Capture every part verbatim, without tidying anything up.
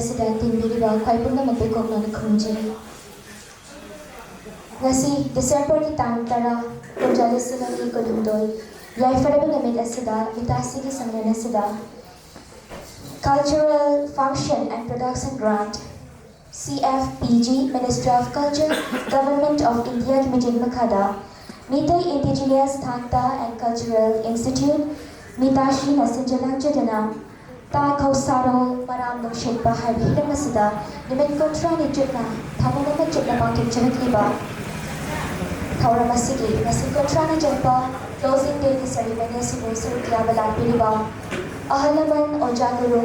ꯑꯁꯤꯗ ꯇꯤꯟꯕꯤꯔꯤꯕ ꯈ꯭ꯋꯥꯏ ꯄꯨꯝꯅꯃꯛꯄꯨ ꯀꯣꯛꯅꯅ ꯈꯨꯔꯨꯝꯖꯔꯤ꯫ ꯉꯁꯤ ꯗꯤꯁꯦꯝꯕꯔꯒꯤ ꯇꯥꯡ ꯇꯔꯥ, ꯀꯨꯝꯖꯥ ꯂꯤꯁꯤꯡ ꯑꯅꯤ ꯀꯨꯟꯍꯨꯝꯗꯣꯏ, ꯌꯥꯏꯐꯔꯕ ꯅꯨꯃꯤꯠ ꯑꯁꯤꯗ ꯃꯤꯇꯥꯁꯤꯒꯤ ꯁꯪꯂꯦꯟ ꯑꯁꯤꯗ Cultural Function and Production Grant, C F P G, Ministry of Culture, Government of India ꯒꯤ ꯃꯤꯠꯌꯦꯡ ꯃꯈꯥꯗ Meitei Indigenous Thangta and Cultural Institute, ꯃꯤꯇꯥꯁꯤꯅ ꯁꯤꯟꯖ ꯂꯥꯡꯖꯗꯨꯅ ꯇꯥ ꯈꯧꯁꯥꯔꯣꯜ ꯃꯔꯥꯝ ꯅꯨꯡꯁꯤꯠꯄ ꯍꯥꯏꯕ ꯍꯤꯔꯝ ꯑꯁꯤꯗ ꯅꯨꯃꯤꯠ ꯀꯨꯟꯊ꯭ꯔꯥꯅꯤ ꯆꯨꯞꯅ ꯊꯧꯔꯝ ꯑꯃ ꯆꯨꯞꯅ ꯄꯥꯡꯊꯣꯛꯆꯔꯛꯂꯤꯕ ꯊꯧꯔꯝ ꯑꯁꯤꯒꯤ ꯉꯁꯤ ꯀꯨꯟꯊ꯭ꯔꯥꯅꯤ ꯆꯟꯕ closing day ꯒꯤ ceremony ꯑꯁꯤꯕꯨ ꯁꯔꯨꯛ ꯌꯥꯕ ꯂꯥꯛꯄꯤꯔꯤꯕ ꯑꯍꯜ ꯂꯃꯟ, ꯑꯣꯖꯥ ꯒꯨꯔꯨ,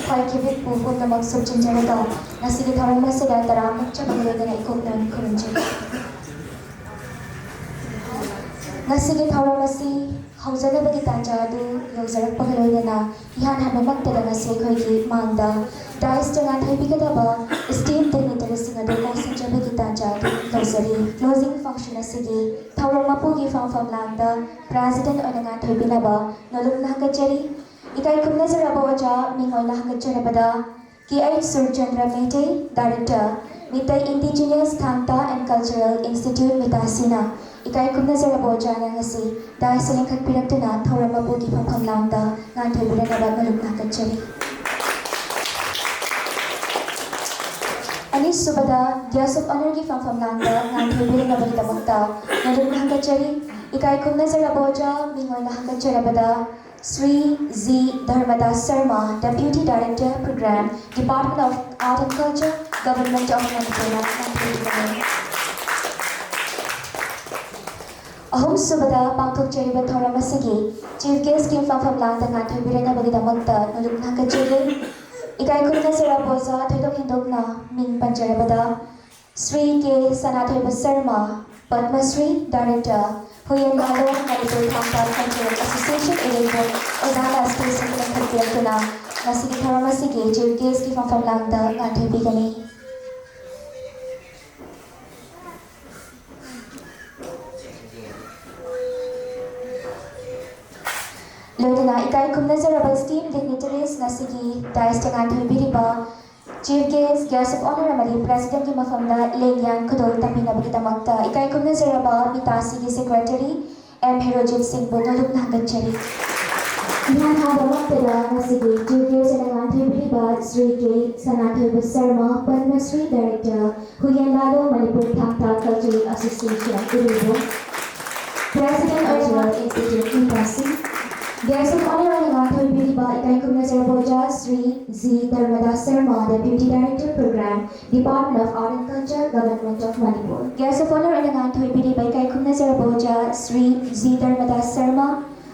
ꯈ꯭ꯋꯥꯏꯈꯤꯕꯤꯛꯄꯨ ꯄꯨꯝꯅꯃꯛ ꯁꯨꯞꯆꯤꯟꯖꯔꯒ ꯉꯁꯤꯒꯤ ꯊꯧꯔꯝ ꯑꯁꯤꯗ ꯇꯔꯥꯃꯨꯛ ꯆꯪꯕ ꯂꯣꯏꯅꯅ ꯏꯀꯣꯛꯅ ꯈꯨꯔꯨꯝꯖꯔꯤ꯫ ꯉꯁꯤꯒꯤ ꯊꯧꯔꯝ ꯑꯁꯤ ꯍꯧꯖꯅꯕꯒꯤ ꯇꯥꯟꯖꯥ ꯑꯗꯨ ꯌꯧꯖꯔꯛꯄꯒ ꯂꯣꯏꯅꯅ ꯏꯍꯥꯟ ꯍꯥꯟꯕꯃꯛꯇꯗ ꯉꯁꯤ ꯑꯩꯈꯣꯏꯒꯤ ꯃꯥꯡꯗ dais ꯇ ꯉꯥꯟꯊꯣꯏꯕꯤꯒꯗꯕ esteemed dignitaries ꯁꯤꯡ ꯑꯗꯨ ꯀꯧꯁꯤꯟꯖꯕꯒꯤ ꯇꯥꯟꯖꯥ ꯑꯗꯨ ꯂꯧꯖꯔꯤ꯫ Closing function ꯑꯁꯤꯒꯤ ꯊꯧꯔꯝ ꯃꯄꯨꯒꯤ ꯐꯝꯐꯝ ꯂꯥꯡꯗ president ꯑꯣꯏꯅ ꯉꯥꯟꯊꯣꯏꯕꯤꯅꯕ ꯅꯣꯂꯨꯛꯅ ꯍꯪꯒꯠꯆꯔꯤ꯫ ꯏꯀꯥꯏ ꯈꯨꯝꯅꯖꯔꯕ ꯑꯣꯖꯥ ꯃꯤꯡ ꯑꯣꯏꯅ ꯍꯪꯒꯠꯆꯔꯕꯗ K H Surchandra Meitei, Director, Meetei Indigenous Thangta and Cultural Institute, ꯃꯤꯇꯥꯁꯤꯅ ꯏꯀꯥꯏ ꯈꯨꯝꯅꯖꯔꯕ ꯑꯣꯖꯥꯅ ꯉꯁꯤ dais ꯇ ꯂꯤꯡꯈꯠꯄꯤꯔꯛꯇꯨꯅ ꯊꯧꯔꯝ ꯃꯄꯨꯒꯤ ꯐꯝꯐꯝ ꯂꯥꯡꯗ ꯉꯥꯟꯊꯣꯏꯕꯤꯔꯛꯅꯕ ꯅꯣꯂꯨꯛꯅ ꯍꯪꯒꯠꯆꯔꯤ꯫ ꯑꯅꯤꯁꯨꯕꯗ guest of honour ꯒꯤ ꯐꯝꯐꯝ ꯂꯥꯡꯗ ꯉꯥꯟꯊꯣꯏꯕꯤꯔꯛꯅꯕꯒꯤꯗꯃꯛꯇ ꯅꯣꯂꯨꯛꯅ ꯍꯪꯒꯠꯆꯔꯤ꯫ ꯏꯀꯥꯏ ꯈꯨꯝꯅꯖꯔꯕ ꯑꯣꯖꯥ ꯃꯤꯡ ꯑꯣꯏꯅ ꯍꯪꯒꯠꯆꯔꯕꯗ Shri G Dharmadas Sharma, Deputy Director Program, Department of Art and Culture, Government of Manipur ꯅ ꯉꯥꯡꯊꯣꯛꯄꯤꯒꯅꯤ꯫ ꯑꯍꯨꯝꯁꯨꯕꯗ ꯄꯥꯡꯊꯣꯛꯆꯔꯤꯕ ꯊꯧꯔꯝ ꯑꯁꯤꯒꯤ Chief Guest ꯀꯤ ꯐꯝꯐꯝ ꯂꯥꯡꯗ ꯉꯥꯟꯊꯣꯏꯕꯤꯔꯛꯅꯕꯒꯤꯗꯃꯛꯇ ꯅꯣꯂꯨꯛꯅ ꯍꯪꯒꯠꯆꯔꯤ꯫ ꯏꯀꯥꯏ ꯈꯨꯝꯅꯖꯔꯕ ꯑꯣꯖꯥ ꯊꯣꯏꯗꯣꯛ ꯍꯦꯟꯗꯣꯛꯅ ꯃꯤꯡ ꯄꯟꯖꯔꯕꯗ ꯁ꯭ꯔꯤ ꯀꯦ ꯁꯅꯥꯊꯣꯏꯕ Sharma, Padma Shri, Director, Huyen Mhalong Manipur Thangta Cultural Association, ꯏꯔꯩꯕꯨꯡ, ꯑꯣꯖꯥꯅ stage ꯇ ꯂꯦꯡꯈꯠꯄꯤꯔꯛꯇꯨꯅ ꯉꯁꯤꯒꯤ ꯊꯧꯔꯝ ꯑꯁꯤꯒꯤ Chief Guest ꯀꯤ ꯐꯝꯐꯝ ꯂꯥꯡꯗ ꯉꯥꯟꯊꯣꯏꯕꯤꯒꯅꯤ꯫ ꯂꯣꯏꯅꯅ ꯏꯀꯥꯏ ꯈꯨꯝꯅꯖꯔꯕ esteemed dignitaries, ꯉꯁꯤꯒꯤ dais ꯇ ꯉꯥꯟꯊꯣꯏꯕꯤꯔꯤꯕ Chief Guest, Guest of Honor ꯑꯃꯗꯤ Presidentꯀꯤ ꯃꯐꯝꯗ ꯂꯦꯡꯌꯥꯟ ꯈꯨꯗꯣꯜ ꯇꯝꯕꯤꯅꯕꯒꯤꯗꯃꯛꯇ ꯏꯀꯥꯏ ꯈꯨꯝꯅꯖꯔꯕ ꯃꯤꯇꯥꯁꯤꯒꯤ Secretary ꯑꯦꯝ ꯍꯦꯔꯣꯖꯤꯠ ꯁꯤꯡꯕꯨ ꯅꯣꯂꯨꯛꯅ ꯍꯪꯒꯠꯆꯔꯤ꯫ ꯏꯍꯥꯟ ꯍꯥꯟꯕꯃꯛꯇꯗ ꯉꯁꯤꯒꯤ Chief Guest ꯑꯣꯏꯅ ꯉꯥꯟꯊꯣꯏꯕꯤꯔꯤꯕ ꯁ꯭ꯔꯤ ꯀꯦ ꯁꯅꯥꯊꯣꯏꯕ ꯁꯔꯃ, ꯄꯗꯃ ꯁ꯭ꯔꯤ Director, ꯍꯨꯏꯌꯦꯟ ꯂꯥꯂꯣꯡ ꯃꯅꯤꯄꯨꯔ ꯊꯥꯡ ꯇꯥ Cultural Association ꯎꯔꯤꯕ President ꯑꯣꯏꯅ Executive ꯃꯤꯇꯥꯁꯤ꯫ Guest of Honor ꯑꯣꯏꯅ ꯉꯥꯟꯊꯣꯏꯕꯤꯔꯤꯕ ꯏꯀꯥꯏ ꯈꯨꯝꯅꯖꯔꯕ ꯑꯣꯖꯥ Shri G Dharmadas Sharma, Deputy Director Program, Department of Art and Culture, Government of Manipur꯫ Guest of Honor ꯑꯣꯏꯅ ꯉꯥꯟꯊꯣꯏꯕꯤꯔꯤꯕ ꯏꯀꯥꯏ ꯈꯨꯝꯅꯖꯔꯕ ꯑꯣꯖꯥ ꯁ꯭ꯔꯤ ꯖꯤ ꯙꯔꯃꯗꯥꯁ ꯁꯔꯃ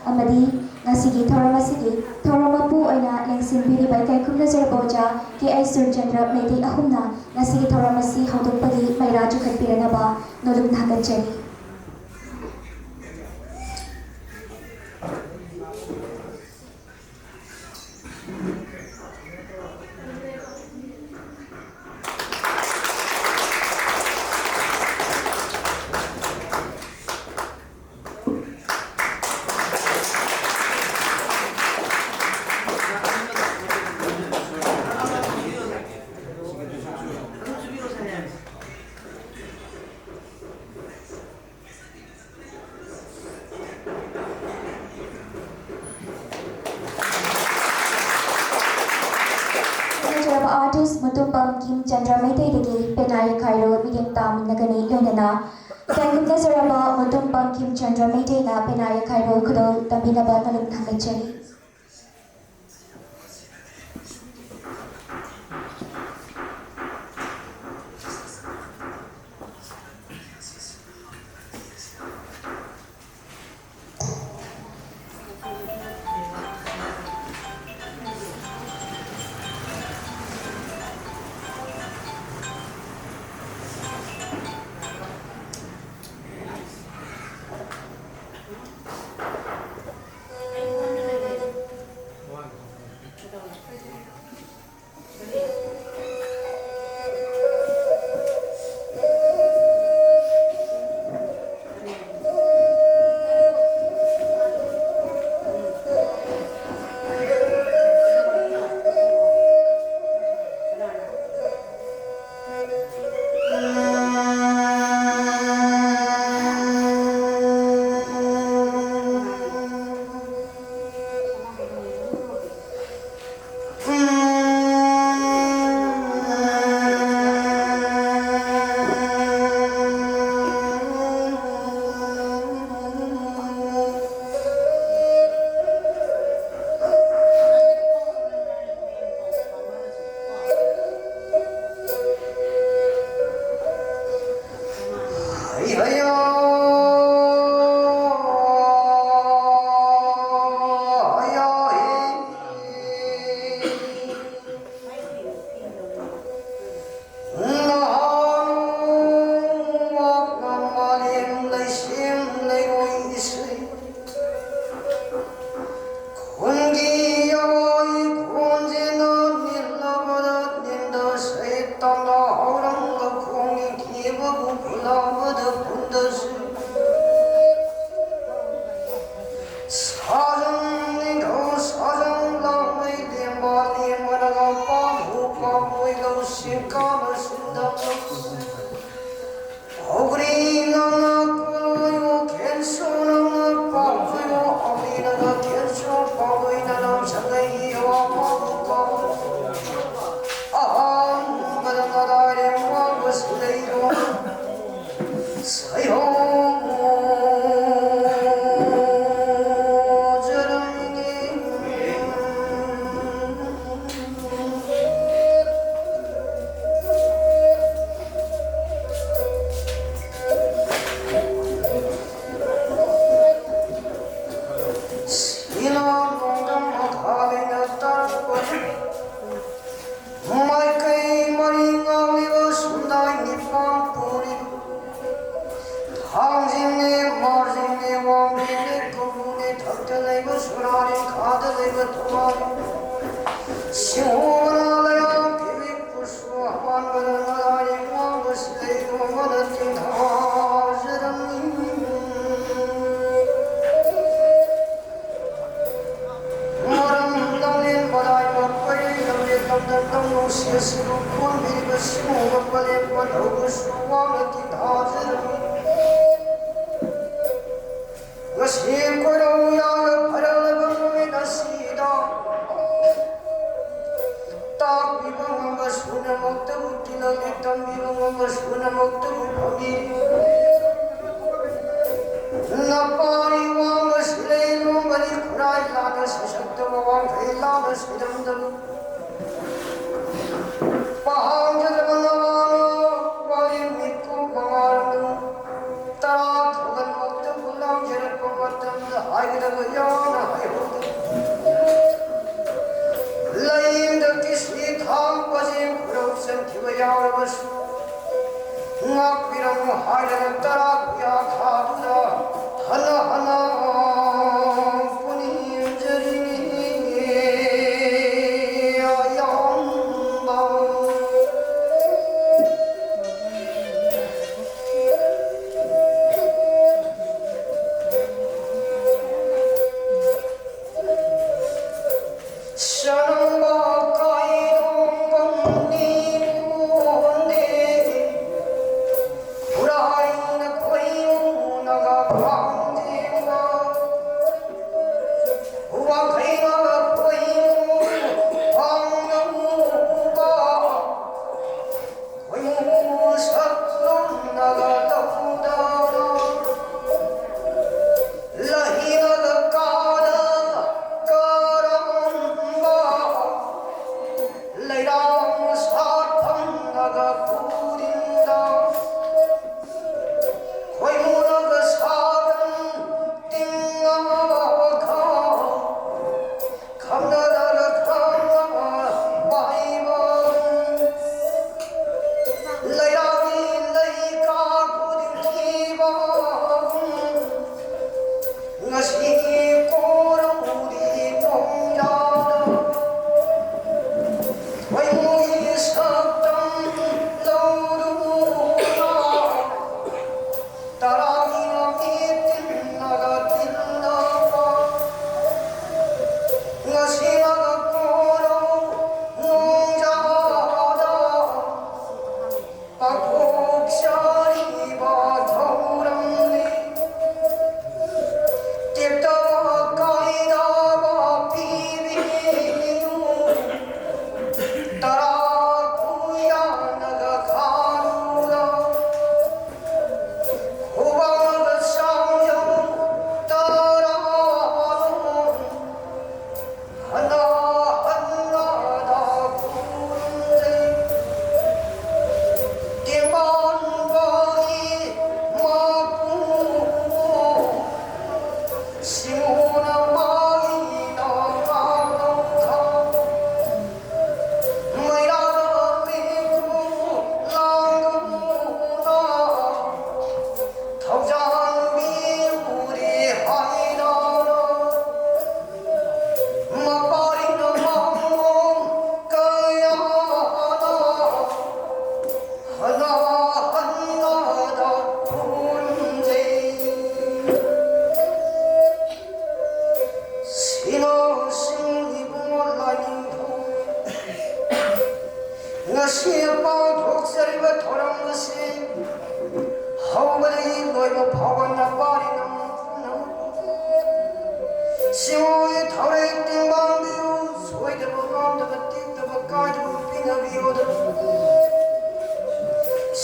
ꯑꯃꯗꯤ ꯉꯁꯤꯒꯤ ꯊꯧꯔꯝ ꯑꯁꯤꯒꯤ ꯊꯧꯔꯝ ꯃꯄꯨ ꯑꯣꯏꯅ ꯂꯦꯡꯁꯤꯟꯕꯤꯔꯤꯕ ꯏꯀꯥꯏ ꯈꯨꯝꯅꯖꯔꯕ ꯑꯣꯖꯥ ꯀꯦ ꯑꯩꯆ ꯁꯨꯔꯆꯟꯗ꯭ꯔ ꯃꯩꯇꯩ ꯑꯍꯨꯝꯅ ꯉꯁꯤꯒꯤ ꯊꯧꯔꯝ ꯑꯁꯤ ꯍꯧꯗꯣꯛꯄꯒꯤ ꯃꯩꯔꯥ ꯆꯤꯡꯈꯠꯄꯤꯔꯅꯕ ꯅꯣꯂꯨꯛꯅ ꯍꯪꯒꯠꯆꯔꯤ꯫ ꯈꯪꯅꯖꯔꯕ artist ꯃꯨꯇꯨꯝ ꯕꯪꯀꯤꯝ ꯆꯟꯗ꯭ꯔ ꯃꯩꯇꯩꯗꯒꯤ ꯄꯦꯅꯥ ꯌꯩꯈꯥꯏꯔꯣ ꯃꯤꯠꯌꯦꯡ ꯇꯥꯃꯤꯟꯅꯒꯅꯤ, ꯂꯣꯏꯅꯅ ꯏꯀꯥꯏ ꯈꯨꯝꯅꯖꯔꯕ ꯃꯨꯇꯨꯝ ꯕꯪꯀꯤꯝ ꯆꯟꯗ꯭ꯔ ꯃꯩꯇꯩꯅ ꯄꯦꯅꯥ ꯌꯩꯈꯥꯏꯔꯣ ꯈꯨꯗꯣꯜ ꯇꯝꯕꯤꯅꯕ ꯅꯣꯂꯨꯛ ꯊꯥꯡꯒꯠꯆꯔꯤ꯫ ꯑꯌꯥ, ꯑꯌꯥ, ꯍꯤ꯫ ꯅꯍꯥꯟ ꯃꯥꯂꯦꯝ ꯂꯩꯁꯦꯝ ꯂꯩꯔꯣꯏ ꯏꯁꯩ꯫ ꯈꯨꯟꯒꯤ ꯑꯋꯥꯏ ꯈꯣꯟꯖꯦꯜꯅ ꯅꯤꯜꯂꯕꯗ ꯅꯤꯟꯗ ꯁꯩꯇꯥꯟꯗ ꯍꯧꯔꯝꯕ ꯈꯣꯡꯒꯤ ꯊꯤꯕꯕꯨ ꯐꯨꯜꯂꯕꯗ ꯐꯨꯟꯗꯁꯨ ꯁꯥꯖꯝ ꯅꯤꯡꯊꯧ ꯁꯥꯖꯝ ꯂꯥꯡꯃꯩ ꯂꯦꯝꯕ ꯂꯦꯝꯕꯅꯒ ꯄꯥꯝꯕꯨ ꯄꯥꯝꯃꯣꯏ ꯂꯧꯁꯤꯡ ꯀꯥꯅ ꯁꯤꯟꯗꯕ ꯍꯧꯒ꯭ꯔꯤ ꯅꯪꯅ ꯀꯣꯂꯣꯏꯌꯣ ꯈꯦꯟꯁꯨ ꯅꯪꯅ ꯄꯥꯝꯃꯣꯏꯌꯣ ꯍꯧꯒ꯭ꯔꯤ ꯅꯪꯅ ꯈꯦꯟꯁꯨ ꯄꯥꯝꯃꯣꯏ ꯅꯅꯥꯝ ꯁꯪꯒꯩꯒꯤ ꯑꯋꯥ ꯄꯥꯝꯕꯨ ꯄꯥꯝꯃꯣꯏ ꯑꯍꯥꯡꯕꯗ ꯅꯗꯥꯏꯔꯦ ꯋꯥꯡꯕꯁꯨ ꯂꯩꯔꯣ ꯁꯩꯍꯧ ꯃꯥꯏꯀꯩ ꯃꯔꯤ ꯉꯥꯡꯂꯤꯕ ꯁꯨꯝꯗꯥꯏ ꯅꯤꯄꯥꯟ ꯄꯨꯔꯤ꯫ ꯊꯥꯡꯖꯤꯡꯅꯦ, ꯃꯥꯔꯖꯤꯡꯅꯦ, ꯋꯥꯡꯖꯤꯡꯅꯦ, ꯀꯧꯕ꯭ꯔꯨꯅꯦ, ꯊꯛꯇ ꯂꯩꯕ ꯁꯣꯔꯥꯔꯤ, ꯈꯥꯗ ꯂꯩꯕ ꯊꯧꯕꯥꯜ꯫ ꯁꯤꯡꯍꯣꯕꯅ ꯂꯩꯔꯥꯡ ꯐꯤꯕꯤ ꯀꯨꯁꯨ ꯑꯄꯥꯟꯕꯗ ꯉꯔꯥꯔꯤ ꯋꯥꯡꯕꯁꯤ ꯂꯩ ꯇꯣꯡꯕꯅ ꯇꯤꯡꯊꯥꯖꯔꯝꯃꯤ꯫ ꯃꯔꯝ ꯂꯝꯂꯦꯟ ꯃꯔꯥꯏ ꯃꯈꯣꯏ ꯂꯝꯂꯦꯟ ꯂꯝꯗꯝ ꯂꯝꯂꯣꯡꯁꯤꯡ ꯑꯁꯤꯕꯨ ꯀꯣꯟꯕꯤꯔꯤꯕ ꯁꯤꯒꯨꯝꯕ ꯄꯂꯦꯝ ꯄꯟꯊꯧꯕꯁꯨ ꯋꯥꯡꯅ ꯊꯥꯖꯔꯝꯃꯤ꯫ ꯉꯁꯤ ꯀꯣꯏꯔꯧ ꯌꯥꯒ ꯐꯔꯛꯂꯕ ꯅꯨꯃꯤꯠ ꯑꯁꯤꯗ ꯇꯥꯛꯄꯤꯕ ꯉꯝꯕ ꯁꯨꯅꯃꯛꯇꯕꯨ ꯇꯤꯜꯂꯛꯂꯤ, ꯇꯝꯕꯤꯕ ꯉꯝꯕ ꯁꯨꯅꯃꯛꯇꯕꯨ ꯐꯪꯏ꯫ ꯅꯄꯥꯅꯤ ꯋꯥꯡꯕ ꯁꯤꯂꯩ ꯂꯣꯡꯕꯅꯤ ꯈꯨꯔꯥꯏ ꯂꯥꯟꯅ ꯁꯩꯁꯛꯇꯕ ꯋꯥꯡꯈꯩ ꯂꯥꯟꯅ ꯁꯩꯔꯝꯗꯕ ꯄꯥꯍꯥꯡꯖꯗꯕ ꯅꯋꯥꯅ ꯋꯥꯔꯤ ꯃꯤꯀꯨꯞ ꯃꯉꯥꯜꯗꯨ ꯉꯥꯛꯄꯤꯔꯝꯃꯨ ꯍꯥꯏꯔꯒ ꯇꯔꯥꯛ ꯌꯥ ꯊꯥꯗꯨꯅ ꯍꯜꯂ ꯍꯜꯂ ꯄꯨꯅꯤꯡꯖꯔꯤꯅꯤ꯫ ꯑꯌꯥꯝꯕ ꯁꯅꯥꯕ ꯀꯥꯏꯗꯣꯡꯕꯝ ꯅꯤꯡꯈꯣꯟꯗꯦ, ꯈꯨꯔꯥꯏꯅ ꯈꯣꯏꯃꯨꯅꯒ ꯈꯥꯡꯖꯦ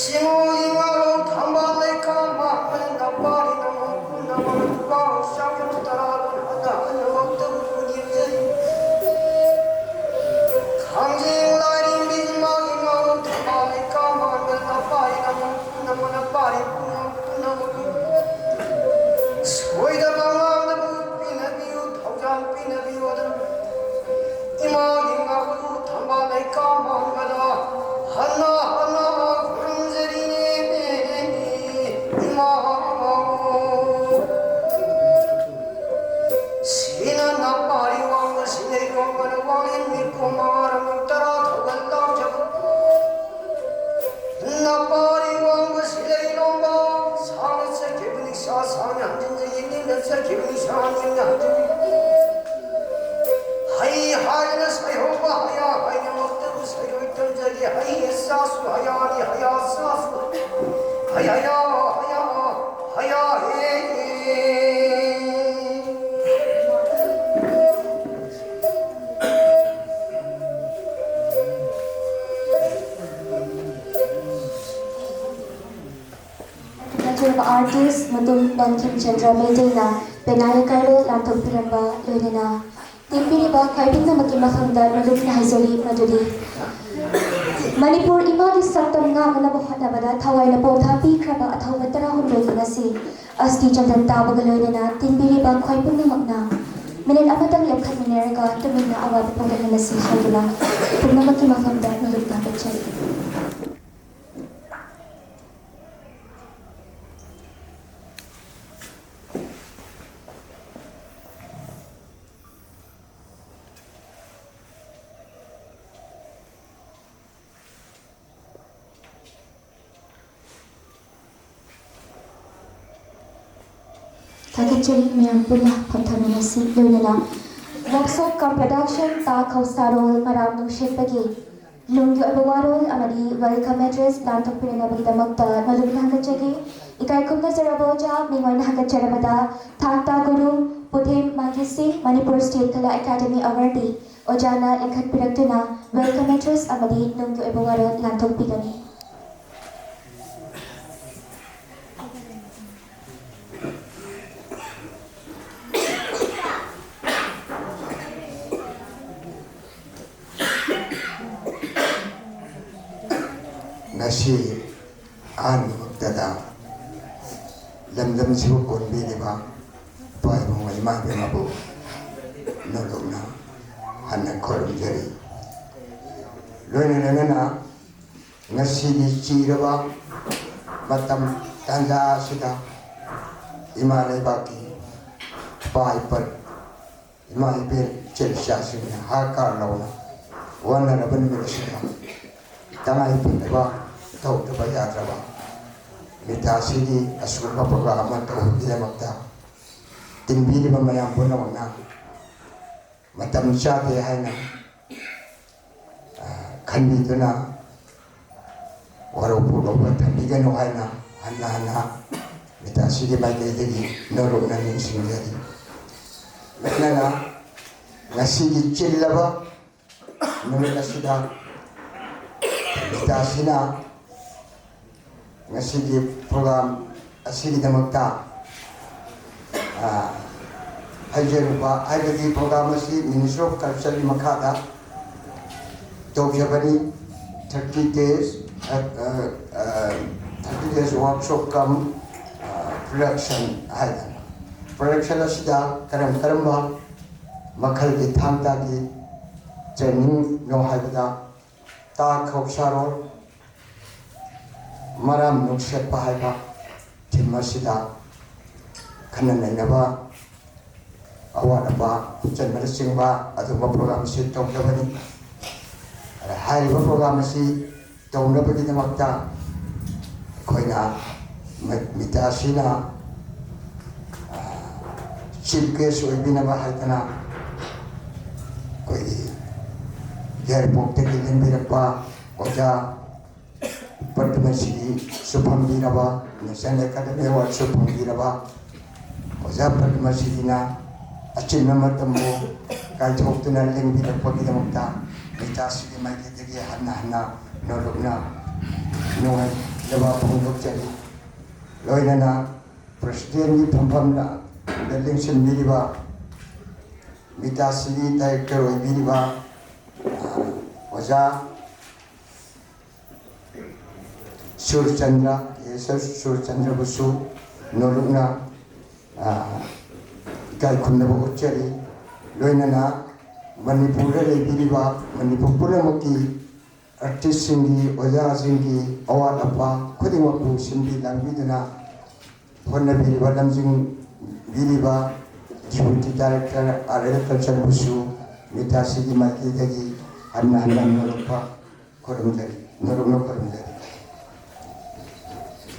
ꯁꯤꯃꯣꯒꯤ ꯉꯥꯂꯧ ꯊꯝꯕꯥꯜ ꯂꯩꯈꯥꯝ ꯃꯥꯟꯕꯅ ꯅꯄꯥꯔꯤ ꯅꯃꯧ ꯄꯨꯝꯅꯃꯛ ꯅꯨꯄꯥ ꯆꯥꯎꯈꯠ ꯇꯔꯥ ꯀꯨꯟ ꯑꯗꯥ ꯑꯅꯤꯃꯛꯇꯕꯨ ꯄꯨꯟꯈꯤꯕꯗꯩ ꯈꯥꯡꯖꯦꯡ ꯂꯥꯏꯔꯦꯝꯕꯤ ꯏꯃꯥꯒꯤ ꯉꯥꯂꯧ ꯊꯝꯕꯥꯜ ꯂꯩꯈꯥꯝ ꯃꯥꯟꯕꯅ ꯅꯄꯥꯔꯤ ꯅꯃꯧ ꯄꯨꯝꯅꯃꯛ ꯅꯄꯥꯔꯤ ꯄꯨꯝꯅꯃꯛ ꯄꯨꯝꯅꯃꯛ ꯁꯣꯏꯗꯕ ꯉꯥꯝꯗꯕ ꯄꯤꯅꯕꯤꯌꯨ ꯊꯧꯖꯥꯜ ꯄꯤꯅꯕꯤꯌꯨ ꯑꯗꯨ ꯏꯃꯥꯒꯤ ꯉꯥꯂꯧ ꯊꯝꯕꯥꯜ ꯂꯩꯈꯥꯝ ꯃꯥꯟꯕꯗ ꯍꯟꯅ ꯍꯟꯅ ꯈꯨꯔꯨꯝꯖꯔꯤꯅꯦ ꯏꯃꯥ꯫ ꯁꯤꯅ ꯅꯄꯥꯔꯤ ꯋꯥꯡꯃ ꯁꯤꯂꯩ ꯂꯣꯡꯕꯅ ꯋꯥꯡꯂꯦꯟ ꯃꯤꯀꯣꯝ ꯃꯉꯥꯔꯣꯝ ꯇꯔꯥ ꯊꯧꯒꯜ ꯂꯥꯎꯖꯕ ꯅꯄꯥꯔꯤ ꯋꯥꯡꯃ ꯁꯤꯂꯩ ꯂꯣꯡꯕ ꯁꯥꯡꯅ ꯆꯠꯈꯤꯕ ꯅꯤꯡꯁꯥ ꯁꯥꯡꯅ ꯍꯟꯖꯤꯟꯖ ꯌꯦꯡꯅꯤꯡꯅ ꯆꯠꯈꯤꯕ ꯅꯤꯡꯁꯥ ꯅꯤꯡꯅ ꯍꯟꯖꯤꯟ ꯍꯩ ꯍꯥꯏꯅ ꯁꯩꯍꯧꯕ ꯍꯌꯥ ꯍꯥꯏꯅꯃꯛꯇꯕꯨ ꯁꯩꯔꯣꯏ ꯇꯝꯖꯒꯦ ꯍꯩ ꯆꯥꯁꯨ ꯍꯌꯥꯅꯤ ꯍꯌꯥ ꯆꯥꯁꯨ ꯍꯩ ꯍꯌꯥ ꯍꯌꯥ ꯍꯌꯥ ꯍꯦ꯫ Artist ꯃꯇꯨꯝ ꯕꯟꯀꯤꯝ ꯆꯟꯗ꯭ꯔ ꯃꯩꯇꯩꯅ ꯄꯦꯅꯥ ꯌꯩꯀꯥꯏꯔꯣꯜ ꯂꯥꯟꯊꯣꯛꯄꯤꯔꯝꯕ ꯂꯣꯏꯅꯅ ꯇꯤꯟꯕꯤꯔꯤꯕ ꯈ꯭ꯋꯥꯏ ꯄꯨꯝꯅꯃꯛꯀꯤ ꯃꯐꯝꯗ ꯅꯣꯂꯨꯛꯅ ꯍꯥꯏꯖꯔꯤ ꯃꯗꯨꯗꯤ ꯃꯅꯤꯄꯨꯔ ꯏꯃꯥꯒꯤ ꯁꯛꯇꯝ ꯉꯥꯛꯅꯅꯕ ꯍꯣꯠꯅꯕꯗ ꯊꯋꯥꯏꯅ ꯄꯣꯡꯊꯥ ꯄꯤꯈ꯭ꯔꯕ ꯑꯊꯧꯕ ꯇꯔꯥꯍꯨꯝꯗꯣꯏꯒꯤ ꯉꯁꯤ ꯑꯁꯇꯤ ꯆꯟꯗꯟ ꯇꯥꯕꯒ ꯂꯣꯏꯅꯅ ꯇꯤꯟꯕꯤꯔꯤꯕ ꯈ꯭ꯋꯥꯏ ꯄꯨꯝꯅꯃꯛꯅ ꯃꯤꯅꯤꯠ ꯑꯃꯇꯪ ꯂꯦꯞꯈꯠꯃꯤꯟꯅꯔꯒ ꯇꯨꯃꯤꯟꯅ ꯑꯋꯥꯕ ꯐꯣꯡꯗꯣꯛꯃꯤꯟꯅꯁꯤ ꯍꯥꯏꯗꯨꯅ ꯄꯨꯝꯅꯃꯛꯀꯤ ꯃꯐꯝꯗ ꯅꯣꯂꯨꯛ ꯊꯥꯒꯠꯆꯔꯤ꯫ ꯊꯥꯒꯠꯆꯔꯤ ꯃꯌꯥꯝ ꯄꯨꯟꯅ ꯐꯝꯊꯃꯤꯟꯅꯁꯤ꯫ ꯂꯣꯏꯅꯅ Workshop cum Production ꯇꯥ ꯈꯧꯁꯥꯔꯣꯜ ꯃꯔꯥꯝ ꯅꯨꯡꯁꯤꯠꯄꯒꯤ ꯅꯨꯡꯒꯤ ꯑꯣꯏꯕ ꯋꯥꯔꯣꯜ ꯑꯃꯗꯤ welcome address ꯂꯥꯟꯊꯣꯛꯄꯤꯅꯅꯕꯒꯤꯗꯃꯛꯇ ꯅꯣꯂꯨꯛꯅ ꯍꯥꯒꯠꯆꯔꯤ꯫ ꯏꯀꯥꯏ ꯈꯨꯝꯅꯖꯔꯕ ꯑꯣꯖꯥ, ꯃꯤꯡ ꯑꯣꯏꯅ ꯍꯥꯒꯠꯆꯔꯕꯗ ꯊꯥꯡ ꯇꯥ ꯒꯨꯔꯨ ꯄꯨꯊꯦꯝ ꯃꯥꯒꯤ ꯁꯤꯡ, Manipur State Kala Academy Awardee ꯑꯣꯖꯥꯅ ꯂꯤꯡꯈꯠꯄꯤꯔꯛꯇꯨꯅ welcome address ꯑꯃꯗꯤ ꯅꯨꯡꯒꯤ ꯑꯣꯏꯕ ꯋꯥꯔꯣꯜ ꯂꯥꯟꯊꯣꯛꯄꯤꯒꯅꯤ꯫ ꯉꯁꯤ ꯑꯍꯥꯟꯕꯃꯛꯇꯗ ꯂꯝꯗꯝꯁꯤꯕꯨ ꯀꯣꯟꯕꯤꯔꯤꯕ ꯏꯄꯥ ꯏꯕꯨꯡ ꯏꯃꯥ ꯏꯕꯦꯝꯃꯕꯨ ꯅꯣꯂꯨꯛꯅ ꯍꯟꯅ ꯈꯨꯔꯨꯝꯖꯔꯤ꯫ ꯂꯣꯏꯅ ꯂꯣꯏꯅꯅ ꯉꯁꯤꯒꯤ ꯆꯤꯔꯕ ꯃꯇꯝ ꯇꯥꯟꯖꯥ ꯑꯁꯤꯗ ꯏꯃꯥ ꯂꯩꯕꯥꯛꯀꯤ ꯏꯄꯥ ꯏꯄꯠ ꯏꯃꯥ ꯏꯕꯦꯟ ꯏꯆꯤꯜ ꯏꯆꯥꯁꯤꯡꯅ ꯍꯥ ꯀꯥ ꯂꯥꯎꯅ ꯋꯥꯅꯔꯕ ꯅꯨꯃꯤꯠ ꯑꯁꯤꯗ ꯇꯉꯥꯏ ꯐꯗꯕ ꯇꯧꯗꯕ ꯌꯥꯗ꯭ꯔꯕ ꯃꯤꯇꯥꯁꯤꯒꯤ ꯑꯁꯤꯒꯨꯝꯕ ꯄ꯭ꯔꯣꯒ꯭ꯔꯥꯝ ꯑꯃ ꯇꯧꯕꯒꯤꯗꯃꯛꯇ ꯇꯤꯟꯕꯤꯔꯤꯕ ꯃꯌꯥꯝ ꯄꯨꯝꯅꯃꯛꯅ ꯃꯇꯝ ꯆꯥꯗꯦ ꯍꯥꯏꯅ ꯈꯟꯕꯤꯗꯨꯅ ꯋꯥꯔꯧ ꯄꯨꯛꯂꯧꯕ ꯊꯝꯕꯤꯒꯅꯨ ꯍꯥꯏꯅ ꯍꯟꯅ ꯍꯟꯅ ꯃꯤꯇꯥꯁꯤꯒꯤ ꯃꯥꯏꯀꯩꯗꯒꯤ ꯅꯣꯂꯨꯛꯅ ꯅꯤꯡꯁꯤꯡꯖꯔꯤ꯫ ꯂꯣꯏꯅꯅ ꯉꯁꯤꯒꯤ ꯆꯤꯜꯂꯕ ꯅꯨꯃꯤꯠ ꯑꯁꯤꯗ ꯃꯤꯇꯥꯁꯤꯅ ꯉꯁꯤꯒꯤ ꯄ꯭ꯔꯣꯒ꯭ꯔꯥꯝ ꯑꯁꯤꯒꯤꯗꯃꯛꯇ ꯍꯥꯏꯖꯔꯨꯕ ꯍꯥꯏꯕꯗꯤ ꯄ꯭ꯔꯣꯒ꯭ꯔꯥꯝ ꯑꯁꯤ Ministry of Cultureꯒꯤ ꯃꯈꯥꯗ ꯇꯧꯖꯕꯅꯤ꯫ Thirty days, thirty days workshop cum production ꯍꯥꯏꯗꯅ, production ꯑꯁꯤꯗ ꯀꯔꯝ ꯀꯔꯝꯕ ꯃꯈꯜꯒꯤ ꯊꯥꯡ ꯇꯥꯒꯤ trainingꯅꯣ ꯍꯥꯏꯕꯗ ꯇꯥ ꯈꯧꯁꯥꯔꯣꯜ, ꯃꯔꯥꯝ ꯅꯨꯡꯁꯦꯠꯄ ꯍꯥꯏꯕ theme ꯑꯁꯤꯗ ꯈꯟꯅ ꯅꯩꯅꯕ, ꯑꯋꯥꯠ ꯑꯄꯥ ꯈꯨꯠꯆꯟꯕꯅꯆꯤꯡꯕ ꯑꯗꯨꯒꯨꯝꯕ ꯄ꯭ꯔꯣꯒ꯭ꯔꯥꯝ ꯑꯁꯤ ꯇꯧꯖꯕꯅꯤ꯫ ꯑꯗ ꯍꯥꯏꯔꯤꯕ ꯄ꯭ꯔꯣꯒ꯭ꯔꯥꯝ ꯑꯁꯤ ꯇꯧꯅꯕꯒꯤꯗꯃꯛꯇ ꯑꯩꯈꯣꯏꯅ ꯃꯤꯇꯥꯁꯤꯅ chief guest ꯑꯣꯏꯕꯤꯅꯕ ꯍꯥꯏꯗꯅ ꯑꯩꯈꯣꯏꯒꯤ ꯌꯥꯏꯔꯤꯄꯣꯛꯇꯒꯤ ꯂꯦꯡꯕꯤꯔꯛꯄ ꯑꯣꯖꯥ ꯄꯗꯃꯁ꯭ꯔꯤꯁꯨ ꯐꯪꯕꯤꯔꯕ, National Academy Awardꯁꯨ ꯐꯪꯕꯤꯔꯕ ꯑꯣꯖꯥ ꯄꯗꯃꯁ꯭ꯔꯤꯅ ꯑꯆꯤꯟꯕ ꯃꯇꯝꯕꯨ ꯀꯥꯏꯊꯣꯛꯇꯨꯅ ꯂꯦꯡꯕꯤꯔꯛꯄꯒꯤꯗꯃꯛꯇ ꯃꯤꯇꯥꯁꯤꯒꯤ ꯃꯥꯏꯀꯩꯗꯒꯤ ꯍꯟꯅ ꯍꯟꯅ ꯅꯣꯂꯨꯛꯅ ꯅꯨꯡꯉꯥꯏꯖꯕ ꯐꯣꯡꯗꯣꯛꯆꯔꯤ꯫ ꯂꯣꯏꯅꯅ presidentꯀꯤ ꯐꯝꯐꯝꯗ ꯂꯦꯡꯁꯤꯟꯕꯤꯔꯤꯕ ꯃꯤꯇꯥꯁꯤꯒꯤ director ꯑꯣꯏꯕꯤꯔꯤꯕ ꯑꯣꯖꯥ ꯁꯨꯔꯆꯟꯗ꯭ꯔ, ꯀꯦ ꯑꯦꯁ ꯁꯨꯔꯆꯟꯗ꯭ꯔꯕꯨꯁꯨ ꯅꯣꯂꯨꯛꯅ, ꯑ, ꯏꯀꯥꯏ ꯈꯨꯝꯅꯕ ꯎꯠꯆꯔꯤ꯫ ꯂꯣꯏꯅꯅ ꯃꯅꯤꯄꯨꯔꯗ ꯂꯩꯕꯤꯔꯤꯕ ꯃꯅꯤꯄꯨꯔ ꯄꯨꯝꯅꯃꯛꯀꯤ ꯑꯥꯔꯇꯤꯁꯁꯤꯡꯒꯤ, ꯑꯣꯖꯥꯁꯤꯡꯒꯤ ꯑꯋꯥꯠ ꯑꯄꯥ ꯈꯨꯗꯤꯡꯃꯛꯄꯨ ꯁꯤꯟꯕꯤ ꯂꯥꯡꯕꯤꯗꯨꯅ ꯍꯣꯠꯅꯕꯤꯔꯤꯕ, ꯂꯝꯖꯤꯡꯕꯤꯔꯤꯕ Deputy Director R L Culture ꯕꯨꯁꯨ ꯃꯤꯇꯥꯁꯤꯒꯤ ꯃꯥꯏꯀꯩꯗꯒꯤ ꯍꯟꯅ ꯍꯟꯅ ꯅꯣꯂꯨꯛꯄ ꯈꯨꯔꯨꯝꯖꯔꯤ, ꯅꯣꯂꯨꯛꯅ ꯈꯨꯔꯨꯝꯖꯔꯤ꯫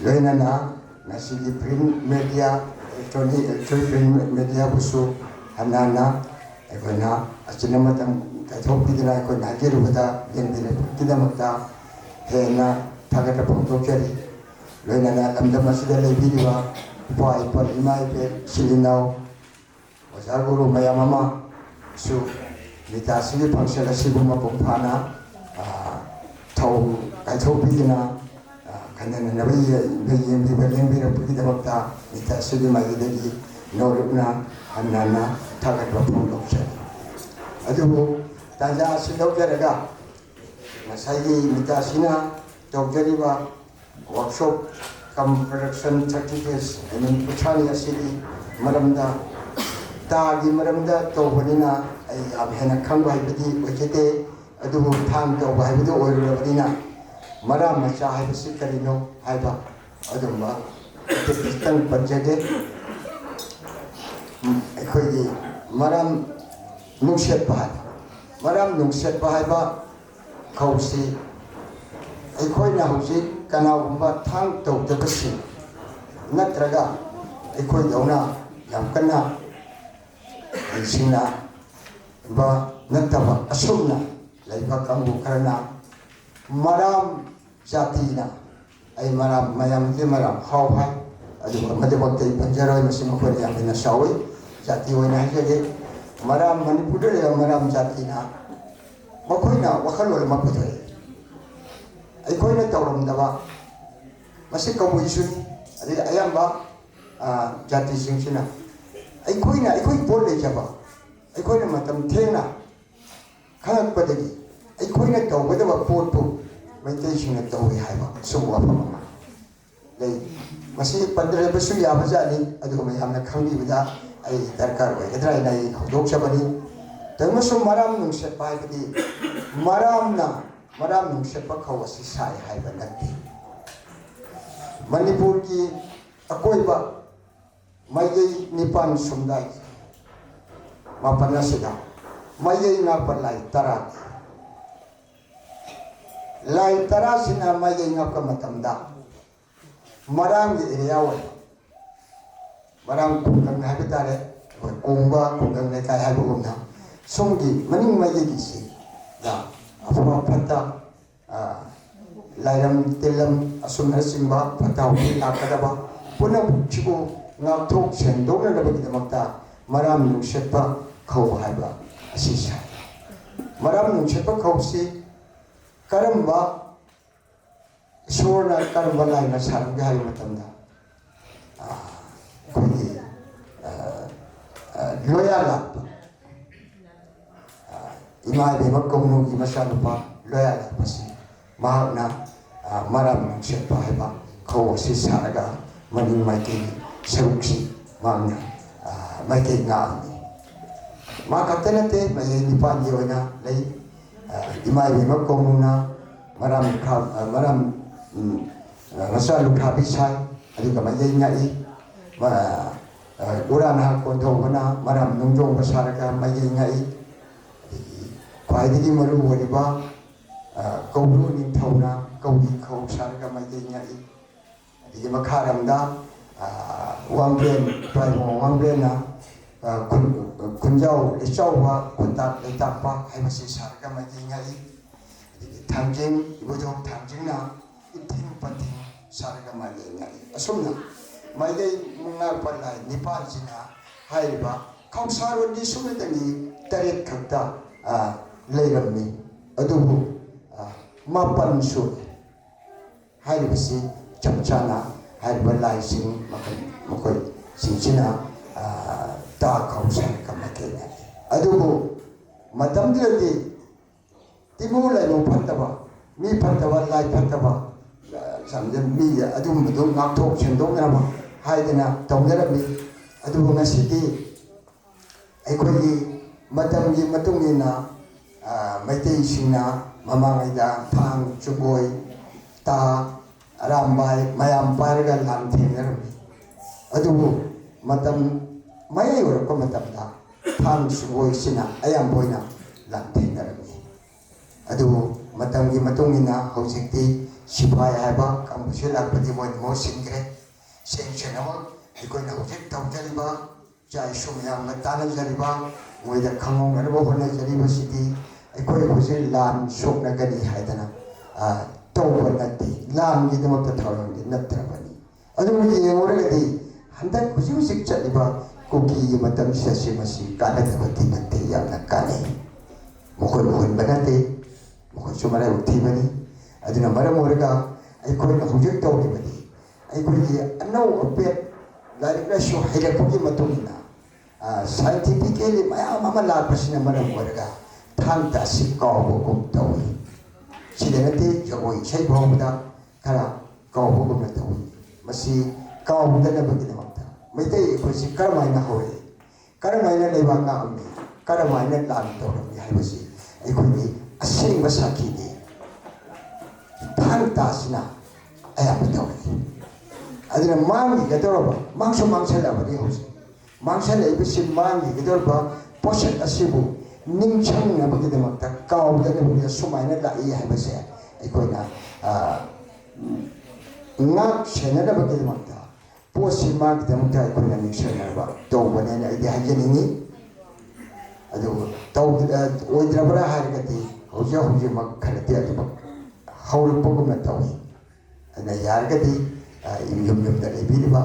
ꯂꯣꯏꯅꯅ ꯉꯁꯤꯒꯤ print media, electronic, electronic print media ꯕꯨꯁꯨ ꯍꯟꯅ ꯍꯟꯅ ꯑꯩꯈꯣꯏꯅ ꯑꯆꯤꯟꯕ ꯃꯇꯝ ꯀꯥꯏꯊꯣꯛꯄꯤꯗꯨꯅ ꯑꯩꯈꯣꯏꯅ ꯍꯥꯏꯖꯔꯨꯕꯗ ꯌꯦꯡꯕꯤꯔꯛꯄꯒꯤꯗꯃꯛꯇ ꯍꯦꯟꯅ ꯊꯥꯒꯠꯄ ꯐꯣꯡꯗꯣꯛꯆꯔꯤ꯫ ꯂꯣꯏꯅꯅ ꯂꯝꯗꯝ ꯑꯁꯤꯗ ꯂꯩꯕꯤꯔꯤꯕ ꯏꯄꯥ ꯏꯄꯨ, ꯏꯃꯥ ꯏꯕꯦꯜ, ꯏꯆꯤꯜ ꯏꯅꯥꯎ, ꯑꯣꯖꯥ ꯒꯨꯔꯨ ꯃꯌꯥꯝ ꯑꯃꯁꯨ ꯃꯤꯇꯥꯁꯤꯒꯤ function ꯑꯁꯤꯕꯨ ꯃꯄꯨꯡ ꯐꯥꯅ, ꯑ, ꯊꯧ ꯀꯥꯏꯊꯣꯛꯄꯤꯗꯨꯅ, ꯑ, ꯈꯟꯅꯅꯕ ꯌꯦꯡꯕꯤꯕ ꯂꯦꯡꯕꯤꯔꯛꯄꯒꯤꯗꯃꯛꯇ ꯃꯤꯇꯥꯁꯤꯒꯤ ꯃꯥꯏꯀꯩꯗꯒꯤ ꯅꯣꯂꯨꯛꯅ ꯍꯟꯅ ꯍꯟꯅ ꯊꯥꯒꯠꯄ ꯐꯣꯡꯗꯣꯛꯆꯔꯤ꯫ ꯑꯗꯨꯕꯨ ꯇꯥꯟꯖꯥ ꯑꯁꯤ ꯂꯧꯖꯔꯒ ꯉꯁꯥꯏꯒꯤ ꯃꯤꯇꯥꯁꯤꯅ ꯇꯧꯖꯔꯤꯕ workshop cum production thirty days, I mean, ꯀꯨꯟꯊ꯭ꯔꯥꯅꯤ ꯑꯁꯤꯒꯤ ꯃꯔꯝꯗ, ꯇꯥꯒꯤ ꯃꯔꯝꯗ ꯇꯧꯕꯅꯤꯅ ꯑꯩ ꯌꯥꯝ ꯍꯦꯟꯅ ꯈꯪꯕ ꯍꯩꯕꯗꯤ ꯑꯣꯏꯖꯗꯦ꯫ ꯑꯗꯨꯕꯨ ꯊꯥꯡ ꯇꯧꯕ ꯍꯥꯏꯕꯗꯨ ꯑꯣꯏꯔꯨꯔꯕꯅꯤꯅ ꯃꯔꯥꯝ ꯃꯆꯥ ꯍꯥꯏꯕꯁꯤ ꯀꯔꯤꯅꯣ ꯍꯥꯏꯕ ꯑꯗꯨꯝꯕ ꯈꯤꯇꯪ ꯄꯟꯖꯒꯦ꯫ ꯑꯩꯈꯣꯏꯒꯤ ꯃꯔꯥꯝ ꯅꯨꯡꯁꯦꯠꯄ ꯍꯥꯏꯕ, ꯃꯔꯥꯝ ꯅꯨꯡꯁꯦꯠꯄ ꯍꯥꯏꯕ ꯈꯧꯁꯤ ꯑꯩꯈꯣꯏꯅ ꯍꯧꯖꯤꯛ ꯀꯅꯥꯒꯨꯝꯕ ꯊꯥꯡ ꯇꯧꯗꯕꯁꯤꯡ ꯅꯠꯇ꯭ꯔꯒ ꯑꯩꯈꯣꯏꯗꯧꯅ ꯌꯥꯝ ꯀꯟꯅ ꯍꯩꯁꯤꯡꯅꯕ ꯅꯠꯇꯕ ꯑꯁꯨꯝꯅ ꯂꯩꯕ ꯀꯥꯡꯕꯨ ꯈꯔꯅ ꯃꯔꯥꯝ ꯖꯥꯇꯤꯅ, ꯑꯩ ꯃꯔꯥꯝ, ꯃꯌꯥꯝꯒꯤ ꯃꯔꯥꯝ ꯍꯥꯎ ꯍꯥꯏ, ꯑꯗꯨꯒ ꯃꯗꯨꯃꯛꯇ ꯑꯩ ꯄꯟꯖꯔꯣꯏ, ꯃꯁꯤ ꯃꯈꯣꯏꯅ ꯌꯥꯝ ꯍꯦꯟꯅ ꯆꯥꯎꯏ꯫ ꯖꯥꯇꯤ ꯑꯣꯏꯅ ꯍꯥꯏꯖꯒꯦ, ꯃꯔꯥꯝ, ꯃꯅꯤꯄꯨꯔꯗ ꯂꯩꯕ ꯃꯔꯥꯝ ꯖꯥꯇꯤꯅ ꯃꯈꯣꯏꯅ ꯋꯥꯈꯜꯂꯣꯟ ꯑꯃ ꯄꯨꯊꯣꯛꯏ꯫ ꯑꯩꯈꯣꯏꯅ ꯇꯧꯔꯝꯗꯕ, ꯃꯁꯤ ꯀꯕꯨꯏꯁꯨꯅꯤ, ꯑꯗꯩ ꯑꯌꯥꯝꯕ, ꯑ, ꯖꯥꯇꯤꯁꯤꯡꯁꯤꯅ ꯑꯩꯈꯣꯏꯅ, ꯑꯩꯈꯣꯏ ꯄꯣꯠ ꯂꯩꯖꯕ, ꯑꯩꯈꯣꯏꯅ ꯃꯇꯝ ꯊꯦꯡꯅ ꯈꯪꯉꯛꯄꯗꯒꯤ ꯑꯩꯈꯣꯏꯅ ꯇꯧꯒꯗꯕ ꯄꯣꯠꯄꯨ ꯃꯩꯇꯩꯁꯤꯡꯅ ꯇꯧꯏ ꯍꯥꯏꯕ ꯁꯨꯝꯕ ꯋꯥꯐꯝ ꯑꯃ ꯂꯩ꯫ ꯃꯁꯤ ꯄꯟꯗ꯭ꯔꯕꯁꯨ ꯌꯥꯕꯖꯥꯠꯅꯤ, ꯑꯗꯨꯒ ꯃꯌꯥꯝꯅ ꯈꯪꯕꯤꯕꯗ ꯑꯩ ꯗꯔꯀꯥꯔ ꯑꯣꯏꯒꯗ꯭ꯔꯥ ꯍꯥꯏꯅ ꯑꯩ ꯍꯧꯗꯣꯛꯆꯕꯅꯤ꯫ ꯇꯧꯕꯁꯨ ꯃꯔꯥꯝ ꯅꯨꯡꯁꯦꯠꯄ ꯍꯥꯏꯕꯗꯤ ꯃꯔꯥꯝꯅ, ꯃꯔꯥꯝ ꯅꯨꯡꯁꯦꯠꯄ ꯈꯧ ꯑꯁꯤ ꯁꯥꯏ ꯍꯥꯏꯕ ꯅꯠꯇꯦ꯫ ꯃꯅꯤꯄꯨꯔꯒꯤ ꯑꯀꯣꯏꯕ ꯃꯥꯏꯀꯩ ꯅꯤꯄꯥꯟ ꯁꯨꯝꯗꯥꯏ ꯃꯥꯄꯟ ꯑꯁꯤꯗ ꯃꯥꯏꯀꯩ ꯉꯥꯛꯄ ꯂꯥꯏ ꯇꯔꯥ, ꯂꯥꯏ ꯇꯔꯥꯁꯤꯅ ꯃꯥꯏꯀꯩ ꯉꯥꯛꯄ ꯃꯇꯝꯗ ꯃꯔꯥꯝꯒꯤ ꯑꯦꯔꯤꯌꯥ ꯑꯣꯏꯕ, ꯃꯔꯥꯝ ꯈꯨꯡꯒꯪ ꯍꯥꯏꯕ ꯇꯥꯔꯦ, ꯑꯩꯈꯣꯏ ꯀꯣꯡꯕ ꯈꯨꯡꯒꯪ ꯂꯩꯀꯥꯏ ꯍꯥꯏꯕꯒꯨꯝꯅ ꯁꯣꯝꯒꯤ ꯃꯅꯤꯡ ꯃꯥꯏꯀꯩꯒꯤꯁꯤꯗ ꯑꯐꯕ ꯐꯠꯇ, ꯑ, ꯂꯥꯏꯔꯝ ꯇꯤꯜꯂꯝ ꯑꯁꯨꯝꯅꯆꯤꯡꯕ ꯐꯠꯇ ꯍꯥꯎꯗꯤ ꯂꯥꯛꯀꯗꯕ ꯄꯨꯝꯅꯃꯛꯁꯤꯕꯨ ꯉꯥꯛꯊꯣꯛ ꯁꯦꯡꯗꯣꯛꯅꯅꯕꯒꯤꯗꯃꯛꯇ ꯃꯔꯥꯝ ꯅꯨꯡꯁꯦꯠꯄ ꯈꯧ ꯍꯥꯏꯕ ꯑꯁꯤ ꯁꯥꯏ꯫ ꯃꯔꯥꯝ ꯅꯨꯡꯁꯦꯠꯄ ꯈꯧꯁꯤ ꯀꯔꯝꯕ ꯏꯁꯣꯔꯅ ꯀꯔꯝꯕ ꯂꯥꯏꯅ ꯁꯥꯔꯝꯒꯦ ꯍꯥꯏꯕ ꯃꯇꯝꯗ, ꯑ, ꯑꯩꯈꯣꯏꯒꯤ, ꯑ, ꯑ, ꯂꯣꯌꯥ ꯂꯥꯛꯄ, ꯑ, ꯏꯃꯥ ꯏꯕꯦꯝꯃ ꯀꯧꯅꯨꯒꯤ ꯃꯆꯥꯅꯨꯄꯥ ꯂꯣꯌꯥ ꯂꯥꯛꯄꯁꯤ ꯃꯍꯥꯛꯅ, ꯑ, ꯃꯔꯥꯝ ꯅꯨꯡꯁꯦꯠꯄ ꯍꯥꯏꯕ ꯈꯧ ꯑꯁꯤ ꯁꯥꯔꯒ ꯃꯅꯤꯡ ꯃꯥꯏꯀꯩꯒꯤ ꯁꯔꯨꯛꯁꯤ ꯃꯍꯥꯛꯅ, ꯑ, ꯃꯥꯏꯀꯩ ꯉꯥꯛꯑꯝꯃꯤ꯫ ꯃꯥ ꯈꯛꯇ ꯅꯠꯇꯦ, ꯃꯥꯏꯀꯩ ꯅꯤꯄꯥꯟꯒꯤ ꯑꯣꯏꯅ ꯂꯩ꯫ ꯑ, ꯏꯃꯥ ꯏꯕꯦꯝꯃ ꯀꯧꯅꯨꯅ ꯃꯔꯥꯝ ꯂꯨꯈ꯭ꯔꯥ-, ꯑ, ꯃꯔꯥꯝ, ꯎꯝ, ꯑ, ꯃꯆꯥ ꯂꯨꯈ꯭ꯔꯥꯕꯤ ꯁꯥꯏ, ꯑꯗꯨꯒ ꯃꯥꯏꯀꯩ ꯉꯥꯛꯏ꯫ ꯃ-, ꯑ, ꯎꯔꯥ ꯅꯍꯥ ꯀꯣꯟꯊꯧꯕꯅ ꯃꯔꯥꯝ ꯅꯨꯡꯖꯣꯡꯕ ꯁꯥꯔꯒ ꯃꯥꯏꯀꯩ ꯉꯥꯛꯏ꯫ ꯑꯗꯒꯤ ꯈ꯭ꯋꯥꯏꯗꯒꯤ ꯃꯔꯨ ꯑꯣꯏꯔꯤꯕ, ꯑ, ꯀꯧꯕ꯭ꯔꯨ ꯅꯤꯡꯊꯧꯅ ꯀꯧꯕꯤ ꯈꯧ ꯁꯥꯔꯒ ꯃꯥꯏꯀꯩ ꯉꯥꯛꯏ꯫ ꯑꯗꯒꯤ ꯃꯈꯥꯔꯣꯝꯗ, ꯑ, ꯋꯥꯡꯕ꯭ꯔꯦꯟ, ꯏꯄꯥ ꯏꯕꯨꯡꯉꯣ ꯋꯥꯡꯕ꯭ꯔꯦꯟꯅ, ꯑ, ꯈꯨꯟ-, ꯈꯨꯟꯖꯥꯎ ꯏꯆꯥꯎꯕ ꯈꯨꯟꯇꯥꯛ ꯂꯩꯇꯥꯛꯄ ꯍꯥꯏꯕꯁꯤ ꯁꯥꯔꯒ ꯃꯥꯏꯀꯩ ꯉꯥꯛꯏ꯫ ꯑꯗꯒꯤ ꯊꯥꯡꯖꯤꯡ, ꯏꯕꯨꯙꯧ ꯊꯥꯡꯖꯤꯡꯅ ꯏꯊꯤꯡ ꯄꯟꯊꯤꯡ ꯁꯥꯔꯒ ꯃꯥꯏꯀꯩ ꯉꯥꯛꯏ꯫ ꯑꯁꯨꯝꯅ ꯃꯥꯏꯀꯩ ꯉꯥꯛꯄ ꯂꯥꯏ ꯅꯤꯄꯥꯜꯁꯤꯅ ꯍꯥꯏꯔꯤꯕ ꯈꯧꯁꯥꯔꯣꯜꯗꯤ ꯁꯨꯞꯅꯇꯒꯤ ꯇꯔꯦꯠ ꯈꯛꯇ, ꯑ, ꯂꯩꯔꯝꯃꯤ꯫ ꯑꯗꯨꯕꯨ, ꯑ, ꯃꯥꯄꯟ ꯁꯨꯔꯦ꯫ ꯍꯥꯏꯔꯤꯕꯁꯤ ꯆꯞ ꯆꯥꯅ ꯍꯥꯏꯔꯤꯕ ꯂꯥꯏꯁꯤꯡ ꯃꯈꯜ ꯃꯈꯣꯏꯁꯤꯡꯁꯤꯅ, ꯑ, ꯇꯥ ꯈꯧꯁꯥꯔꯒ ꯃꯥꯏꯀꯩ ꯉꯥꯛꯏ꯫ ꯑꯗꯨꯕꯨ ꯃꯇꯝꯗꯨꯗꯗꯤ ꯇꯤꯃꯨ ꯂꯥꯏꯃꯨ ꯐꯠꯇꯕ, ꯃꯤ ꯐꯠꯇꯕ, ꯂꯥꯏ ꯐꯠꯇꯕ, ꯆꯥꯝꯖꯟ ꯃꯤ ꯑꯗꯨꯒꯨꯝꯕꯗꯨ ꯉꯥꯛꯊꯣꯛ ꯁꯦꯡꯗꯣꯛꯅꯕ ꯍꯥꯏꯗꯅ ꯇꯧꯅꯔꯝꯃꯤ꯫ ꯑꯗꯨꯕꯨ ꯉꯁꯤꯗꯤ ꯑꯩꯈꯣꯏꯒꯤ ꯃꯇꯝꯒꯤ ꯃꯇꯨꯡ ꯏꯟꯅ, ꯑ, ꯃꯩꯇꯩꯁꯤꯡꯅ ꯃꯃꯥꯡꯉꯩꯗ ꯊꯥꯡ, ꯆꯨꯡꯒꯣꯏ, ꯇꯥ, ꯑꯔꯥꯝꯕꯥꯏ ꯃꯌꯥꯝ ꯄꯥꯏꯔꯒ ꯂꯥꯟ ꯊꯦꯡꯅꯔꯝꯃꯤ꯫ ꯑꯗꯨꯕꯨ ꯃꯇꯝ ꯃꯌꯥꯏ ꯑꯣꯏꯔꯛꯄ ꯃꯇꯝꯗ ꯊꯥꯡ, ꯆꯨꯡꯒꯣꯏꯁꯤꯅ ꯑꯌꯥꯝꯕ ꯑꯣꯏꯅ ꯂꯥꯟ ꯊꯦꯡꯅꯔꯝꯃꯤ꯫ ꯑꯗꯨꯕꯨ ꯃꯇꯝꯒꯤ ꯃꯇꯨꯡ ꯏꯟꯅ ꯍꯧꯖꯤꯛꯇꯤ ꯁꯤꯐꯥꯏ ꯍꯥꯏꯕ ꯀꯥꯡꯕꯨꯁꯤ ꯂꯥꯛꯄꯗꯤ ꯃꯣꯏꯅ ꯃꯍꯨꯠ ꯁꯤꯟꯈ꯭ꯔꯦ꯫ ꯁꯦꯡ ꯁꯦꯡꯅꯃꯛ ꯑꯩꯈꯣꯏꯅ ꯍꯧꯖꯤꯛ ꯇꯧꯖꯔꯤꯕ ꯏꯆꯥ ꯏꯁꯨ ꯃꯌꯥꯝꯅ ꯇꯥꯟꯅꯖꯔꯤꯕ, ꯃꯣꯏꯗ ꯈꯪꯍꯧꯅꯅꯕ ꯍꯣꯠꯅꯖꯔꯤꯕꯁꯤꯗꯤ ꯑꯩꯈꯣꯏ ꯍꯧꯖꯤꯛ ꯂꯥꯟ ꯁꯣꯛꯅꯒꯅꯤ ꯍꯥꯏꯗꯅ, ꯑ, ꯇꯧꯕ ꯅꯠꯇꯦ, ꯂꯥꯟꯒꯤꯗꯃꯛꯇ ꯊꯧꯔꯝꯗꯤ ꯅꯠꯇ꯭ꯔꯕꯅꯤ꯫ ꯑꯗꯨꯕꯨ ꯌꯦꯡꯉꯨꯔꯒꯗꯤ ꯍꯟꯗꯛ ꯍꯧꯖꯤꯛ ꯍꯧꯖꯤꯛ ꯆꯠꯂꯤꯕ ꯀꯨꯀꯤꯒꯤ ꯃꯇꯝꯁꯤꯗ ꯁꯤ ꯃꯁꯤ ꯀꯥꯟꯅꯗꯕꯗꯤ ꯅꯠꯇꯦ, ꯌꯥꯝꯅ ꯀꯥꯟꯅꯩ꯫ ꯃꯈꯣꯏ ꯃꯨꯟꯕ ꯅꯠꯇꯦ, ꯃꯈꯣꯏꯁꯨ ꯃꯔꯥꯏꯕꯛ ꯊꯤꯕꯅꯤ꯫ ꯑꯗꯨꯅ ꯃꯔꯝ ꯑꯣꯏꯔꯒ ꯑꯩꯈꯣꯏꯅ ꯍꯧꯖꯤꯛ ꯇꯧꯔꯤꯕꯗꯤ ꯑꯩꯈꯣꯏꯒꯤ ꯑꯅꯧ ꯑꯄꯦꯠ ꯂꯥꯏꯔꯤꯛ ꯂꯥꯏꯁꯨ ꯍꯩꯔꯛꯄꯒꯤ ꯃꯇꯨꯡ ꯏꯟꯅ, ꯑ, scientifically ꯃꯌꯥꯝ ꯑꯃ ꯂꯥꯛꯄꯁꯤꯅ ꯃꯔꯝ ꯑꯣꯏꯔꯒ ꯊꯥꯡ ꯇꯥ ꯑꯁꯤ ꯀꯥꯎꯕꯒꯨꯝ ꯇꯧꯏ꯫ ꯁꯤꯗ ꯅꯠꯇꯦ, ꯖꯒꯣꯏ ꯏꯁꯩ ꯐꯥꯎꯕꯗ ꯈꯔ ꯀꯥꯎꯕꯒꯨꯝꯅ ꯇꯧꯏ꯫ ꯃꯁꯤ ꯀꯥꯎꯗꯅꯕꯒꯤꯗꯃꯛꯇ ꯃꯩꯇꯩ ꯑꯩꯈꯣꯏꯁꯤ ꯀꯔꯝꯍꯥꯏꯅ ꯍꯧꯔꯛꯏ, ꯀꯔꯝꯍꯥꯏꯅ ꯂꯩꯕꯥꯛ ꯉꯥꯛꯑꯝꯃꯤ, ꯀꯔꯝꯍꯥꯏꯅ ꯂꯥꯟ ꯇꯧꯔꯝꯃꯤ ꯍꯥꯏꯕꯁꯤ ꯑꯩꯈꯣꯏꯒꯤ ꯑꯁꯦꯡꯕ ꯁꯥꯈꯤꯗꯤ ꯊꯥꯡ ꯇꯥꯁꯤꯅ ꯑꯌꯥꯝꯕ ꯇꯧꯔꯛꯏ꯫ ꯑꯗꯨꯅ ꯃꯥꯡꯈꯤꯒꯗꯧꯔꯕ, ꯃꯥꯡꯁꯨ ꯃꯥꯡꯁꯜꯂꯛꯑꯕꯅꯤ ꯍꯧꯖꯤꯛ꯫ ꯃꯥꯡꯁꯜꯂꯛꯏꯕꯁꯤ ꯃꯥꯡꯈꯤꯒꯗꯧꯔꯤꯕ ꯄꯣꯠꯁꯛ ꯑꯁꯤꯕꯨ ꯅꯤꯡꯁꯤꯡꯅꯕꯒꯤꯗꯃꯛꯇ, ꯀꯥꯎꯗꯅꯕꯒꯤꯗꯃꯛꯇ ꯁꯨꯃꯥꯏꯅ ꯂꯥꯛꯏ ꯍꯥꯏꯕꯁꯦ ꯑꯩꯈꯣꯏꯅ, ꯑ, ꯉꯥꯛ ꯁꯦꯟꯅꯅꯕꯒꯤꯗꯃꯛꯇ, ꯄꯣꯠꯁꯤ ꯃꯥꯒꯤꯗꯃꯛꯇ ꯑꯩꯈꯣꯏꯅ ꯅꯤꯡꯁꯤꯡꯅꯕ ꯇꯧꯕꯅꯦꯅ ꯑꯩꯗꯤ ꯍꯥꯏꯖꯅꯤꯡꯉꯤ꯫ ꯑꯗꯨ ꯇꯧ-, ꯑ, ꯑꯣꯏꯗ꯭ꯔꯕ꯭ꯔꯥ ꯍꯥꯏꯔꯒꯗꯤ ꯍꯧꯖꯤꯛ ꯍꯧꯖꯤꯛꯃꯛ ꯈꯔꯗꯤ ꯑꯗꯨꯃꯛ ꯍꯧꯔꯛꯄꯒꯨꯝꯅ ꯇꯧꯏ꯫ ꯑꯗꯨꯅ ꯌꯥꯔꯒꯗꯤ, ꯑ, ꯌꯨꯝ ꯌꯨꯝꯗ ꯂꯩꯕꯤꯔꯤꯕ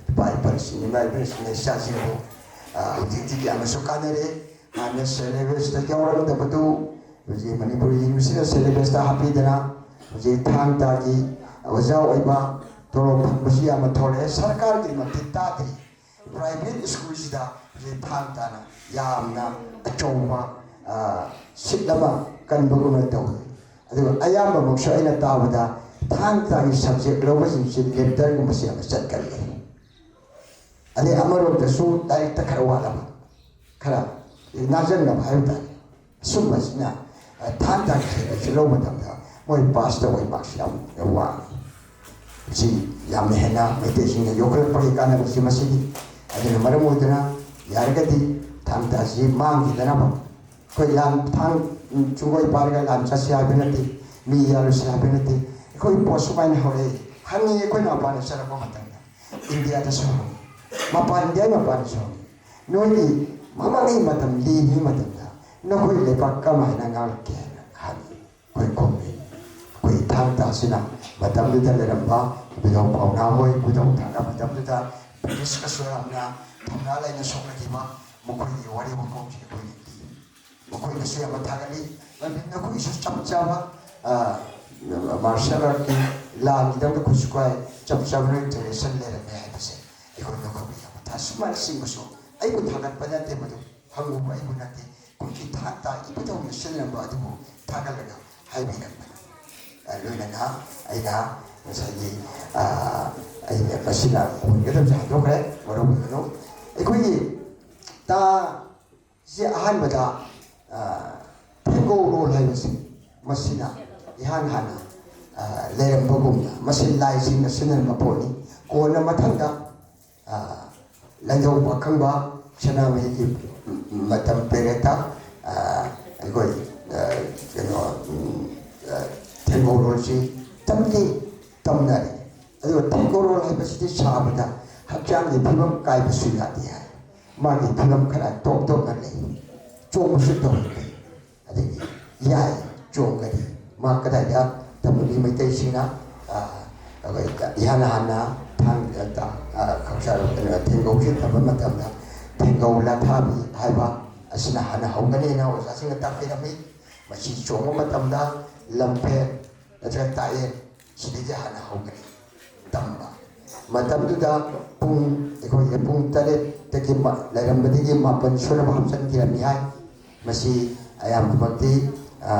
ꯏꯄꯥ ꯏꯄꯥꯁꯤꯡ, ꯏꯃꯥ ꯏꯕꯦꯟꯁꯤꯡ, ꯏꯆꯥꯁꯤꯡꯕꯨ, ꯑ, ꯍꯧꯖꯤꯛꯇꯤ ꯌꯥꯝꯅꯁꯨ ꯀꯥꯟꯅꯔꯦ꯫ ꯍꯥꯟꯅ syllabus ꯇ ꯌꯥꯎꯔꯝꯗꯕꯗꯨ ꯍꯧꯖꯤꯛ ꯃꯅꯤꯄꯨꯔ ꯌꯨꯅꯤꯚꯔꯁꯤꯇꯤꯅ syllabus ꯇ ꯍꯥꯞꯄꯤꯗꯅ ꯍꯧꯖꯤꯛ ꯊꯥꯡ ꯇꯥꯒꯤ ꯑꯣꯖꯥ ꯑꯣꯏꯕ ꯇꯣꯂꯣꯞ ꯐꯪꯕꯁꯨ ꯌꯥꯝꯅ ꯊꯣꯛꯂꯛꯑꯦ꯫ ꯁꯔꯀꯥꯔꯒꯤꯃꯛꯇꯤ ꯇꯥꯗ꯭ꯔꯤ꯫ Private school ꯁꯤꯗ ꯍꯧꯖꯤꯛ ꯊꯥꯡ ꯇꯥꯅ ꯌꯥꯝꯅ ꯑꯆꯧꯕ, ꯑ, seat ꯑꯃ ꯀꯟꯕꯒꯨꯝꯅ ꯇꯧꯏ꯫ ꯑꯗꯨꯒ ꯑꯌꯥꯝꯕꯃꯛꯁꯨ ꯑꯩꯅ ꯇꯥꯕꯗ ꯊꯥꯡ ꯇꯥꯒꯤ ꯁꯕꯖꯦꯛ ꯂꯧꯕꯁꯤꯡꯁꯤ ꯂꯦꯞꯇꯔꯒꯨꯝꯕꯁꯤ ꯌꯥꯝꯅ ꯆꯠꯀꯜꯂꯤ꯫ ꯑꯗꯩ ꯑꯃꯔꯣꯝꯗꯁꯨ ꯂꯥꯏꯔꯤꯛꯇ ꯈꯔ ꯋꯥꯠꯂꯕ, ꯈꯔ ꯅꯥꯖꯟꯅꯕ ꯍꯥꯏꯕ ꯇꯥꯔꯦ꯫ ꯑꯁꯨꯝꯕꯁꯤꯅ ꯊꯥꯡ ꯇꯥꯒꯤ ꯁꯕꯖꯦꯛꯁꯤ ꯂꯧꯕ ꯃꯇꯝꯗ ꯃꯣꯏ ꯄꯥꯁ ꯇꯧꯕꯒꯤ ꯃꯥꯔꯛꯁꯤ ꯌꯥꯝ ꯋꯥꯡꯉꯤ꯫ ꯁꯤ ꯌꯥꯝꯅ ꯍꯦꯟꯅ ꯃꯩꯇꯩꯁꯤꯡꯅ ꯌꯣꯛꯈꯠꯂꯛꯄꯒꯤ ꯀꯥꯟꯅꯕꯁꯤ ꯃꯁꯤꯅꯤ꯫ ꯑꯗꯨꯅ ꯃꯔꯝ ꯑꯣꯏꯗꯨꯅ ꯌꯥꯔꯒꯗꯤ ꯊꯥꯡ ꯇꯥꯁꯤ ꯃꯥꯡꯈꯤꯗꯅꯕ ꯑꯩꯈꯣꯏ ꯂꯥꯟ ꯊꯥꯡ ꯆꯨꯡꯒꯣꯏ ꯄꯥꯏꯔꯒ ꯂꯥꯟ ꯆꯠꯁꯤ ꯍꯥꯏꯕ ꯅꯠꯇꯦ, ꯃꯤ ꯌꯥꯜꯂꯨꯁꯤ ꯍꯥꯏꯕ ꯅꯠꯇꯦ꯫ ꯑꯩꯈꯣꯏ ꯄꯣꯠ ꯁꯨꯃꯥꯏꯅ ꯍꯧꯔꯛꯏ꯫ ꯍꯪꯉꯤ ꯑꯩꯈꯣꯏꯅ ꯃꯄꯥꯟꯗ ꯆꯠꯂꯛꯄ ꯃꯇꯝꯗ, ꯏꯟꯗꯤꯌꯥꯗꯁꯨ ꯍꯪꯉꯤ, ꯃꯄꯥꯟ ꯏꯟꯗꯤꯌꯥꯒꯤ ꯃꯄꯥꯟꯗꯁꯨ ꯍꯪꯉꯤ, ꯅꯣꯏꯒꯤ ꯃꯃꯥꯡꯉꯩ ꯃꯇꯝ ꯂꯤꯉꯩ ꯃꯇꯝꯗ ꯅꯈꯣꯏ ꯂꯩꯕꯥꯛ ꯀꯃꯥꯏꯅ ꯉꯥꯡꯂꯛꯀꯦ ꯍꯥꯏꯅ ꯍꯪꯉꯤ꯫ ꯑꯩꯈꯣꯏ ꯈꯨꯝꯃꯤ꯫ ꯑꯩꯈꯣꯏ ꯊꯥꯡ ꯇꯥꯁꯤꯅ ꯃꯇꯝꯗꯨꯗ ꯂꯩꯔꯝꯕ ꯏꯕꯨꯙꯧ ꯄꯥꯎꯅꯥ ꯍꯣꯏ, ꯏꯕꯨꯙꯧ ꯊꯥꯡꯒ ꯃꯇꯝꯗꯨꯗ ꯕ꯭ꯔꯤꯇꯤꯁꯀꯁꯨ ꯌꯥꯝꯅ ꯊꯧꯅꯥ ꯂꯩꯅ ꯁꯣꯛꯅꯈꯤꯕ ꯃꯈꯣꯏꯒꯤ ꯋꯥꯔꯤ ꯋꯥꯈꯣꯡꯁꯤ ꯑꯩꯈꯣꯏꯅ ꯏ꯫ ꯃꯈꯣꯏꯅꯁꯨ ꯌꯥꯝꯅ ꯊꯥꯒꯠꯂꯤ꯫ ꯃꯔꯝꯗꯤ ꯅꯈꯣꯏꯒꯤꯁꯨ ꯆꯞ ꯆꯥꯕ, ꯑ, ꯃꯥꯔꯁꯦꯜ ꯑꯥꯔꯠꯀꯤ ꯂꯥꯟꯒꯤꯗꯃꯛꯇ ꯈꯨꯠꯁꯨ ꯈꯨꯠꯂꯥꯏ ꯆꯞ ꯆꯥꯕ ꯅꯣꯏ ꯇ꯭ꯔꯦꯗꯤꯁꯟ ꯂꯩꯔꯝꯃꯦ ꯍꯥꯏꯕꯁꯦ ꯑꯩꯈꯣꯏ ꯅꯈꯣꯏꯕꯨ ꯌꯥꯝꯅ ꯊꯥ-, ꯁꯨꯃꯥꯏꯅꯆꯤꯡꯕꯁꯨ ꯑꯩꯕꯨ ꯊꯥꯒꯠꯄ ꯅꯠꯇꯦ, ꯃꯗꯨ ꯍꯪꯉꯨꯕ ꯑꯩꯕꯨ ꯅꯠꯇꯦ꯫ ꯑꯩꯈꯣꯏꯒꯤ ꯊꯥꯡ ꯇꯥ ꯏꯕꯨꯙꯧꯅ ꯁꯤꯖꯤꯟꯅꯔꯝꯕ ꯑꯗꯨꯕꯨ ꯊꯥꯒꯠꯂꯒ ꯍꯥꯏꯕꯤꯔꯝꯕꯅꯤ꯫ ꯑ, ꯂꯣꯏꯅꯅ ꯑꯩꯅ ꯉꯁꯥꯏꯒꯤ, ꯑ, ꯑꯩꯅ ꯃꯁꯤꯅ ꯑꯣꯏꯒꯗꯕꯁꯦ ꯍꯥꯏꯗꯣꯛꯈ꯭ꯔꯦ, ꯃꯔꯨ ꯑꯣꯏꯒꯅꯨ꯫ ꯑꯩꯈꯣꯏꯒꯤ ꯇꯥ ꯁꯤ ꯑꯍꯥꯟꯕꯗ, ꯑ, ꯊꯦꯡꯒꯧꯔꯣꯜ ꯍꯥꯏꯕꯁꯤ ꯃꯁꯤꯅ ꯏꯍꯥꯟ ꯍꯥꯟꯅ, ꯑ, ꯂꯩꯔꯝꯕꯒꯨꯝꯅ ꯃꯁꯤ ꯂꯥꯏꯁꯤꯡꯅ ꯁꯤꯖꯤꯟꯅꯔꯝꯕ ꯄꯣꯠꯅꯤ꯫ ꯀꯣꯟꯅ ꯃꯊꯪꯗ, ꯑ, ꯂꯥꯏꯙꯧ ꯄꯥꯈꯪꯕ ꯁꯅꯥꯃꯍꯤꯒꯤ ꯃꯇꯝ ꯄꯦꯔꯦꯠꯇ, ꯑ, ꯑꯩꯈꯣꯏ, ꯑ, ꯀꯩꯅꯣ, ꯎꯝ, ꯑ, ꯊꯦꯡꯒꯧꯔꯣꯜꯁꯤ ꯇꯝꯗꯤ ꯇꯝꯅꯔꯦ꯫ ꯑꯗꯨꯒ ꯊꯦꯡꯒꯧꯔꯣꯜ ꯍꯥꯏꯕꯁꯤꯗꯤ ꯁꯥꯕꯗ ꯍꯛꯆꯥꯡꯒꯤ ꯐꯤꯕꯝ ꯀꯥꯏꯕꯁꯨ ꯌꯥꯗꯦ ꯍꯥꯏ꯫ ꯃꯥꯒꯤ ꯐꯤꯕꯝ ꯈꯔ ꯇꯣꯞ ꯇꯣꯞꯅ ꯂꯩ꯫ ꯆꯣꯡꯕꯁꯨ ꯇꯧꯍꯜꯂꯤ꯫ ꯑꯗꯒꯤ ꯌꯥꯏ, ꯆꯣꯡꯒꯅꯤ꯫ ꯃꯥ ꯀꯗꯥꯏꯗ ꯇꯝꯃꯤ? ꯃꯩꯇꯩꯁꯤꯡꯅ, ꯑ, ꯑꯩꯈꯣꯏ ꯏꯍꯥꯟ ꯍꯥꯟꯅ ꯊꯥꯡ-, ꯑ, ꯇ-, ꯑ, ꯈꯧꯁꯥ-, ꯀꯩꯅꯣ, ꯊꯦꯡꯒꯧꯁꯤ ꯇꯝꯕ ꯃꯇꯝꯗ ꯊꯦꯡꯒꯧ ꯂꯥꯊꯥꯕꯤ ꯍꯥꯏꯕ ꯑꯁꯤꯅ ꯍꯥꯟꯅ ꯍꯧꯒꯅꯤꯅ ꯑꯣꯖꯥꯁꯤꯡꯅ ꯇꯥꯛꯄꯤꯔꯝꯃꯤ꯫ ꯃꯁꯤ ꯆꯣꯡꯕ ꯃꯇꯝꯗ ꯂꯝꯐꯦꯜ ꯅꯠꯇ꯭ꯔꯒ ꯇꯥꯛꯌꯦꯜ ꯁꯤꯗꯒꯤ ꯍꯥꯟꯅ ꯍꯧꯒꯅꯤ ꯇꯝꯕ꯫ ꯃꯇꯝꯗꯨꯗ ꯄꯨꯡ, ꯑꯩꯈꯣꯏꯒꯤ ꯄꯨꯡ ꯇꯔꯦꯠꯇꯒꯤ ꯃ-, ꯂꯩꯔꯝꯕꯗꯒꯤ ꯃꯥꯄꯟ ꯁꯨꯅꯕ ꯍꯥꯞꯆꯤꯟꯈꯤꯔꯝꯃꯤ ꯍꯥꯏ꯫ ꯃꯁꯤ ꯑꯌꯥꯝꯕꯃꯛꯇꯤ, ꯑ,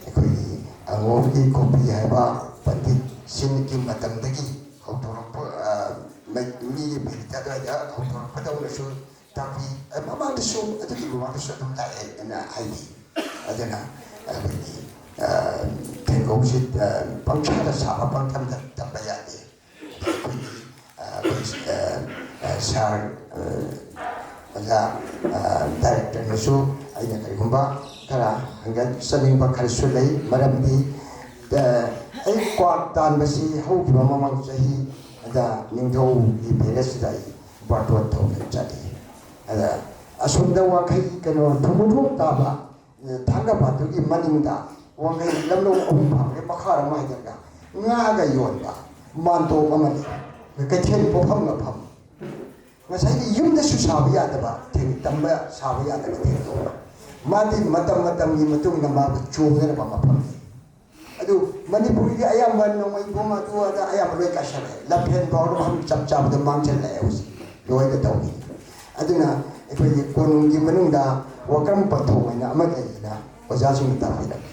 ꯑꯩꯈꯣꯏꯒꯤ, ꯑ, ꯅꯣꯡꯉꯣꯝꯒꯤ ꯈꯣꯝꯕꯤ ꯍꯥꯏꯕ ꯄꯟꯗꯤꯠ ꯁꯤꯡꯒꯤ ꯃꯇꯝꯗꯒꯤ ꯍꯧꯗꯣꯔꯛꯄ, ꯑ, ꯃꯩ-, ꯃꯤꯒꯤ ꯃꯤꯔꯤꯠ ꯑꯗꯨꯋꯥꯏꯗ ꯍꯧꯗꯣꯔꯛꯄꯗꯧꯅꯁꯨ ꯇꯥꯛꯄꯤ꯫ ꯑ, ꯃꯃꯥꯡꯗꯁꯨ, ꯑꯗꯨꯒꯤ ꯃꯃꯥꯡꯗꯁꯨ ꯑꯗꯨꯝ ꯂꯥꯛꯑꯦ ꯍꯥꯏꯅ ꯍꯥꯏꯕꯤ꯫ ꯑꯗꯨꯅ ꯑꯩꯈꯣꯏꯒꯤ, ꯑ, ꯊꯦꯡꯒꯧꯁꯤ, ꯑ, ꯄꯪꯁꯥꯗ ꯁꯥꯕ, ꯄꯪꯊꯝꯗ ꯊꯝꯕ ꯌꯥꯗꯦ꯫ ꯑꯩꯈꯣꯏꯒꯤ, ꯑ, ꯑꯩꯈꯣꯏ, ꯑ, ꯑ, ꯁꯥꯔ, ꯑ, ꯑꯣꯖꯥ, ꯑ, ꯗꯥꯏꯔꯦꯛꯇꯔꯅꯁꯨ ꯑꯩꯅ ꯀꯔꯤꯒꯨꯝꯕ ꯈꯔ ꯍꯪꯒꯠꯆꯅꯤꯡꯕ ꯈꯔꯁꯨ ꯂꯩ꯫ ꯃꯔꯝꯗꯤ, ꯑ, ꯑꯩ ꯀ꯭ꯋꯥꯛ ꯇꯥꯟꯕꯁꯤ ꯍꯧꯈꯤꯕ ꯃꯃꯥꯡ ꯆꯍꯤ ꯑꯗ ꯅꯤꯡꯊꯧꯒꯤ ꯄꯦꯂꯦꯁꯁꯤꯗ ꯑꯩ ꯕꯥꯔꯇꯣꯟ ꯇꯧꯗꯅ ꯆꯠꯂꯤ꯫ ꯑꯗ ꯑꯁꯣꯝꯗ ꯋꯥꯡꯈꯩ, ꯀꯩꯅꯣ, ꯊꯨꯝꯃꯨꯊꯣꯛ ꯇꯥꯕ ꯊꯥꯡꯒꯄꯥꯠꯇꯨꯒꯤ ꯃꯅꯤꯡꯗ ꯋꯥꯡꯈꯩ ꯂꯝꯂꯣꯡ ꯑꯍꯨꯝ ꯐꯥꯎꯒꯤ ꯃꯈꯥꯔꯣꯝ ꯍꯥꯏꯒꯗ꯭ꯔꯥ, ꯉꯥꯒ ꯌꯣꯟꯕ ꯃꯥꯟꯇꯣꯞ ꯑꯃ ꯂꯩ꯫ ꯀꯩꯊꯦꯜ ꯄꯣꯛꯐꯝ ꯃꯐꯝ꯫ ꯉꯁꯥꯏꯒꯤ ꯌꯨꯝꯗꯁꯨ ꯁꯥꯕ ꯌꯥꯗꯕ ꯊꯦꯡ-, ꯇꯝꯕ ꯁꯥꯕ ꯌꯥꯗꯕ ꯊꯦꯡꯗꯣꯛꯄ꯫ ꯃꯥꯗꯤ ꯃꯇꯝ ꯃꯇꯝꯒꯤ ꯃꯇꯨꯡ ꯏꯟꯅ ꯃꯥꯕꯨ ꯆꯣꯡꯗꯅꯕ ꯃꯐꯝꯅꯤ꯫ ꯑꯗꯨ ꯃꯅꯤꯄꯨꯔꯒꯤ ꯑꯌꯥꯝꯕ ꯅꯣꯡꯃꯩꯕꯨꯡ ꯑꯗꯨ ꯑꯗ ꯑꯌꯥꯝꯕ ꯂꯣꯏ ꯀꯥꯏꯁꯜꯂꯛꯑꯦ꯫ ꯂꯝꯐꯦꯟ ꯐꯥꯎꯕ ꯃꯐꯝ ꯆꯞ ꯆꯥꯕꯗ ꯃꯥꯡꯁꯤꯜꯂꯛꯑꯦ ꯍꯧꯖꯤꯛ꯫ ꯂꯣꯏꯅ ꯇꯧꯏ꯫ ꯑꯗꯨꯅ ꯑꯩꯈꯣꯏꯒꯤ ꯀꯣꯅꯨꯡꯒꯤ ꯃꯅꯨꯡꯗ ꯋꯥꯀ꯭ꯔꯝ ꯄꯟꯊꯧ ꯍꯥꯏꯅ ꯑꯃ ꯂꯩꯗꯅ ꯑꯣꯖꯥꯁꯤꯡꯅ ꯇꯥꯛꯄꯤꯔꯝꯃꯤ꯫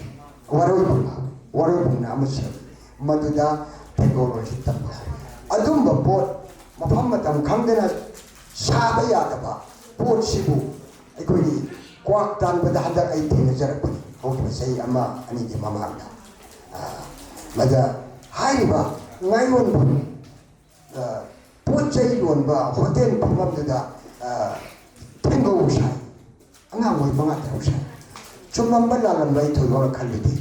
ꯋꯥꯔꯣꯏꯕꯨꯡ, ꯋꯥꯔꯣꯏꯕꯨꯡꯅ ꯑꯃ ꯁꯦꯝꯃꯤ꯫ ꯃꯗꯨꯗ ꯊꯦꯡꯒꯣꯜ ꯂꯣꯟꯁꯤ ꯇꯝꯕ ꯌꯥꯏ꯫ ꯑꯗꯨꯝꯕ ꯄꯣꯠ ꯃꯐꯝ ꯃꯇꯝ ꯈꯪꯗꯅ ꯁꯥꯕ ꯌꯥꯗꯕ ꯄꯣꯠꯁꯤꯕꯨ ꯑꯩꯈꯣꯏꯒꯤ ꯀ꯭ꯋꯥꯛ ꯇꯥꯟꯕꯗ ꯍꯟꯗꯛ ꯑꯩ ꯊꯦꯡꯅꯖꯔꯛꯄꯅꯤ, ꯍꯧꯈꯤꯕ ꯆꯍꯤ ꯑꯃ ꯑꯅꯤꯒꯤ ꯃꯃꯥꯡꯗ꯫ ꯑ, ꯃꯗ ꯍꯥꯏꯔꯤꯕ ꯉꯥꯌꯣꯟꯐꯝ, ꯑ, ꯄꯣꯠ ꯆꯩ ꯌꯣꯟꯕ ꯍꯣꯇꯦꯜ ꯐꯝꯐꯝꯗꯨꯗ, ꯑ, ꯊꯦꯡꯒꯧ ꯁꯥꯏ꯫ ꯑꯉꯥꯡ ꯃꯣꯏ ꯃꯉꯥ ꯇꯔꯨꯛ ꯁꯥꯏ꯫ ꯆꯨꯝꯂꯝꯕ ꯂꯥꯜꯂꯝꯕ ꯑꯩ ꯊꯣꯏꯗꯣꯛꯅ ꯈꯜꯂꯨꯗꯦ꯫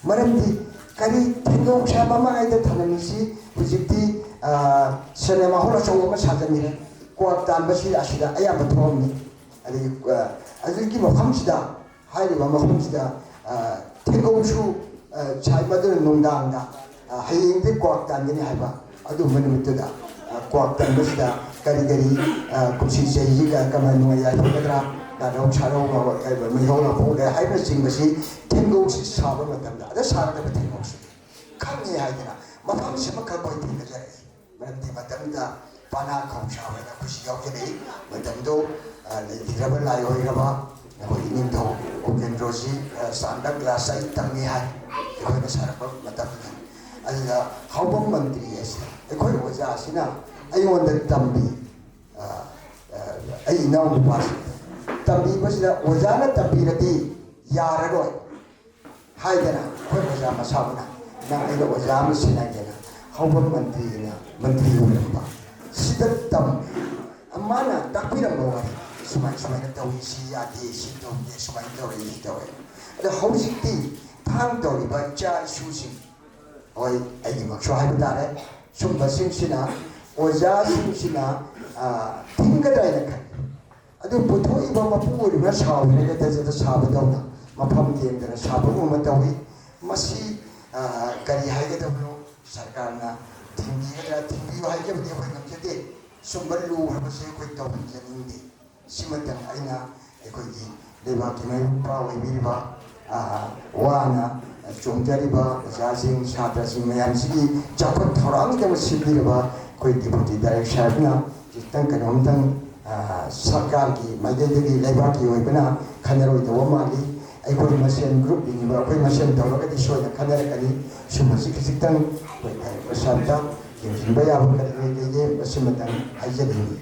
ꯃꯔꯝꯗꯤ ꯀꯔꯤ ꯊꯦꯡꯒꯧ ꯁꯥꯕ ꯑꯃ ꯍꯥꯏꯗ ꯊꯝꯂꯝꯃꯤꯁꯤ ꯍꯧꯖꯤꯛꯇꯤ, ꯑ, ꯁꯤꯅꯦꯃꯥ ꯍꯣꯜ ꯑꯆꯧꯕ ꯑꯃ ꯁꯥꯖꯟꯈ꯭ꯔꯦ꯫ ꯀ꯭ꯋꯥꯛ ꯇꯥꯟꯕꯁꯤ ꯑꯁꯤꯗ ꯑꯌꯥꯝꯕ ꯊꯣꯛꯑꯝꯃꯤ꯫ ꯑꯗꯒꯤ, ꯑ, ꯑꯗꯨꯒꯤ ꯃꯐꯝꯁꯤꯗ, ꯍꯥꯏꯔꯤꯕ ꯃꯐꯝꯁꯤꯗ, ꯑ, ꯊꯦꯡꯒꯧꯁꯨ, ꯑ, ꯁꯥꯏ꯫ ꯃꯗꯨꯅ ꯅꯨꯡꯗꯥꯡꯗ, ꯑ, ꯍꯌꯦꯡꯗꯤ ꯀ꯭ꯋꯥꯛ ꯇꯥꯟꯒꯅꯤ ꯍꯥꯏꯕ ꯑꯗꯨꯝꯕ ꯅꯨꯃꯤꯠꯇꯨꯗ, ꯑ, ꯀ꯭ꯋꯥꯛ ꯇꯥꯟꯕꯁꯤꯗ ꯀꯔꯤ ꯀꯔꯤ, ꯑ, ꯀꯨꯝꯁꯤ ꯆꯍꯤꯁꯤꯒ ꯀꯃꯥꯏꯅ ꯅꯨꯡꯉꯥꯏ ꯌꯥꯏꯐꯒꯗ꯭ꯔꯥ, ꯂꯥꯜꯍꯧ ꯁꯥꯜꯍꯧ, ꯃꯩꯍꯧ ꯂꯥꯡꯍꯧ ꯂꯩ ꯍꯥꯏꯕꯅꯆꯤꯡꯕꯁꯤ ꯊꯦꯡꯒꯧꯁꯤ ꯁꯥꯕ ꯃꯇꯝꯗ ꯑꯗ ꯁꯥꯒꯗꯕ ꯊꯦꯡꯒꯧꯁꯤ ꯈꯪꯉꯤ ꯍꯥꯏꯗꯅ ꯃꯐꯝꯁꯤꯃꯈꯛ ꯑꯩꯈꯣꯏ ꯊꯦꯡꯅꯖꯔꯛꯏ꯫ ꯃꯔꯝꯗꯤ ꯃꯇꯝꯗ ꯄꯥꯅꯥ ꯈꯧꯁꯥꯕ ꯍꯥꯏꯅ ꯑꯩꯈꯣꯏꯁꯨ ꯌꯥꯎꯖꯔꯛꯏ꯫ ꯃꯇꯝꯗꯨ, ꯑ, ꯂꯩꯈꯤꯗ꯭ꯔꯕ ꯂꯥꯏ ꯑꯣꯏꯔꯕ ꯑꯩꯈꯣꯏ ꯏꯅꯤꯡꯊꯧ ꯎꯄꯦꯟꯗ꯭ꯔꯣꯖꯤ, ꯑ, ꯆꯥꯟꯗ ꯀ꯭ꯂꯥꯁ ꯑꯩꯠ ꯇꯝꯃꯤ ꯍꯥꯏ꯫ ꯑꯩꯈꯣꯏꯅ ꯁꯥꯔꯛꯄ ꯃꯇꯝꯗ, ꯑꯗꯨꯗ ꯍꯥꯎꯕꯝ ꯃꯟꯇ꯭ꯔꯤ ꯑꯁꯤ ꯑꯩꯈꯣꯏ ꯑꯣꯖꯥꯁꯤꯅ ꯑꯩꯉꯣꯟꯗ ꯇꯝꯕꯤ꯫ ꯑ, ꯑ, ꯑꯩ ꯏꯅꯥꯎ ꯅꯨꯄꯥꯁꯤ ꯇꯝꯕꯤꯕꯁꯤꯗ, ꯑꯣꯖꯥꯅ ꯇꯝꯕꯤꯔꯗꯤ ꯌꯥꯔꯔꯣꯏ ꯍꯥꯏꯗꯅ, ꯑꯩꯈꯣꯏ ꯑꯣꯖꯥ ꯃꯁꯥꯕꯨꯅ, "ꯅꯪ ꯑꯩꯒ ꯑꯣꯖꯥ ꯑꯃ ꯁꯤꯟꯅꯒꯦꯅ" ꯍꯥꯎꯕꯝ ꯃꯟꯇ꯭ꯔꯤꯅ ꯃꯟꯇ꯭ꯔꯤ ꯑꯣꯏꯔꯝꯕ ꯁꯤꯗ ꯇꯝ ꯃꯥꯅ ꯇꯥꯛꯄꯤꯔꯝꯕ ꯋꯥꯔꯤ, "ꯁꯨꯃꯥꯏ ꯁꯨꯃꯥꯏꯅ ꯇꯧꯏ, ꯁꯤ ꯌꯥꯗꯦ, ꯁꯤ ꯇꯧꯗꯦ, ꯁꯨꯃꯥꯏꯅ ꯇꯧꯔꯦ, ꯁꯤ ꯇꯧꯔꯦ"꯫ ꯑꯗꯣ ꯍꯧꯖꯤꯛꯇꯤ ꯊꯥꯡ ꯇꯧꯔꯤꯕ ꯏꯆꯥ ꯏꯁꯨꯁꯤꯡ, ꯍꯣꯏ, ꯑꯩꯒꯤꯃꯛꯁꯨ ꯍꯥꯏꯕ ꯇꯥꯔꯦ, ꯁꯨꯝꯕꯁꯤꯡꯁꯤꯅ, ꯑꯣꯖꯥꯁꯤꯡꯁꯤꯅ, ꯑ, ꯊꯤꯡꯒꯗ꯭ꯔꯥ ꯍꯥꯏꯅ ꯈꯜꯂꯤ꯫ ꯑꯗꯨ ꯄꯨꯊꯣꯛꯏꯕ ꯃꯄꯨ ꯑꯣꯏꯔꯤꯕꯅ ꯁꯥꯎꯔꯤꯉꯩꯗ ꯇꯦꯖꯗ ꯁꯥꯕꯗꯧꯅ ꯃꯐꯝ ꯌꯦꯡꯗꯅ ꯁꯥꯕꯒꯨꯝ ꯑꯃ ꯇꯧꯏ꯫ ꯃꯁꯤ, ꯑ, ꯀꯔꯤ ꯍꯥꯏꯒꯗꯕꯅꯣ? ꯁꯔꯀꯥꯔꯅ ꯊꯤꯡꯕꯤꯒꯗ꯭ꯔꯥ? ꯊꯤꯡꯕꯤꯌꯨ ꯍꯥꯏꯖꯕꯗꯤ ꯑꯩꯈꯣꯏ ꯉꯝꯖꯗꯦ꯫ ꯁꯨꯝꯕ ꯂꯨꯈ꯭ꯔꯕꯁꯦ ꯑꯩꯈꯣꯏ ꯇꯧꯍꯟꯖꯅꯤꯡꯗꯦ꯫ ꯁꯤꯃꯇꯪ ꯑꯩꯅ ꯑꯩꯈꯣꯏꯒꯤ ꯂꯩꯕꯥꯛꯀꯤ ꯃꯥꯏꯄꯥ ꯑꯣꯏꯕꯤꯔꯤꯕ, ꯑ, ꯋꯥꯅ ꯆꯣꯡꯖꯔꯤꯕ ꯑꯣꯖꯥꯁꯤꯡ, ꯁꯥꯇ꯭ꯔꯁꯤꯡ ꯃꯌꯥꯝꯁꯤꯒꯤ ꯆꯥꯎꯈꯠ ꯊꯧꯔꯥꯡꯒꯤꯗꯃꯛ ꯁꯤꯟꯕꯤꯔꯕ ꯑꯩꯈꯣꯏ ꯗꯤꯄꯨꯇꯤ ꯗꯥꯏꯔꯦꯛ ꯁꯥꯍꯦꯕꯅ ꯈꯤꯇꯪ ꯀꯩꯅꯣꯝꯇꯪ, ꯑ, ꯁꯔꯀꯥꯔꯒꯤ ꯃꯥꯏꯀꯩꯗꯒꯤ, ꯂꯩꯕꯥꯛꯀꯤ ꯑꯣꯏꯕꯅ ꯈꯟꯅꯔꯣꯏꯗꯧꯕ ꯃꯥꯜꯂꯤ꯫ ꯑꯩꯈꯣꯏ ꯃꯁꯦꯟ, ꯒ꯭ꯔꯨꯞ ꯂꯤꯡꯉꯤꯕ ꯑꯩꯈꯣꯏ ꯃꯁꯦꯟ ꯇꯧꯔꯒꯗꯤ ꯁꯣꯏꯅ ꯈꯟꯅꯔꯛꯀꯅꯤ꯫ ꯁꯨꯝꯕꯁꯤ ꯈꯖꯤꯛꯇꯪ ꯑꯩꯈꯣꯏ ꯗꯥꯏꯔꯦꯛꯇꯔ ꯁꯥꯍꯦꯕꯇ ꯌꯦꯡꯁꯤꯟꯕ ꯌꯥꯕ ꯀꯔꯤ ꯀꯔꯤ ꯂꯩꯒꯦ, ꯃꯁꯤꯃꯇꯪ ꯍꯥꯏꯖꯅꯤꯡꯏ꯫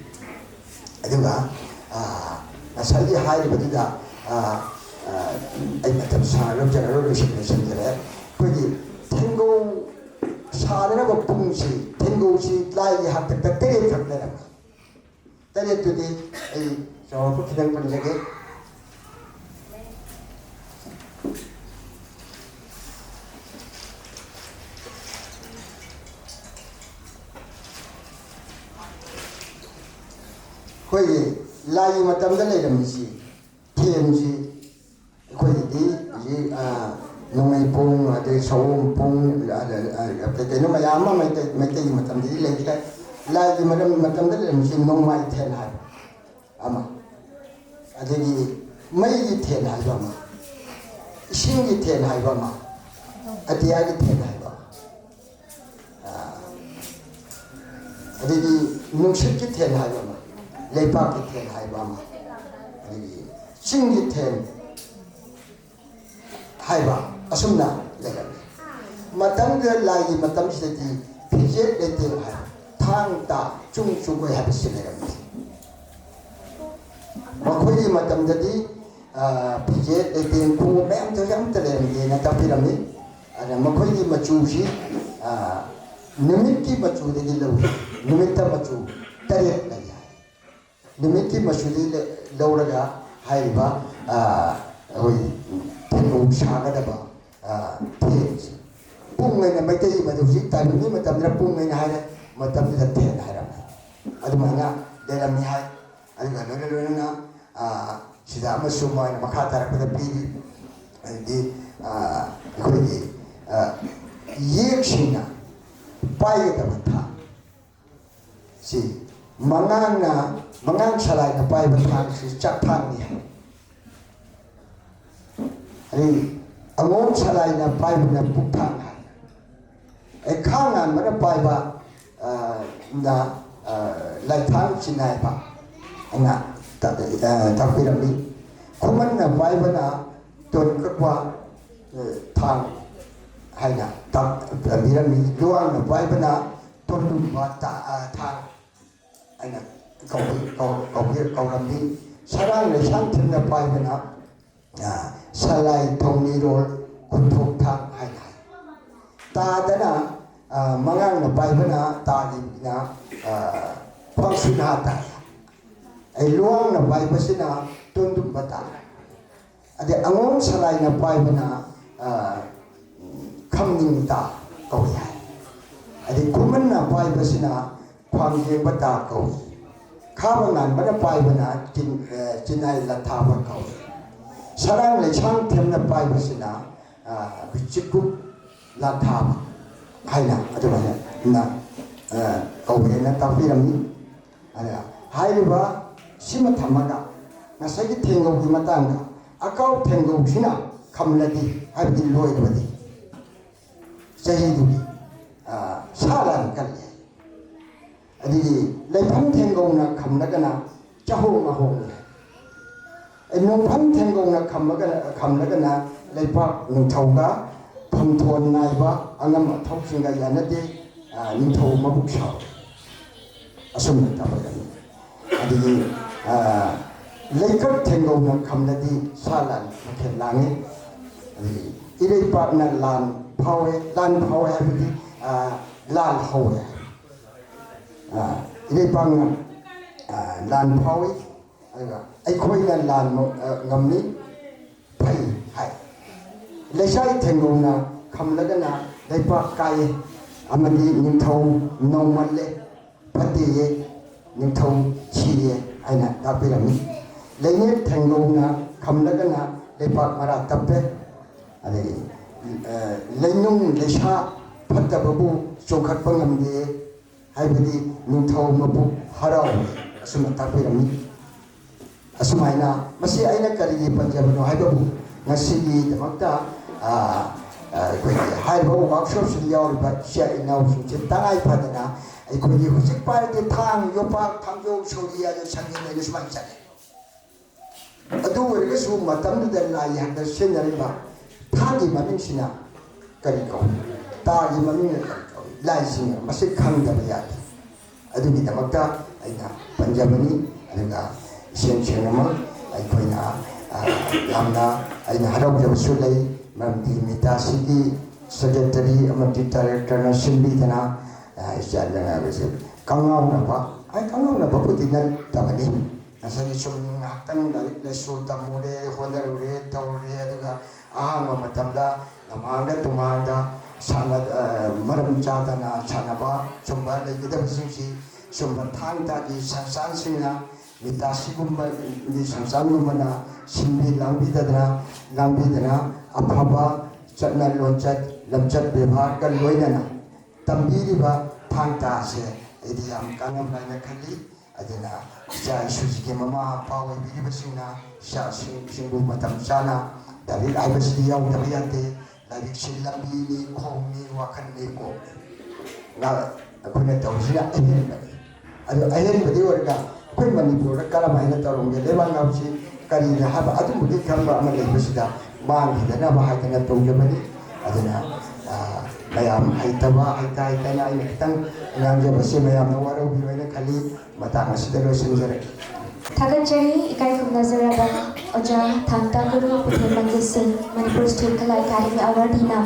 ꯑꯗꯨꯒ, ꯑ, ꯉꯁꯥꯏꯒꯤ ꯍꯥꯏꯔꯤꯕꯗꯨꯗ, ꯑ, ꯑ, ꯑꯩ ꯃꯇꯝ ꯁꯥꯡꯅ ꯂꯧꯖꯔꯔꯣꯏ, ꯂꯣꯏꯁꯤꯟ-, ꯂꯣꯏꯁꯤꯟꯖꯔꯦ꯫ ꯑꯩꯈꯣꯏꯒꯤ ꯊꯦꯡꯒꯧ ꯁꯥꯗꯅꯕ ꯄꯨꯡꯁꯤ, ꯊꯦꯡꯒꯧꯁꯤ ꯂꯥꯏꯒꯤ ꯍꯥꯛꯇꯛꯇ ꯇꯔꯦꯠꯈꯛ ꯂꯩꯔꯝꯃꯤ꯫ ꯇꯔꯦꯠꯇꯨꯗꯤ ꯑꯩ ꯆꯥꯎꯔꯥꯛꯄ ꯈꯤꯇꯪ ꯄꯟꯖꯒꯦ꯫ ꯑꯩꯈꯣꯏꯒꯤ ꯂꯥꯏꯒꯤ ꯃꯇꯝꯗ ꯂꯩꯔꯝꯃꯤꯁꯤ, ꯊꯦꯟꯁꯤ ꯑꯩꯈꯣꯏꯒꯤꯗꯤ ꯍꯧꯖꯤꯛ, ꯑ, ꯅꯣꯡꯃꯩ ꯄꯨꯡ, ꯑꯗꯩ ꯁꯑꯣꯝ ꯄꯨꯡ, ꯑ, ꯑ, ꯑ, ꯀꯩ ꯀꯩꯅꯣ ꯃꯌꯥꯝ ꯑꯃ ꯃꯩꯇꯩ, ꯃꯩꯇꯩꯒꯤ ꯃꯇꯝꯗꯗꯤ ꯂꯩꯈ꯭ꯔꯦ꯫ ꯂꯥꯏꯒꯤ ꯃꯔꯝ, ꯃꯇꯝꯗ ꯂꯩꯔꯝꯃꯤꯁꯤ ꯅꯣꯡꯃꯥꯏ ꯊꯦꯟ ꯍꯥꯏꯕ ꯑꯃ, ꯑꯗꯒꯤ ꯃꯩꯒꯤ ꯊꯦꯟ ꯍꯥꯏꯕ ꯑꯃ, ꯏꯁꯤꯡꯒꯤ ꯊꯦꯟ ꯍꯥꯏꯕ ꯑꯃ, ꯑꯇꯤꯌꯥꯒꯤ ꯊꯦꯟ ꯍꯥꯏꯕ ꯑꯃ, ꯑ, ꯑꯗꯒꯤ ꯅꯨꯡꯁꯤꯠꯀꯤ ꯊꯦꯟ ꯍꯥꯏꯕ ꯑꯃ, ꯂꯩꯄꯥꯛꯀꯤ ꯊꯦꯟ ꯍꯥꯏꯕ ꯑꯃ, ꯑꯗꯒꯤ ꯆꯤꯡꯒꯤ ꯊꯦꯟ ꯍꯥꯏꯕ ꯑꯁꯨꯝꯅ ꯂꯩꯔꯝꯃꯤ꯫ ꯃꯇꯝꯗꯨꯗ ꯂꯥꯏꯒꯤ ꯃꯇꯝꯁꯤꯗꯗꯤ ꯐꯤꯖꯦꯠ ꯂꯩꯇꯦꯡ ꯍꯥꯏꯕ, ꯊꯥꯡ ꯇꯥ ꯆꯨꯡ ꯆꯨꯡꯈꯣꯏ ꯍꯥꯏꯕꯁꯤ ꯂꯩꯔꯝꯗꯦ꯫ ꯃꯈꯣꯏꯒꯤ ꯃꯇꯝꯗꯗꯤ ꯐꯤꯖꯦꯠ ꯂꯩꯇꯦꯡ ꯈꯣꯡꯎꯞ ꯃꯌꯥꯝ ꯇꯧꯔꯤꯁꯦ ꯑꯃꯠꯇ ꯂꯩꯔꯝꯗꯦꯅ ꯇꯥꯛꯄꯤꯔꯝꯃꯤ꯫ ꯑꯗ ꯃꯈꯣꯏꯒꯤ ꯃꯆꯨꯁꯤ ꯅꯨꯃꯤꯠꯀꯤ ꯃꯆꯨꯗꯒꯤ ꯂꯧꯏ꯫ ꯅꯨꯃꯤꯠꯇ ꯃꯆꯨ ꯇꯔꯦꯠ ꯂꯩ ꯍꯥꯏ꯫ ꯅꯨꯃꯤꯠꯀꯤ ꯃꯆꯨꯗꯒꯤ ꯂꯧꯔꯒ ꯍꯥꯏꯔꯤꯕ ꯑꯩꯈꯣꯏ ꯊꯦꯡꯒꯧ ꯁꯥꯒꯗꯕ ꯐꯦꯟꯁꯤ ꯄꯨꯡ ꯑꯣꯏꯅ, ꯃꯩꯇꯩꯒꯤ ꯃꯗꯨ ꯍꯧꯖꯤꯛ ꯇꯥꯏꯕꯪꯒꯤ ꯃꯇꯝꯗ ꯄꯨꯡ ꯑꯣꯏꯅ ꯍꯥꯏꯔꯦ, ꯃꯇꯝꯗꯨꯗ ꯐꯦꯟ ꯍꯥꯏꯔꯝꯃꯤ꯫ ꯑꯗꯨꯃꯥꯏꯅ ꯂꯩꯔꯝꯃꯤ ꯍꯥꯏ꯫ ꯑꯗꯨꯒ ꯂꯣꯏꯅ ꯂꯣꯏꯅꯅ ꯁꯤꯗ ꯑꯃꯁꯨ ꯃꯣꯏꯅ ꯃꯈꯥ ꯇꯥꯔꯛꯄꯗ ꯄꯤꯔꯤ꯫ ꯑꯗꯨꯗꯤ ꯑꯩꯈꯣꯏꯒꯤ ꯌꯦꯛꯁꯤꯡꯅ ꯄꯥꯏꯒꯗꯕ ꯊꯥꯡ ꯁꯤ ꯃꯉꯥꯡꯅ, ꯃꯉꯥꯡ ꯁꯂꯥꯏꯅ ꯄꯥꯏꯕ ꯊꯥꯡꯁꯤ ꯆꯥꯛꯊꯥꯡꯅꯤ ꯍꯥꯏ꯫ ꯑꯗꯩ ꯑꯉꯣꯝ ꯁꯂꯥꯏꯅ ꯄꯥꯏꯕꯅ ꯄꯨꯛꯊꯥꯡ ꯍꯥꯏ꯫ ꯑꯩ ꯈꯥ ꯉꯥꯟꯕꯅ ꯄꯥꯏꯕ ꯅ ꯂꯥꯏꯊꯥꯡ ꯆꯤꯅꯥꯏꯕ ꯍꯥꯏꯅ ꯇꯥꯛꯄꯤꯔꯝꯃꯤ꯫ ꯈꯨꯃꯟꯅ ꯄꯥꯏꯕꯅ ꯇꯣꯟ ꯀꯛꯄ ꯊꯥꯡ ꯍꯥꯏꯅ ꯇꯥꯛꯄꯤꯔꯝꯃꯤ꯫ ꯂꯨꯋꯥꯡꯅ ꯄꯥꯏꯕꯅ ꯇꯣꯟꯗꯨꯝꯕ ꯊꯥꯡ ꯍꯥꯏꯅ ꯀꯧꯔꯝꯃꯤ꯫ ꯁꯔꯥꯡ ꯂꯩꯁꯥꯡ ꯊꯦꯝꯅ ꯄꯥꯏꯕꯅ ꯁꯂꯥꯏ ꯊꯧꯅꯤꯔꯣꯜ ꯈꯨꯟꯊꯣꯛ ꯊꯥꯡ ꯍꯥꯏꯅ ꯍꯥꯏ꯫ ꯇꯥꯗꯅ ꯃꯉꯥꯡꯅ ꯄꯥꯏꯕꯅ ꯇꯥꯒꯤꯅ ꯈ꯭ꯋꯥꯡꯁꯨꯅꯥ ꯇꯥꯏ꯫ ꯑꯩ ꯂꯨꯋꯥꯡꯅ ꯄꯥꯏꯕꯁꯤꯅ ꯇꯣꯟꯗꯨꯝꯕ ꯇꯥꯏ꯫ ꯑꯗꯩ ꯑꯉꯣꯝ ꯁꯂꯥꯏꯅ ꯄꯥꯏꯕꯅ ꯈꯝꯅꯤꯡ ꯇꯥ ꯀꯧꯏ ꯍꯥꯏ꯫ ꯑꯗꯩ ꯈꯨꯃꯟꯅ ꯄꯥꯏꯕꯁꯤꯅ ꯈ꯭ꯋꯥꯡꯖꯦꯡꯕ ꯇꯥ ꯀꯧꯏ꯫ ꯈꯥꯕ ꯉꯥꯟꯕꯅ ꯄꯥꯏꯕꯅ ꯆꯤꯟ-, ꯆꯤꯟꯅꯥꯏ ꯂꯥꯊꯥꯕ ꯀꯧꯏ꯫ ꯁꯔꯥꯡ ꯂꯩꯁꯥꯡ ꯊꯦꯝꯅ ꯄꯥꯏꯕꯁꯤꯅ ꯑꯩꯈꯣꯏ ꯆꯤꯀꯨꯞ ꯂꯥꯊꯥꯕ ꯍꯥꯏꯅ ꯑꯗꯨꯃꯥꯏꯅ ꯀꯧꯏ ꯍꯥꯏꯅ ꯇꯥꯛꯄꯤꯔꯝꯃꯤ꯫ ꯑꯗ ꯍꯥꯏꯔꯤꯕ ꯁꯤꯃ ꯊꯝꯃꯒ ꯉꯁꯥꯏꯒꯤ ꯊꯦꯡꯒꯧꯒꯤ ꯃꯇꯥꯡꯗ, ꯑꯀꯥꯎ ꯊꯦꯡꯒꯧꯁꯤꯅ ꯈꯝꯂꯗꯤ ꯍꯥꯏꯕꯗꯤ ꯂꯣꯏꯔꯕꯗꯤ ꯆꯍꯤꯗꯨꯒꯤ ꯁꯥ ꯂꯥꯟ ꯀꯜꯂꯤ꯫ ꯑꯗꯒꯤ ꯂꯩꯐꯝ ꯊꯦꯡꯒꯧꯅ ꯈꯝꯂꯒꯅ ꯆꯍꯣꯡ ꯉꯥꯍꯣꯡꯉꯤ꯫ ꯅꯣꯡꯐꯝ ꯊꯦꯡꯒꯧꯅ ꯈꯝꯂꯒꯅ ꯂꯩꯄꯥꯛ ꯅꯤꯡꯊꯧꯒ ꯃꯤꯡꯊꯣꯟ ꯅꯥꯏꯕ ꯑꯉꯝ ꯑꯊꯧꯁꯤꯡꯒ ꯌꯥꯅꯗꯦ, ꯑ, ꯅꯤꯡꯊꯧ ꯃꯕꯨꯛ ꯁꯥꯎ꯫ ꯑꯁꯨꯝꯅ ꯇꯧꯔꯒꯅꯤ꯫ ꯑꯗꯒꯤ, ꯑ, ꯂꯩꯀꯛ ꯊꯦꯡꯒꯧꯅ ꯈꯝꯂꯗꯤ ꯁꯥ ꯂꯥꯟ ꯃꯈꯦꯜ ꯂꯥꯡꯉꯤ꯫ ꯑꯗꯒꯤ ꯏꯔꯩꯄꯥꯛꯅ ꯂꯥꯟ ꯐꯥꯎꯋꯦ, ꯂꯥꯟ ꯐꯥꯎꯋꯦ ꯍꯥꯏꯕꯗꯤ, ꯑ, ꯂꯥꯜ ꯍꯧꯋꯦ꯫ ꯑ, ꯏꯔꯩꯄꯥꯛꯅ, ꯑ, ꯂꯥꯟ ꯐꯥꯎꯏ꯫ ꯑꯗꯨꯒ ꯑꯩꯈꯣꯏꯅ ꯂꯥꯟ ꯉꯝꯃꯤ, ꯐꯩ ꯍꯥꯏ꯫ ꯂꯩꯁꯥꯏ ꯊꯦꯡꯒꯧꯅ ꯈꯝꯂꯒꯅ ꯂꯩꯄꯥꯛ ꯀꯥꯏꯌꯦ ꯑꯃꯗꯤ ꯅꯤꯡꯊꯧ ꯅꯧꯃꯜꯂꯦ, ꯐꯠꯇꯦꯌꯦ, ꯅꯤꯡꯊꯧ ꯁꯤꯌꯦ ꯍꯥꯏꯅ ꯇꯥꯛꯄꯤꯔꯝꯃꯤ꯫ ꯂꯩꯅꯦꯠ ꯊꯦꯡꯒꯧꯅ ꯈꯝꯂꯒꯅ ꯂꯩꯄꯥꯛ ꯃꯔꯥ ꯇꯞꯄꯦ꯫ ꯑꯗꯒꯤ, ꯑ, ꯂꯩꯅꯨꯡ ꯂꯩꯁꯥ ꯐꯠꯇꯕꯕꯨ ꯆꯣꯡꯈꯠꯄ ꯉꯝꯗꯦ꯫ ꯍꯥꯏꯕꯗꯤ ꯅꯤꯡꯊꯧ ꯃꯄꯨ ꯍꯔꯥꯎꯏ꯫ ꯑꯁꯨꯝꯅ ꯇꯥꯛꯄꯤꯔꯝꯃꯤ꯫ ꯑꯁꯨꯃꯥꯏꯅ ꯃꯁꯤ ꯑꯩꯅ ꯀꯔꯤꯒꯤ ꯄꯟꯖꯕꯅꯣ ꯍꯥꯏꯕꯕꯨ ꯉꯁꯤꯒꯤꯗꯃꯛꯇ, ꯑ, ꯑ, ꯑꯩꯈꯣꯏꯒꯤ ꯍꯥꯏꯔꯤꯕ ꯋꯥꯔꯛꯁꯣꯞꯁꯤꯗ ꯌꯥꯎꯔꯤꯕ ꯏꯆꯤꯜ ꯏꯅꯥꯎꯁꯤꯡꯁꯦ ꯇꯉꯥꯏ ꯐꯗꯅ ꯑꯩꯈꯣꯏꯒꯤ ꯍꯧꯖꯤꯛ ꯄꯥꯏꯔꯤꯗꯤ ꯊꯥꯡ, ꯌꯣꯄꯥꯛ, ꯊꯥꯡꯖꯧ, ꯁꯧꯔꯤ ꯍꯥꯏꯅ ꯁꯪꯒꯦ ꯂꯩꯅ ꯁꯨꯃꯥꯏꯅ ꯆꯠꯂꯦ꯫ ꯑꯗꯨ ꯑꯣꯏꯔꯒꯁꯨ ꯃꯇꯝꯗꯨꯗ ꯂꯥꯏ ꯍꯥꯏꯕꯗ ꯁꯤꯖꯤꯟꯅꯔꯤꯕ ꯊꯥꯒꯤ ꯃꯃꯤꯡꯁꯤꯅ ꯀꯔꯤ ꯀꯧꯏ? ꯇꯥꯒꯤ ꯃꯃꯤꯡꯅ ꯀꯔꯤ ꯀꯧꯏ? ꯂꯥꯏꯁꯤꯡꯅ ꯃꯁꯤ ꯈꯪꯗꯕ ꯌꯥꯗꯦ꯫ ꯑꯗꯨꯒꯤꯗꯃꯛꯇ ꯑꯩꯅ ꯄꯟꯖꯕꯅꯤ꯫ ꯑꯗꯨꯒ ꯏꯁꯦꯡ ꯁꯦꯡꯅꯃꯛ ꯑꯩꯈꯣꯏꯅ, ꯑ, ꯌꯥꯝꯅ ꯑꯩꯅ ꯍꯔꯥꯎꯖꯕꯁꯨ ꯂꯩ꯫ ꯃꯔꯝꯗꯤ ꯃꯤꯇꯥꯁꯤꯒꯤ ꯁꯦꯀ꯭ꯔꯦꯇꯔꯤ ꯑꯃꯗꯤ ꯗꯥꯏꯔꯦꯛꯇꯔꯅ ꯁꯤꯟꯕꯤꯗꯅ, ꯑ, ꯏꯆꯥ ꯀꯉꯥꯎꯅꯕ, ꯑꯩ ꯀꯉꯥꯎꯅꯕꯕꯨꯗꯤ ꯅꯠꯇꯕꯅꯤ꯫ ꯉꯁꯥꯏꯒꯤ ꯁꯨꯝ ꯉꯥꯏꯍꯥꯛꯇꯪ ꯂꯥꯏꯔꯤꯛ ꯂꯥꯏꯁꯨ ꯇꯝꯃꯨꯔꯦ, ꯍꯣꯠꯅꯔꯨꯔꯦ, ꯇꯧꯔꯨꯔꯦ, ꯑꯗꯨꯒ ꯑꯍꯥꯡꯕ ꯃꯇꯝꯗ ꯂꯝꯍꯥꯡꯗ ꯇꯨꯝꯍꯥꯡꯗ ꯁꯥꯟꯅ-, ꯑ, ꯃꯔꯝ ꯆꯥꯗꯅ ꯁꯥꯟꯅꯕ ꯁꯨꯝꯕ ꯂꯩꯒꯗꯕꯁꯤꯡꯁꯤ ꯁꯨꯝꯕ ꯊꯥꯡ ꯇꯥꯒꯤ ꯁꯪꯁꯊꯥꯟꯁꯤꯡꯅ ꯃꯤꯇꯥꯁꯤꯒꯨꯝꯕꯒꯤ ꯁꯪꯁꯊꯥꯟꯒꯨꯝꯕꯅ ꯁꯤꯟꯕꯤ ꯂꯥꯡꯕꯤꯗꯅ, ꯂꯥꯡꯕꯤꯗꯅ ꯑꯐꯕ ꯆꯠꯅ ꯂꯣꯟꯆꯠ, ꯂꯝꯆꯠ ꯕꯦꯕꯥꯔꯒ ꯂꯣꯏꯅꯅ ꯇꯝꯕꯤꯔꯤꯕ ꯊꯥꯡ ꯇꯥ ꯑꯁꯦ ꯑꯩꯗꯤ ꯌꯥꯝ ꯀꯥꯟꯅꯕ ꯍꯥꯏꯅ ꯈꯜꯂꯤ꯫ ꯑꯗꯨꯅ ꯏꯆꯥ ꯏꯁꯨꯁꯤꯒꯤ ꯃꯃꯥ ꯃꯄꯥ ꯑꯣꯏꯕꯤꯔꯤꯕꯁꯤꯡꯅ ꯏꯆꯥꯁꯤꯡꯕꯨ ꯃꯇꯝ ꯆꯥꯅ ꯂꯥꯏꯔꯤꯛ ꯍꯥꯏꯕꯁꯤꯗꯤ ꯌꯥꯎꯗꯕ ꯌꯥꯗꯦ꯫ ꯂꯥꯏꯔꯤꯛꯁꯤ ꯂꯝꯕꯤꯅꯤ, ꯈꯣꯡꯅꯤ, ꯋꯥꯈꯜꯅꯤ, ꯀꯣꯛꯅꯤ꯫ ꯉꯥ-, ꯑꯩꯈꯣꯏꯅ ꯇꯧꯔꯤꯁꯤꯅ ꯑꯍꯦꯟꯕꯅꯤ꯫ ꯑꯗꯨ ꯑꯍꯦꯟꯕꯗꯤ ꯑꯣꯏꯔꯒ ꯑꯩꯈꯣꯏ ꯃꯅꯤꯄꯨꯔꯗ ꯀꯔꯝ ꯍꯥꯏꯅ ꯇꯧꯔꯝꯒꯦ, ꯂꯩꯕꯥꯛ ꯅꯥꯎꯁꯤ ꯀꯔꯤꯅ ꯍꯥꯏꯕ ꯑꯗꯨꯝꯕꯒꯤ ꯈꯪꯕ ꯑꯃ ꯂꯩꯕꯁꯤꯗ ꯃꯥꯡꯈꯤꯗꯅꯕ ꯍꯥꯏꯗꯅ ꯇꯧꯖꯕꯅꯤ꯫ ꯑꯗꯨꯅ ꯃꯌꯥꯝ ꯍꯩꯇꯕ ꯍꯩꯇ ꯍꯩꯇꯅ ꯑꯩꯅ ꯈꯤꯇꯪ ꯉꯥꯡꯖꯕꯁꯤ ꯃꯌꯥꯝꯅ ꯋꯥꯔꯧꯕꯤꯔꯣꯏꯅ ꯈꯜꯂꯤ꯫ ꯃꯇꯥꯡ ꯑꯁꯤꯗ ꯂꯣꯏꯁꯤꯟꯖꯔꯒꯦ꯫ ꯊꯥꯒꯠꯆꯔꯤ꯫ ꯏꯀꯥꯏ ꯈꯨꯝꯅꯖꯔꯕ ꯑꯣꯖꯥ ꯊꯥꯡꯇꯥ ꯒꯨꯔꯨ ꯄꯨꯊꯦꯝ ꯃꯟꯖꯤꯠ ꯁꯤꯡ, ꯃꯅꯤꯄꯨꯔ ꯁ꯭ꯇꯦꯠ ꯀꯂꯥ ꯑꯦꯀꯥꯗꯃꯤ ꯑꯦꯋꯥꯔꯗꯤꯅ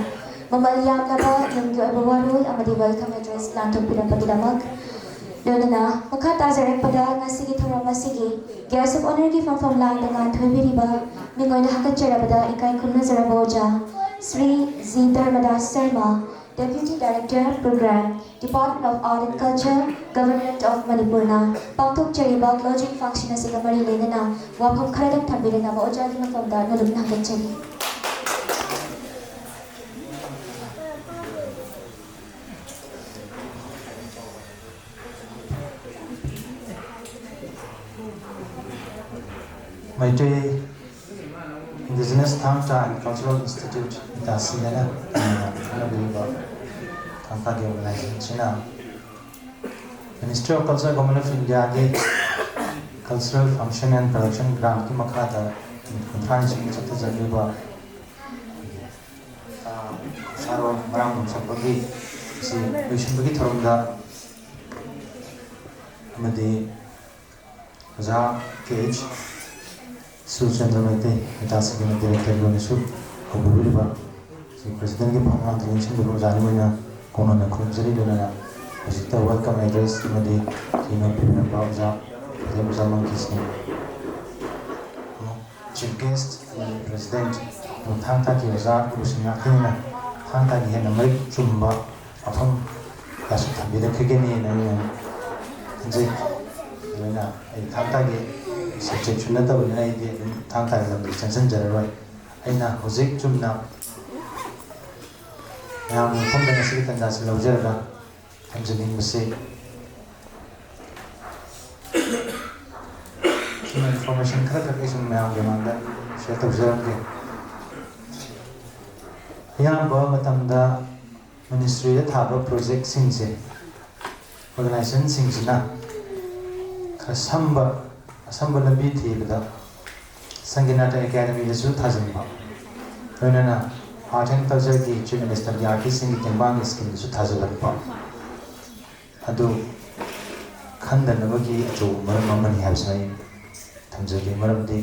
ꯃꯃꯜ ꯌꯥꯝꯂꯕ ꯅꯨꯡꯒꯤ ꯑꯣꯏꯕ ꯋꯥꯔꯣꯜ ꯑꯃꯗꯤ ꯋꯦꯜꯀꯝ ꯑꯦꯗ꯭ꯔꯦꯁ ꯂꯥꯟꯊꯣꯛꯄꯤꯔꯛꯄꯒꯤꯗꯃꯛ꯫ ꯂꯣꯏꯅꯅ ꯃꯈꯥ ꯇꯥꯖꯔꯛꯄꯗ ꯉꯁꯤꯒꯤ ꯊꯧꯔꯝ ꯑꯁꯤꯒꯤ guest of honourꯒꯤ ꯐꯝꯐꯝ ꯂꯥꯡꯗ ꯉꯥꯟꯊꯣꯏꯕꯤꯔꯤꯕ ꯃꯤꯡ ꯑꯣꯏꯅ ꯍꯥꯞꯀꯠꯆꯔꯕꯗ ꯏꯀꯥꯏ ꯈꯨꯝꯅꯖꯔꯕ ꯑꯣꯖꯥ Shri G Dharmadas Sharma, Deputy Director Program, Department of Art and Culture, Government of ꯃꯅꯤꯄꯨꯔꯅ ꯄꯥꯡꯊꯣꯛꯆꯔꯤꯕ closing function ꯑꯁꯤꯒ ꯃꯔꯤ ꯂꯩꯅꯅ ꯋꯥꯐꯝ ꯈꯔꯗꯪ ꯊꯝꯕꯤꯔꯛꯅꯕ ꯑꯣꯖꯥꯒꯤ ꯃꯐꯝꯗ ꯅꯣꯂꯨꯛꯅ ꯍꯥꯞꯀꯠꯆꯔꯤ꯫ Meitei Indigenous Thangta and Cultural Institute, ꯃꯤꯇꯥꯁꯤ ꯍꯥꯏꯅ ꯈꯪꯅꯕꯤꯔꯤꯕ ꯊꯥꯡꯇꯥꯒꯤ organizationꯁꯤꯅ Ministry of Culture, Government of Indiaꯒꯤ Cultural Function and Production Grantꯀꯤ ꯃꯈꯥꯗ ꯅꯨꯃꯤꯠ ꯀꯨꯟꯊ꯭ꯔꯥꯅꯤ ꯁꯨꯕ ꯆꯠꯊꯖꯔꯤꯕ ꯁꯥꯔꯣꯟ ꯃꯔꯥꯡ ꯁꯛꯄꯒꯤ ꯑꯁꯤ ꯂꯣꯏꯁꯤꯟꯕꯒꯤ ꯊꯧꯔꯝꯗ ꯑꯃꯗꯤ ꯑꯣꯖꯥ ꯀꯦ ꯑꯩꯆ ꯁꯨꯔꯆꯟꯗ꯭ꯔ ꯃꯩꯇꯩ, ꯃꯤꯇꯥꯁꯤꯒꯤ ꯗꯤꯔꯦꯛꯇꯔꯒꯤ ꯑꯣꯏꯅꯁꯨ ꯀꯧꯕꯤꯔꯤꯕ ꯁꯤ ꯄ꯭ꯔꯦꯁꯤꯗꯦꯟꯒꯤ ꯐꯝ ꯂꯥꯡꯗ ꯂꯦꯡꯁꯤꯟꯕꯤꯕ ꯑꯣꯖꯥꯅꯤ ꯃꯣꯏꯅ ꯀꯣꯟꯅꯅ ꯈꯨꯔꯨꯝꯖꯔꯤ꯫ ꯂꯣꯏꯅꯅ ꯍꯧꯖꯤꯛꯇ welcome address ꯑꯃꯗꯤ ꯀꯩꯅꯣ ꯄꯤꯕꯤꯔꯝꯕ ꯑꯣꯖꯥ ꯐꯖꯕ ꯑꯣꯖꯥ ꯃꯪꯀꯤꯁꯅ ꯑꯃꯨꯛ chief guest ꯑꯃꯗꯤ president ꯑꯃꯨꯛ ꯊꯥꯡ ꯇꯥꯒꯤ ꯑꯣꯖꯥ ꯒꯨꯔꯨꯁꯤꯡ ꯉꯥꯛꯇꯅꯤꯅ ꯊꯥꯡ ꯇꯥꯒꯤ ꯍꯦꯟꯅ ꯃꯔꯤꯛ ꯆꯨꯝꯕ ꯋꯥꯐꯝ ꯀꯌꯥꯁꯨ ꯊꯝꯕꯤꯔꯛꯈꯤꯒꯅꯤꯅ ꯑꯩꯅ ꯈꯟꯖꯩ꯫ ꯑꯗꯨꯅ ꯑꯩ ꯊꯥꯡ ꯇꯥꯒꯤ subjectꯁꯨ ꯅꯠꯇꯕꯅꯤꯅ ꯑꯩꯗꯤ ꯑꯗꯨꯝ ꯊꯥꯡ ꯇꯥꯒꯤ ꯂꯝꯗ ꯆꯪꯁꯤꯟꯖꯔꯔꯣꯏ꯫ ꯑꯩꯅ ꯍꯧꯖꯤꯛ ꯆꯨꯝꯅ ꯃꯌꯥꯝꯒꯤ ꯃꯐꯝꯗ ꯉꯁꯤꯒꯤ ꯇꯥꯟꯖꯥꯁꯤ ꯂꯧꯖꯔꯒ ꯊꯝꯖꯅꯤꯡꯕꯁꯤ ꯁꯨꯝꯅ information ꯈꯔꯈꯛ ꯑꯩ ꯁꯨꯝ ꯃꯌꯥꯝꯒꯤ ꯃꯥꯡꯗ share ꯇꯧꯖꯔꯝꯒꯦ꯫ ꯑꯌꯥꯝꯕ ꯃꯇꯝꯗ ministryꯗ ꯊꯥꯕ projectꯁꯤꯡꯁꯦ organizationꯁꯤꯡꯁꯤꯅ ꯈꯔ ꯁꯝꯕ ꯑꯁꯝꯕ ꯂꯝꯕꯤ ꯊꯤꯕꯗ ꯁꯪꯒꯤꯅꯥꯇ ꯑꯦꯀꯥꯗꯃꯤꯗꯁꯨ ꯊꯥꯖꯤꯟꯕ, ꯂꯣꯏꯅꯅ Art and Cultureꯒꯤ Chief Ministerꯒꯤ artistꯁꯤꯡꯒꯤ ꯇꯦꯡꯕꯥꯡꯒꯤ schemeꯗꯁꯨ ꯊꯥꯖꯤꯜꯂꯛꯄ ꯑꯗꯨ ꯈꯟꯗꯅꯕꯒꯤ ꯑꯆꯧꯕ ꯃꯔꯝ ꯑꯃꯅꯤ ꯍꯥꯏꯕꯁꯤ ꯑꯩ ꯊꯝꯖꯒꯦ꯫ ꯃꯔꯝꯗꯤ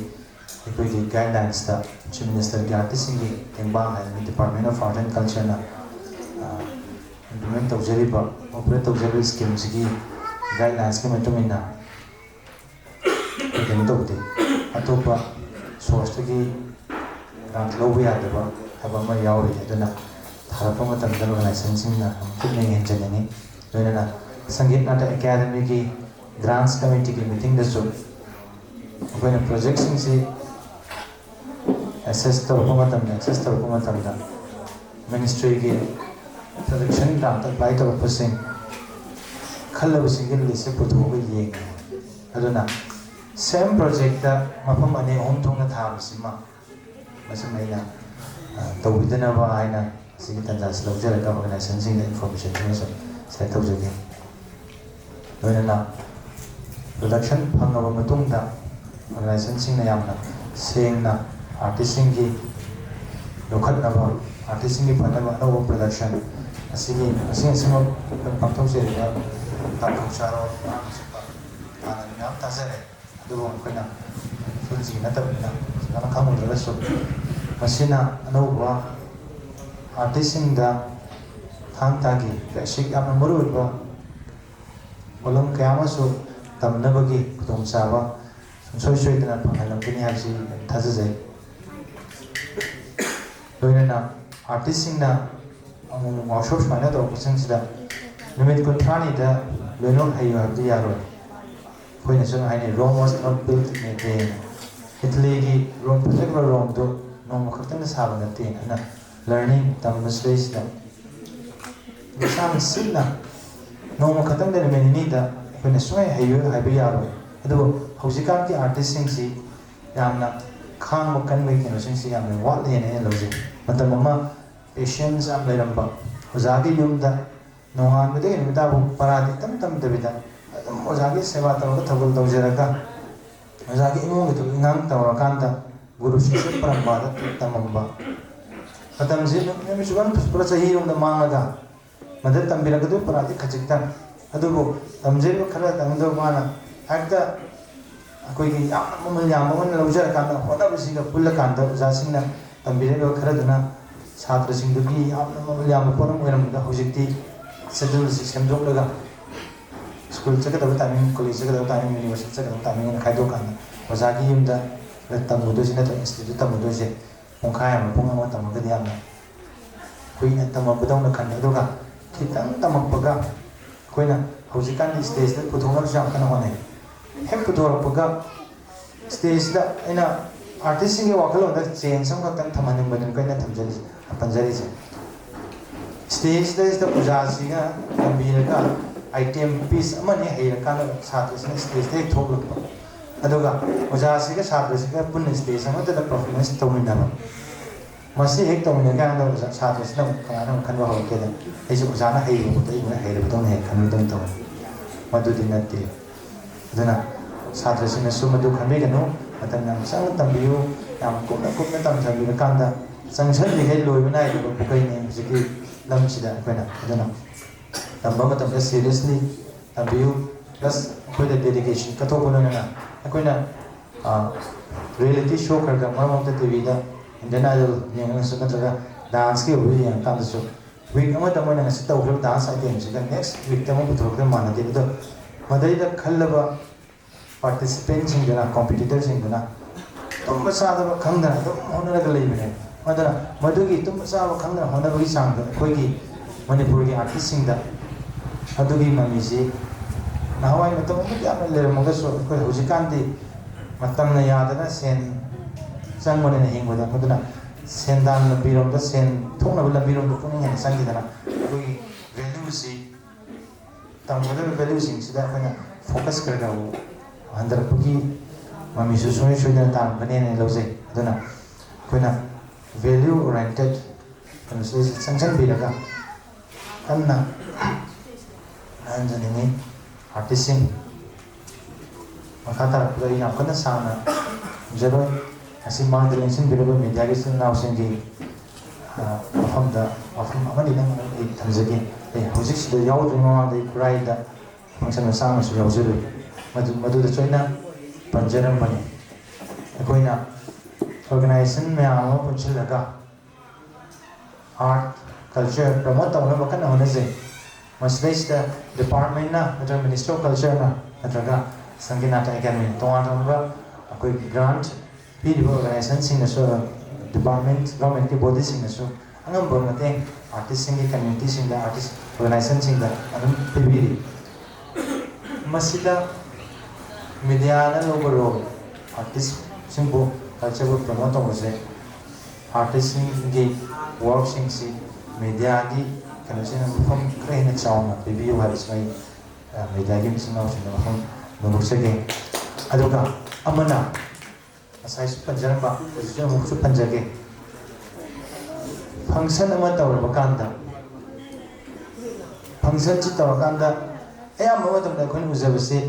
ꯑꯩꯈꯣꯏꯒꯤ guidelinesꯇ Chief Ministerꯒꯤ artistꯁꯤꯡꯒꯤ ꯇꯦꯡꯕꯥꯡ ꯍꯥꯏꯗꯅ Department of Art and Cultureꯅ implement ꯇꯧꯖꯔꯤꯕ, operate ꯇꯧꯖꯔꯤꯕ schemeꯁꯤꯒꯤ guidelinesꯀꯤ ꯃꯇꯨꯡ ꯏꯟꯅ ꯀꯩꯅꯣ ꯇꯧꯗꯦ꯫ ꯑꯇꯣꯞꯄ sourceꯇꯒꯤ grant ꯂꯧꯕ ꯌꯥꯗꯕ ꯍꯥꯏꯕ ꯑꯃ ꯌꯥꯎꯔꯤ꯫ ꯑꯗꯨꯅ ꯊꯥꯔꯛꯄ ꯃꯇꯝꯗ organizationꯁꯤꯡꯅ ꯑꯃꯨꯛꯇ ꯃꯤꯡ ꯍꯦꯟꯖꯟꯅꯤꯡꯉꯤ꯫ ꯂꯣꯏꯅꯅ ꯁꯪꯒꯤꯠ ꯅꯥꯇꯛ ꯑꯦꯀꯥꯗꯃꯤꯒꯤ grants committeeꯒꯤ meetingꯗꯁꯨ ꯑꯩꯈꯣꯏꯅ projectꯁꯤꯡꯁꯤ assess ꯇꯧꯔꯛꯄ ꯃꯇꯝꯗ, assess ꯇꯧꯔꯛꯄ ꯃꯇꯝꯗ ministryꯒꯤ production grant apply ꯇꯧꯔꯛꯄꯁꯤꯡ ꯈꯜꯂꯕꯁꯤꯡꯒꯤ listꯁꯦ ꯄꯨꯊꯣꯛꯑꯒ ꯌꯦꯡꯉꯦ꯫ ꯑꯗꯨꯅ same projectꯇ ꯃꯐꯝ ꯑꯅꯤ ꯑꯍꯨꯝ ꯊꯣꯛꯅ ꯊꯥꯕꯁꯤꯃ ꯃꯁꯤꯃ ꯑꯩꯅ ꯇꯧꯕꯤꯗꯅꯕ ꯍꯥꯏꯅ ꯑꯁꯤꯒꯤ ꯇꯥꯟꯖꯥꯁꯤ ꯂꯧꯖꯔꯒ organizationꯁꯤꯡꯗ informationꯁꯤꯃꯁꯨ share ꯇꯧꯖꯒꯦ꯫ ꯂꯣꯏꯅꯅ production ꯐꯪꯉꯕ ꯃꯇꯨꯡꯗ organizationꯁꯤꯡꯅ ꯌꯥꯝꯅ ꯁꯦꯡꯅ artistꯁꯤꯡꯒꯤ ꯌꯣꯛꯈꯠꯅꯕ, artistꯁꯤꯡꯒꯤ ꯐꯅꯕ ꯑꯅꯧꯕ production ꯑꯁꯤꯒꯤ ꯉꯁꯤ ꯑꯁꯤꯃꯛ ꯑꯩꯈꯣꯏ ꯄꯥꯡꯊꯣꯛꯆꯔꯤꯕ ꯇꯥꯡꯈꯨꯜ ꯆꯥꯔꯣꯜ ꯃꯌꯥꯝ ꯇꯥꯖꯔꯦ꯫ ꯑꯗꯨꯕꯨ ꯑꯩꯈꯣꯏꯅ ꯐꯤꯜꯁꯤꯒꯤ ꯅꯠꯇꯕꯅꯤꯅ ꯐꯖꯅ ꯈꯪꯉꯨꯗ꯭ꯔꯒꯁꯨ ꯃꯁꯤꯅ ꯑꯅꯧꯕ artistꯁꯤꯡꯗ ꯊꯥꯡ ꯇꯥꯒꯤ basic ꯌꯥꯝꯅ ꯃꯔꯨꯑꯣꯏꯕ ꯄꯣꯠꯂꯝ ꯀꯌꯥ ꯑꯃꯁꯨ ꯇꯝꯅꯕꯒꯤ ꯈꯨꯗꯣꯡꯆꯥꯕ ꯁꯨꯡꯁꯣꯏ ꯁꯣꯏꯗꯅ ꯐꯪꯍꯜꯂꯝꯒꯅꯤ ꯍꯥꯏꯕꯁꯤ ꯊꯥꯖꯖꯩ꯫ ꯂꯣꯏꯅꯅ artistꯁꯤꯡꯅ ꯑꯃꯨꯛ workshop ꯁꯨꯃꯥꯏꯅ ꯇꯧꯔꯛꯄꯁꯤꯡꯁꯤꯗ ꯅꯨꯃꯤꯠ ꯀꯨꯟꯊ꯭ꯔꯥꯅꯤꯗ ꯂꯣꯏꯅꯃꯛ ꯍꯩꯌꯨ ꯍꯥꯏꯕꯗꯤ ꯌꯥꯔꯣꯏ꯫ ꯑꯩꯈꯣꯏꯅꯁꯨ ꯍꯥꯏꯅꯩ, Rome was not built in a day꯫ ꯏꯇꯂꯤꯒꯤ ꯔꯣꯝ, ꯐꯖꯈ꯭ꯔꯕ ꯔꯣꯝꯗꯨ ꯅꯣꯡꯃ ꯈꯛꯇꯅ ꯁꯥꯕ ꯅꯠꯇꯦ꯫ ꯑꯗꯨꯅ learning ꯇꯝꯕꯁꯤꯗꯩꯁꯤꯗ ꯂꯤꯁꯥꯡ ꯁꯤꯠꯅ ꯅꯣꯡꯃ ꯈꯛꯇꯪꯗ ꯅꯨꯃꯤꯠ ꯅꯤꯅꯤꯗ ꯑꯩꯈꯣꯏꯅ ꯁꯨꯡꯍꯩ ꯍꯩꯔꯣꯏ ꯍꯥꯏꯕ ꯌꯥꯔꯣꯏ꯫ ꯑꯗꯨꯕꯨ ꯍꯧꯖꯤꯛꯀꯥꯟꯒꯤ artistꯁꯤꯡꯁꯤ ꯌꯥꯝꯅ ꯈꯥꯡꯕ ꯀꯟꯕꯒꯤ ꯀꯩꯅꯣꯁꯤꯡꯁꯤ ꯌꯥꯝꯅ ꯋꯥꯠꯂꯦꯅ ꯑꯩꯅ ꯂꯧꯖꯩ꯫ ꯃꯇꯝ ꯑꯃ patience ꯌꯥꯝ ꯂꯩꯔꯝꯕ, ꯑꯣꯖꯥꯒꯤ ꯌꯨꯝꯗ ꯅꯣꯡꯉꯥꯟꯕꯗꯒꯤ ꯅꯨꯃꯤꯠ ꯇꯥꯕꯨ ꯄꯔꯥꯗꯤ ꯏꯇꯝ ꯇꯝꯗꯕꯤꯗ ꯑꯗꯨꯝ ꯑꯣꯖꯥꯒꯤ ꯁꯦꯕꯥ ꯇꯧꯔꯒ ꯊꯧꯒꯜ ꯇꯧꯖꯔꯒ ꯑꯣꯖꯥꯒꯤ ꯏꯃꯨꯡꯒꯤ ꯊꯕꯛ ꯏꯟꯈꯥꯡ ꯇꯧꯔꯀꯥꯟꯗ ꯒꯨꯔꯨ ꯁꯤꯁ꯭ꯌ ꯄꯔꯝꯄꯔꯥꯗ ꯇꯝꯃꯝꯕ ꯃꯇꯝꯁꯤ ꯅꯨꯃꯤꯠ ꯆꯨꯞꯄ ꯄꯨꯔꯥ ꯆꯍꯤ ꯑꯃꯗ ꯃꯥꯡꯉꯒ ꯃꯗꯨ ꯇꯝꯕꯤꯔꯛꯀꯗꯣꯏ ꯄꯔꯥꯗꯤ ꯈꯖꯤꯛꯇꯪ꯫ ꯑꯗꯨꯕꯨ ꯇꯝꯖꯔꯤꯕ ꯈꯔꯗꯪꯗꯣ ꯃꯥꯅ ꯍꯦꯛꯇ ꯑꯩꯈꯣꯏꯒꯤ ꯌꯥꯝꯅ ꯃꯃꯜ ꯌꯥꯝꯕ ꯑꯣꯏꯅ ꯂꯧꯖꯔꯀꯥꯟꯗ, ꯍꯣꯠꯅꯕꯁꯤꯡꯒ ꯄꯨꯜꯂꯀꯥꯟꯗ ꯑꯣꯖꯥꯁꯤꯡꯅ ꯇꯝꯕꯤꯔꯛꯂꯤꯕ ꯈꯔꯗꯨꯅ ꯁꯥꯇ꯭ꯔꯁꯤꯡꯗꯨꯒꯤ ꯌꯥꯝꯅ ꯃꯃꯜ ꯌꯥꯝꯕ ꯄꯣꯠ ꯑꯃ ꯑꯣꯏꯔꯝꯕꯗ, ꯍꯧꯖꯤꯛꯇꯤ ꯁꯦꯗꯨꯜꯁꯤ ꯁꯦꯝꯗꯣꯛꯂꯒ ꯁ꯭ꯀꯨꯜ ꯆꯠꯀꯗꯕ ꯇꯥꯏꯃꯤꯡ, ꯀꯣꯂꯦꯖ ꯆꯠꯀꯗꯕ ꯇꯥꯏꯃꯤꯡ, ꯌꯨꯅꯤꯚꯔꯁꯤꯇꯤ ꯆꯠꯀꯗꯕ ꯇꯥꯏꯃꯤꯡ ꯑꯅ ꯈꯥꯏꯗꯣꯛꯀꯥꯟꯗ ꯑꯣꯖꯥꯒꯤ ꯌꯨꯝꯗ ꯇꯝꯃꯨꯗꯣꯏꯁꯦ ꯅꯠꯇ꯭ꯔꯒ ꯏꯟꯁꯇꯤꯇ꯭ꯌꯨꯠꯇ ꯇꯝꯃꯨꯗꯣꯏꯁꯦ ꯄꯨꯡꯈꯥꯏ ꯑꯃ, ꯄꯨꯡ ꯑꯃ ꯇꯝꯃꯒꯗꯤ ꯌꯥꯝꯅ ꯀꯨꯏꯅ ꯇꯝꯃꯛꯄꯗꯧꯅ ꯈꯟꯕ꯫ ꯑꯗꯨꯒ ꯈꯤꯇꯪ ꯇꯝꯃꯛꯄꯒ ꯑꯩꯈꯣꯏꯅ ꯍꯧꯖꯤꯛꯀꯥꯟꯗꯤ ꯁ꯭ꯇꯦꯖꯇ ꯄꯨꯊꯣꯛꯅꯕꯁꯨ ꯌꯥꯝ ꯀꯟꯅ ꯍꯣꯠꯅꯩ꯫ ꯍꯦꯛ ꯄꯨꯊꯣꯔꯛꯄꯒ ꯁ꯭ꯇꯦꯖꯁꯤꯗ ꯑꯩꯅ ꯑꯥꯔꯇꯤꯁꯁꯤꯡꯒꯤ ꯋꯥꯈꯜꯂꯣꯟꯗ ꯆꯦꯟꯖ ꯑꯃꯈꯛꯇꯪ ꯊꯝꯍꯟꯅꯤꯡꯕꯗꯨꯅꯤ ꯑꯩꯅ ꯊꯝꯖꯔꯤꯁꯦ, ꯄꯟꯖꯔꯤꯁꯦ꯫ ꯁ꯭ꯇꯦꯖꯁꯤꯗꯩꯁꯤꯗ ꯑꯣꯖꯥꯁꯤꯅ ꯇꯝꯕꯤꯔꯒ ꯑꯥꯏꯇꯦꯝ ꯄꯤꯁ ꯑꯃꯅꯤ ꯍꯩꯔꯀꯥꯟꯗ ꯁꯥꯇ꯭ꯔꯁꯤꯅ ꯁ꯭ꯇꯦꯖꯇ ꯍꯦꯛ ꯊꯣꯛꯂꯛꯄ, ꯑꯗꯨꯒ ꯑꯣꯖꯥꯁꯤꯒ ꯁꯥꯇ꯭ꯔꯁꯤꯒ ꯄꯨꯟꯅ ꯁ꯭ꯇꯦꯖ ꯑꯃꯠꯇꯗ ꯄꯔꯐꯣꯔꯃꯦꯟꯁ ꯇꯧꯃꯤꯟꯅꯕ, ꯃꯁꯤ ꯍꯦꯛ ꯇꯧꯃꯤꯟꯅ ꯀꯥꯟꯗ ꯑꯣꯖꯥ ꯁꯥꯇ꯭ꯔꯁꯤꯅ ꯑꯃꯨꯛ ꯀꯃꯥꯏꯅ ꯑꯃꯨꯛ ꯈꯟꯕ ꯍꯧꯔꯛꯀꯦꯗ, ꯑꯩꯁꯨ ꯑꯣꯖꯥꯅ ꯍꯩꯔꯨꯕ ꯄꯣꯠꯇꯣ ꯑꯩꯕꯨꯅ ꯍꯩꯔꯕꯗꯧꯅ ꯍꯦꯛ ꯈꯟꯕꯗꯧꯅ ꯇꯧꯋꯤ꯫ ꯃꯗꯨꯗꯤ ꯅꯠꯇꯦ꯫ ꯑꯗꯨꯅ ꯁꯥꯇ꯭ꯔꯁꯤꯡꯅꯁꯨ ꯃꯗꯨ ꯈꯟꯕꯤꯒꯅꯨ꯫ ꯃꯇꯝ ꯌꯥꯝ ꯆꯪꯅ ꯇꯝꯕꯤꯌꯨ꯫ ꯌꯥꯝ ꯀꯨꯞꯅ ꯀꯨꯞꯅ ꯇꯝꯊꯕꯤꯔꯀꯥꯟꯗ ꯆꯪꯁꯤꯜꯂꯤꯈꯩ ꯂꯣꯏꯕ ꯅꯥꯏꯗꯕ ꯄꯨꯀꯩꯅꯦ ꯍꯧꯖꯤꯛꯀꯤ ꯂꯝꯁꯤꯗ ꯑꯩꯈꯣꯏꯅ꯫ ꯑꯗꯨꯅ ꯇꯝꯕ ꯃꯇꯝꯗ ꯁꯤꯔꯤꯌꯁꯂꯤ ꯇꯝꯕꯤꯌꯨ꯫ ꯄ꯭ꯂꯁ ꯑꯩꯈꯣꯏꯗ ꯗꯦꯗꯤꯀꯦꯁꯟ ꯀꯠꯊꯣꯛꯄ ꯂꯣꯏꯅꯅ ꯑꯩꯈꯣꯏꯅ ꯔꯤꯌꯦꯂꯤꯇꯤ ꯁꯣ ꯈꯔ ꯈꯔ ꯃꯔꯛ ꯃꯔꯛꯇ ꯇꯤ ꯚꯤꯗ ꯏꯟꯗꯤꯌꯟ ꯑꯥꯏꯗꯜ ꯌꯦꯡꯉꯒꯁꯨ ꯅꯠꯇ꯭ꯔꯒ ꯗꯥꯟꯁꯀꯤ ꯑꯣꯏꯕ ꯌꯦꯡꯉꯀꯥꯟꯗꯁꯨ ꯋꯤꯛ ꯑꯃꯗ ꯃꯣꯏꯅ ꯉꯁꯤ ꯇꯧꯈ꯭ꯔꯤꯕ ꯗꯥꯟꯁ ꯑꯥꯏꯇꯦꯝꯁꯤꯒ ꯅꯦꯛꯁ ꯋꯤꯛꯇ ꯑꯃꯨꯛ ꯄꯨꯊꯣꯔꯛꯄꯗ ꯃꯥꯟꯅꯗꯦ꯫ ꯑꯗꯣ ꯃꯗꯩꯗ ꯈꯜꯂꯕ ꯄꯥꯔꯇꯤꯁꯤꯄꯦꯟꯁꯤꯡꯗꯨꯅ, ꯀꯣꯝꯄꯤꯇꯤꯇꯔꯁꯤꯡꯗꯨꯅ ꯇꯨꯝꯕ ꯆꯥꯗꯕ ꯈꯪꯗꯅ ꯑꯗꯨꯝ ꯍꯣꯠꯅꯔꯒ ꯂꯩꯕꯅꯦ꯫ ꯑꯗꯨꯅ ꯃꯗꯨꯒꯤ ꯇꯨꯝꯕ ꯆꯥꯕ ꯈꯪꯗꯅ ꯍꯣꯠꯅꯕꯒꯤ ꯆꯥꯡꯗꯣ ꯑꯩꯈꯣꯏꯒꯤ ꯃꯅꯤꯄꯨꯔꯒꯤ ꯑꯥꯔꯇꯤꯁꯁꯤꯡꯗ ꯑꯗꯨꯒꯤ ꯃꯃꯤꯁꯤ ꯅꯍꯥꯟꯋꯥꯏ ꯃꯇꯝ ꯑꯃꯗ ꯌꯥꯝꯅ ꯂꯩꯔꯝꯃꯒꯁꯨ ꯑꯩꯈꯣꯏ ꯍꯧꯖꯤꯛꯀꯥꯟꯗꯤ ꯃꯇꯝꯅ ꯌꯥꯗꯅ ꯁꯦꯟ ꯆꯪꯕꯅꯤꯅ ꯍꯤꯡꯕꯗ, ꯃꯗꯨꯅ ꯁꯦꯟꯗꯥꯟ ꯂꯝꯕꯤꯔꯣꯝꯗ, ꯁꯦꯟ ꯊꯣꯛꯅꯕ ꯂꯝꯕꯤꯔꯣꯝꯗ ꯄꯨꯛꯅꯤꯡ ꯍꯦꯟꯅ ꯆꯪꯈꯤꯗꯅ ꯑꯩꯈꯣꯏꯒꯤ ꯚꯦꯂꯨꯁꯤ, ꯇꯝꯒꯗꯕ ꯚꯦꯂꯨꯁꯤꯡꯁꯤꯗ ꯑꯩꯈꯣꯏꯅ ꯐꯣꯀꯁ ꯈꯔ ꯈꯔ ꯍꯟꯊꯔꯛꯄꯒꯤ ꯃꯃꯤꯁꯨ ꯁꯨꯡꯁꯣꯏ ꯁꯣꯏꯗꯅ ꯇꯥꯔꯝꯒꯅꯤ ꯍꯥꯏꯅ ꯂꯧꯖꯩ꯫ ꯑꯗꯨꯅ ꯑꯩꯈꯣꯏꯅ ꯚꯦꯂ꯭ꯌꯨ ꯑꯣꯔꯤꯌꯦꯟꯇꯦꯠ ꯀꯩꯅꯣꯁꯤꯗꯩꯁꯤꯗ ꯆꯪꯁꯤꯟꯕꯤꯔꯒ ꯀꯟꯅ ꯍꯥꯏꯍꯟꯖꯅꯤꯡꯉꯤ ꯑꯥꯔꯇꯤꯁꯁꯤꯡ꯫ ꯃꯈꯥ ꯇꯥꯔꯛꯄꯗ ꯑꯩ ꯌꯥꯝ ꯀꯟꯅ ꯁꯥꯡꯅ ꯈꯨꯝꯖꯔꯣꯏ꯫ ꯉꯁꯤ ꯃꯥꯡꯗ ꯂꯦꯡꯁꯤꯟꯕꯤꯔꯕ ꯃꯦꯗꯤꯌꯥꯒꯤ ꯏꯆꯤꯜ ꯏꯅꯥꯎꯁꯤꯡꯒꯤ ꯃꯐꯝꯗ ꯋꯥꯐꯝ ꯑꯃꯅꯤꯗꯪ ꯑꯩ ꯊꯝꯖꯒꯦ꯫ ꯑꯩ ꯍꯧꯖꯤꯛꯁꯤꯗ ꯌꯥꯎꯗ꯭ꯔꯤꯉꯩ ꯃꯃꯥꯡꯗ ꯑꯩ ꯈꯨꯔꯥꯏꯗ function ꯃꯆꯥ ꯑꯃꯁꯨ ꯌꯥꯎꯖꯔꯨꯏ꯫ ꯃꯗꯨ ꯃꯗꯨꯗꯁꯨ ꯑꯩꯅ ꯄꯟꯖꯔꯝꯕꯅꯤ꯫ ꯑꯩꯈꯣꯏꯅ organization ꯃꯌꯥꯝ ꯑꯃ ꯄꯨꯟꯁꯤꯜꯂꯒ art, culture promote ꯇꯧꯅꯕ ꯀꯟꯅ ꯍꯣꯠꯅꯖꯩ꯫ ꯃꯁꯤꯗꯩꯁꯤꯗ department ꯅ ꯅꯠꯇ꯭ꯔꯒ Ministry of Culture ꯅ ꯅꯠꯇ꯭ꯔꯒ ꯁꯪꯒꯤꯠ ꯅꯥꯇꯛ academy ꯇꯣꯉꯥꯟ ꯇꯣꯉꯥꯟꯕ ꯑꯩꯈꯣꯏꯒꯤ grant ꯄꯤꯔꯤꯕ organization ꯁꯤꯡꯅꯁꯨ, department, government ꯀꯤ body ꯁꯤꯡꯅꯁꯨ ꯑꯉꯝꯕ ꯃꯇꯦꯡ artist ꯁꯤꯡꯒꯤ community ꯁꯤꯡꯗ, artist organization ꯁꯤꯡꯗ ꯑꯗꯨꯝ ꯄꯤꯕꯤꯔꯤ꯫ ꯃꯁꯤꯗ media ꯅ ꯂꯧꯕ role, artist ꯁꯤꯡꯕꯨ culture ꯕꯨ promote ꯇꯧꯕꯁꯦ, artist ꯁꯤꯡꯒꯤ work ꯁꯤꯡꯁꯤ media ꯒꯤ ꯀꯩꯅꯣꯁꯤꯅ ꯃꯐꯝ ꯈꯔ ꯍꯦꯟꯅ ꯆꯥꯎꯅ ꯄꯤꯕꯤꯌꯨ ꯍꯥꯏꯕꯁꯤꯃ ꯑꯩ, ꯑ, media ꯒꯤ ꯃꯆꯤꯟ ꯃꯅꯥꯎꯁꯤꯡꯗ ꯋꯥꯐꯝ ꯐꯣꯡꯗꯣꯛꯆꯒꯦ꯫ ꯑꯗꯨꯒ ꯑꯃꯅ ꯉꯁꯥꯏꯁꯨ ꯄꯟꯖꯔꯝꯕ, ꯍꯧꯖꯤꯛꯁꯨ ꯑꯃꯨꯛꯁꯨ ꯄꯟꯖꯒꯦ, function ꯑꯃ ꯇꯧꯔꯕ ꯀꯥꯟꯗ, function ꯁꯤ ꯇꯧꯔꯀꯥꯟꯗ ꯑꯌꯥꯝꯕ ꯃꯇꯝꯗ ꯑꯩꯈꯣꯏꯅ ꯎꯖꯕꯁꯤ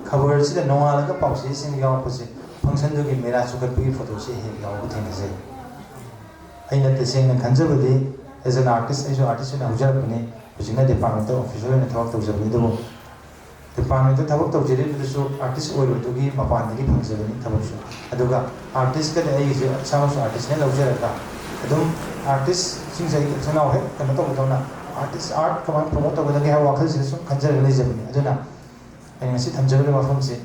ꯈꯕꯔꯁꯤꯗ ꯅꯣꯡꯉꯥꯜꯂꯒ ꯄꯥꯎꯆꯦꯁꯤꯡ ꯌꯥꯎꯔꯛꯄꯁꯦ, function ꯗꯨꯒꯤ ꯃꯦꯔꯥ ꯆꯨꯈꯠꯄꯒꯤ photo ꯁꯦ ꯍꯦꯛ ꯌꯥꯎꯕ ꯊꯦꯡꯅꯖꯩ꯫ ꯑꯩꯅ ꯇꯁꯦꯡꯅ ꯈꯟꯖꯕꯗꯤ, as an artist, ꯑꯩꯁꯨ artist ꯑꯣꯏꯅ ꯍꯧꯖꯔꯛꯄꯅꯤ, ꯍꯧꯖꯤꯛꯅ department ꯇ officer ꯑꯣꯏꯅ ꯊꯕꯛ ꯇꯧꯖꯕꯅꯤ, ꯑꯗꯨꯕꯨ department ꯇ ꯊꯕꯛ ꯇꯧꯖꯔꯤꯕꯗꯨꯁꯨ artist ꯑꯣꯏꯔꯨꯕꯗꯨꯒꯤ ꯃꯄꯥꯟꯗꯒꯤ ꯐꯪꯖꯕꯅꯤ ꯊꯕꯛꯁꯨ꯫ ꯑꯗꯨꯒ artist ꯀꯗꯤ ꯑꯩꯒꯤꯁꯨ ꯏꯁꯥꯃꯛꯁꯨ artist ꯅꯦ ꯂꯧꯖꯔꯒ, ꯑꯗꯨꯝ artist ꯁꯤꯡꯁꯦ ꯑꯩꯒꯤ ꯏꯆꯤꯟ ꯏꯅꯥꯎ ꯍꯦꯛ ꯀꯩꯅꯣ ꯇꯧꯕꯗꯧꯅ, artist, art ꯀꯃꯥꯏꯅ promote ꯇꯧꯒꯗꯒꯦ ꯍꯥꯏꯕ ꯋꯥꯈꯜꯁꯤꯗ ꯁꯨꯝ ꯈꯟꯖꯔꯒ ꯂꯩꯖꯕꯅꯤ꯫ ꯑꯗꯨꯅ ꯑꯩꯅ ꯉꯁꯤ ꯊꯝꯖꯔꯤꯕ ꯋꯥꯐꯝꯁꯤ,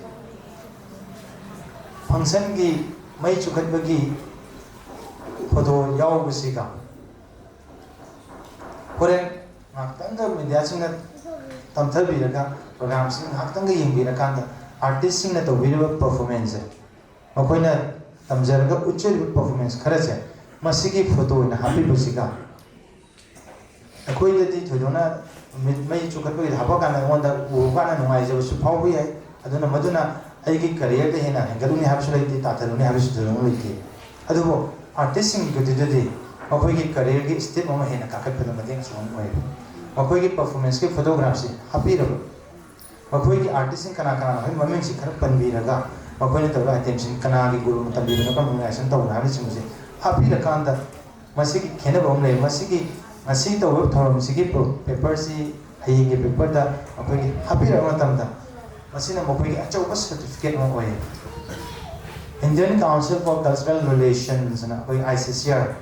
function ꯒꯤ ꯃꯩ ꯆꯨꯈꯠꯄꯒꯤ photo ꯌꯥꯎꯕꯁꯤꯒ ꯍꯣꯔꯦꯟ ꯉꯥꯏꯍꯥꯛꯇꯪꯒ media ꯁꯤꯡꯅ ꯇꯝꯊꯕꯤꯔꯒ, program ꯁꯤ ꯉꯥꯏꯍꯥꯛꯇꯪꯒ ꯌꯦꯡꯕꯤꯔꯀꯥꯟꯗ artist ꯁꯤꯡꯅ ꯇꯧꯕꯤꯔꯤꯕ performance ꯁꯦ, ꯃꯈꯣꯏꯅ ꯇꯝꯖꯔꯒ ꯎꯠꯆꯔꯤꯕ performance ꯈꯔꯁꯦ, ꯃꯁꯤꯒꯤ photo ꯑꯣꯏꯅ ꯍꯥꯞꯄꯤꯕꯁꯤꯒ ꯑꯩꯈꯣꯏꯗꯗꯤ ꯊꯣꯏꯗꯣꯛꯅ ꯃꯤꯠ ꯃꯩ ꯆꯨꯈꯠꯄꯒꯤꯗ ꯍꯥꯞꯄꯛꯀꯥꯟꯗ ꯑꯩꯉꯣꯟꯗ ꯎꯕ ꯀꯥꯟꯗ ꯅꯨꯡꯉꯥꯏꯖꯕꯁꯨ ꯐꯥꯎꯕ ꯌꯥꯏ꯫ ꯑꯗꯨꯅ ꯃꯗꯨꯅ ꯑꯩꯒꯤ career ꯗ ꯍꯦꯟꯅ ꯍꯦꯟꯒꯠꯂꯨꯅꯤ ꯍꯥꯏꯕꯁꯨ ꯂꯩꯇꯦ, ꯇꯥꯊꯔꯨꯅꯤ ꯍꯥꯏꯕꯁꯨ ꯊꯣꯏꯗꯣꯛꯅ ꯂꯩꯇꯦ꯫ ꯑꯗꯨꯕꯨ artist ꯁꯤꯡꯒꯤꯗꯨꯗꯗꯤ ꯃꯈꯣꯏꯒꯤ career ꯒꯤ step ꯑꯃ ꯍꯦꯟꯅ ꯀꯥꯈꯠꯄꯗ ꯃꯇꯦꯡ ꯑꯆꯧꯕ ꯑꯃ ꯑꯣꯏꯔꯦ꯫ ꯃꯈꯣꯏꯒꯤ performance ꯀꯤ photograph ꯁꯤ ꯍꯥꯞꯄꯤꯔꯕ, ꯃꯈꯣꯏꯒꯤ artist ꯁꯤꯡ ꯀꯅꯥ ꯀꯅꯥꯅꯣ ꯍꯥꯏꯕꯒꯤ ꯃꯃꯤꯡꯁꯤ ꯈꯔ ꯄꯟꯕꯤꯔꯒ, ꯃꯈꯣꯏꯅ ꯇꯧꯔꯤꯕ item ꯁꯤꯡ ꯀꯅꯥꯒꯤ ꯒꯨꯔꯨꯅ ꯇꯝꯕꯤꯕꯅꯣ, ꯀꯔꯝꯕ organization ꯇꯧꯕꯅꯣ ꯍꯥꯏꯕꯅꯆꯤꯡꯕꯁꯦ ꯍꯥꯞꯄꯤꯔꯀꯥꯟꯗ, ꯃꯁꯤꯒꯤ ꯈꯦꯠꯅꯕ ꯑꯃ ꯂꯩ꯫ ꯃꯁꯤꯒꯤ ꯉꯁꯤ ꯇꯧꯔꯤꯕ ꯊꯧꯔꯝꯁꯤꯒꯤ ꯄꯦꯄꯔꯁꯤ ꯍꯌꯦꯡꯒꯤ ꯄꯦꯄꯔꯗ ꯑꯩꯈꯣꯏꯒꯤ ꯍꯥꯞꯄꯤꯔꯛꯄ ꯃꯇꯝꯗ ꯃꯁꯤꯅ ꯃꯈꯣꯏꯒꯤ ꯑꯆꯧꯕ ꯁꯔꯇꯤꯐꯤꯀꯦꯠ ꯑꯃ ꯑꯣꯏꯌꯦ꯫ Indian Council for Cultural Relations ꯑꯅ ꯑꯩꯈꯣꯏ I C C R,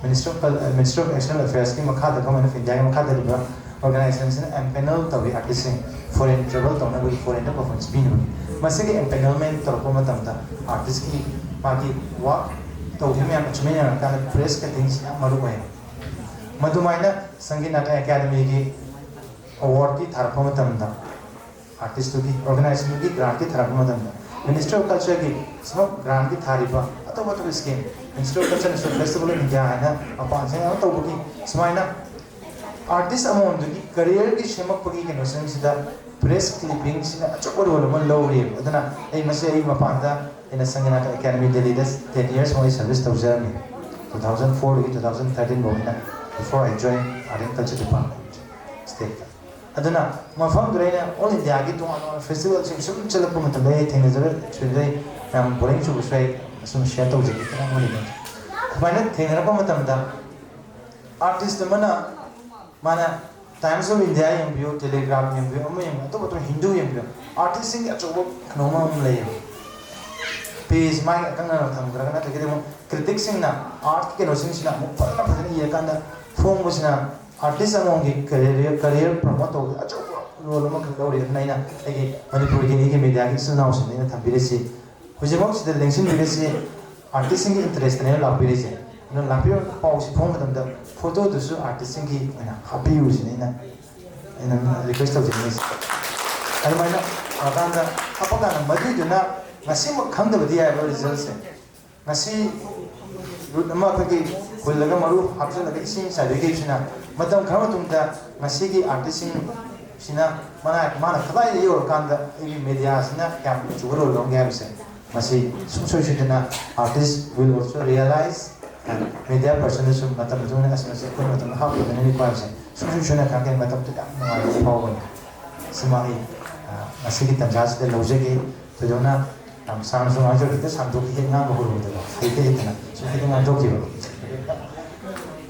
Ministry of Cul- Ministry of External Affairs ꯀꯤ ꯃꯈꯥꯗ, Government of India ꯒꯤ ꯃꯈꯥꯗ ꯂꯩꯕ organization ꯁꯤꯅ empanel ꯇꯧꯏ artist ꯁꯤꯡ foreign travel ꯇꯧꯅꯕꯒꯤ, foreign ꯗ performance ꯄꯤꯅꯕꯒꯤ꯫ ꯃꯁꯤꯒꯤ empanelment ꯇꯧꯔꯛꯄ ꯃꯇꯝꯗ artist ꯀꯤ ꯃꯥꯒꯤ work ꯇꯧꯈꯤꯕ ꯃꯌꯥꯝ ꯑꯆꯨꯝꯕ ꯌꯦꯡꯉꯀꯥꯟꯗ press cutting ꯁꯤ ꯌꯥꯝ ꯃꯔꯨ ꯑꯣꯏ꯫ ꯃꯗꯨꯃꯥꯏꯅ ꯁꯪꯒꯤꯠ ꯅꯥꯇꯛ ꯑꯦꯀꯥꯗꯃꯤꯒꯤ award ꯀꯤ ꯊꯥꯔꯛꯄ ꯃꯇꯝꯗ artist ꯇꯨꯒꯤ organization ꯗꯨꯒꯤ grant ꯀꯤ ꯊꯥꯔꯛꯄ ꯃꯇꯝꯗ Ministry of Culture ꯒꯤ ꯁꯤꯃꯛ grant ꯀꯤ ꯊꯥꯔꯤꯕ ꯑꯇꯣꯞ ꯑꯇꯣꯞꯄ scheme, Ministry of Culture ꯅꯁꯨ Festival of India ꯍꯥꯏꯅ ꯃꯄꯥꯟ ꯁꯦꯟ ꯑꯃ ꯇꯧꯕꯒꯤ ꯁꯨꯃꯥꯏꯅ artist ꯑꯃꯃꯝꯗꯨꯒꯤ career ꯒꯤ ꯁꯦꯝꯃꯛꯄꯒꯤ ꯀꯩꯅꯣꯁꯤꯡꯁꯤꯗ press clipping ꯁꯤꯅ ꯑꯆꯧꯕ role ꯑꯃ ꯂꯧꯔꯤꯕ꯫ ꯑꯗꯨꯅ ꯑꯩ ꯃꯁꯤ ꯑꯩ ꯃꯄꯥꯟꯗ ꯑꯩꯅ ꯁꯪꯒꯤꯠ ꯅꯥꯇꯛ ꯑꯦꯀꯥꯗꯃꯤ ꯗꯦꯜꯂꯤꯗ ten years ꯃꯣꯏ service ꯇꯧꯖꯔꯝꯃꯤ꯫ Two thousand four ꯗꯒꯤ two thousand thirteen ꯐꯥꯎ ꯑꯩꯅ, before I join Art and Culture Department state ꯇ꯫ ꯑꯗꯨꯅ ꯃꯐꯝꯗꯨꯗ ꯑꯩꯅ all India ꯒꯤ ꯇꯣꯉꯥꯟ ꯇꯣꯉꯥꯟꯕ festival ꯁꯤꯡ ꯁꯨꯝ ꯆꯠꯂꯛꯄ ꯃꯇꯝꯗ ꯑꯩ ꯊꯦꯡꯅꯖꯔꯛ experience ꯑꯩ ꯌꯥꯝ boring ꯆꯨꯕꯁꯨ ꯑꯩ ꯁꯨꯝ share ꯇꯧꯖꯒꯦ, ꯈꯤꯇꯪ ꯑꯃꯅꯤ ꯑꯗꯨꯝ꯫ ꯑꯗꯨꯃꯥꯏꯅ ꯊꯦꯡꯅꯔꯛꯄ ꯃꯇꯝꯗ artist ꯑꯃꯅ ꯃꯥꯅ Times of India ꯌꯦꯡꯕꯤꯌꯨ, Telegraph ꯌꯦꯡꯕꯤꯌꯨ, ꯑꯃ ꯌꯦꯡꯕꯤꯌꯨ, ꯑꯇꯣꯞ ꯑꯇꯣꯞꯄ ꯍꯤꯟꯗꯨ ꯌꯦꯡꯕꯤꯌꯨ, artist ꯁꯤꯡꯒꯤ ꯑꯆꯧꯕ ꯀꯩꯅꯣꯝꯃ ꯑꯃ ꯂꯩꯌꯦꯕ꯫ Page ꯃꯥꯒꯤ ꯑꯀꯛꯅꯅ ꯊꯝꯈ꯭ꯔꯒ ꯅꯠꯇ꯭ꯔꯒꯗꯤ ꯑꯃꯨꯛ critic ꯁꯤꯡꯅ art ꯀꯤ ꯀꯩꯅꯣꯁꯤꯡꯁꯤꯅ ꯑꯃꯨꯛ ꯐꯖꯅ ꯐꯖꯅ ꯏꯔꯀꯥꯟꯗ ꯐꯣꯡꯕꯁꯤꯅ artist ꯑꯃꯃꯝꯒꯤ career, career promote ꯇꯧꯕꯗ ꯑꯆꯧꯕ role ꯑꯃꯈꯛ ꯂꯧꯔꯤ꯫ ꯑꯗꯨꯅ ꯑꯩꯅ ꯑꯩꯒꯤ ꯃꯅꯤꯄꯨꯔꯒꯤ ꯑꯩꯒꯤ media ꯒꯤ ꯏꯆꯤꯜ ꯏꯅꯥꯎꯁꯤꯡꯗ ꯑꯩꯅ ꯊꯝꯕꯤꯔꯤꯁꯤ, ꯍꯧꯖꯤꯛꯃꯛꯁꯤꯗ ꯂꯦꯡꯁꯤꯟꯕꯤꯔꯤꯁꯤ artist ꯁꯤꯡꯒꯤ interest ꯅꯦꯕ ꯂꯥꯛꯄꯤꯔꯤꯁꯦ꯫ ꯑꯗꯨꯅ ꯂꯥꯛꯄꯤꯕ ꯄꯥꯎꯁꯤ ꯐꯣꯡꯕ ꯃꯇꯝꯗ photo ꯗꯨꯁꯨ artist ꯁꯤꯡꯒꯤ ꯑꯣꯏꯅ ꯍꯥꯞꯄꯤꯌꯨ ꯁꯤꯅꯤ ꯑꯩꯅ, ꯑꯩꯅ request ꯇꯧꯖꯅꯤꯡꯉꯤꯁꯦ꯫ ꯑꯗꯨꯃꯥꯏꯅ ꯇꯧꯔꯀꯥꯟꯗ ꯍꯥꯞꯄꯀꯥꯟꯗ ꯃꯗꯨꯏꯗꯨꯅ ꯉꯁꯤꯃꯛ ꯈꯪꯗꯕꯗꯤ ꯌꯥꯏꯕ result ꯁꯦ꯫ ꯉꯁꯤ root ꯑꯃ ꯑꯩꯈꯣꯏꯒꯤ ꯍꯨꯜꯂꯒ ꯃꯔꯨ ꯍꯥꯞꯆꯤꯜꯂꯒ ꯏꯁꯤꯡ ꯆꯥꯏꯕꯤꯈꯤꯕꯁꯤꯅ ꯃꯇꯝ ꯈꯔ ꯃꯇꯨꯡꯗ ꯉꯁꯤꯒꯤ artist ꯁꯤꯡꯁꯤꯅ ꯃꯅꯥ-, ꯃꯥꯅ ꯀꯗꯥꯏꯗ ꯌꯧꯔꯀꯥꯟꯗ ꯑꯩꯒꯤ media ꯁꯤꯅ ꯀꯌꯥꯝ ꯑꯆꯧꯕ role ꯂꯧꯒꯦ ꯍꯥꯏꯕꯁꯦ ꯃꯁꯤ ꯁꯨꯡꯁꯣꯏ ꯁꯣꯏꯗꯅ artist will also realize, and media person ꯅꯁꯨ ꯃꯇꯝ ꯃꯇꯨꯡ ꯏꯟꯅ ꯑꯁ ꯃꯁꯤ ꯑꯩꯈꯣꯏ ꯃꯇꯝꯗ ꯍꯥꯞꯀꯗꯕꯅꯤꯀꯣ ꯍꯥꯏꯕꯁꯦ ꯁꯨꯡꯁꯣꯏ ꯁꯣꯏꯗꯅ ꯈꯪꯉꯛꯀꯅꯤ꯫ ꯃꯇꯝꯗꯨꯗ ꯌꯥꯝ ꯅꯨꯡꯉꯥꯏꯕ ꯐꯥꯎꯕꯅꯤ꯫ ꯁꯤꯃ ꯑꯩ, ꯑ, ꯉꯁꯤꯒꯤ ꯇꯥꯟꯖꯥꯁꯤꯗ ꯂꯧꯖꯒꯦ꯫ ꯊꯣꯏꯗꯣꯛꯅ ꯌꯥꯝ ꯁꯥꯡꯅꯁꯨ ꯉꯥꯡꯖꯔꯣꯏ, ꯍꯦꯛꯇ ꯁꯥꯡꯗꯣꯛꯈꯤ, ꯍꯦꯛ ꯉꯥꯡꯕ ꯍꯧꯔꯨꯕꯗꯀꯣ ꯍꯩꯇ ꯍꯩꯇꯅ ꯁꯨꯝ ꯍꯦꯛꯇ ꯉꯥꯡꯊꯣꯛꯈꯤꯕ꯫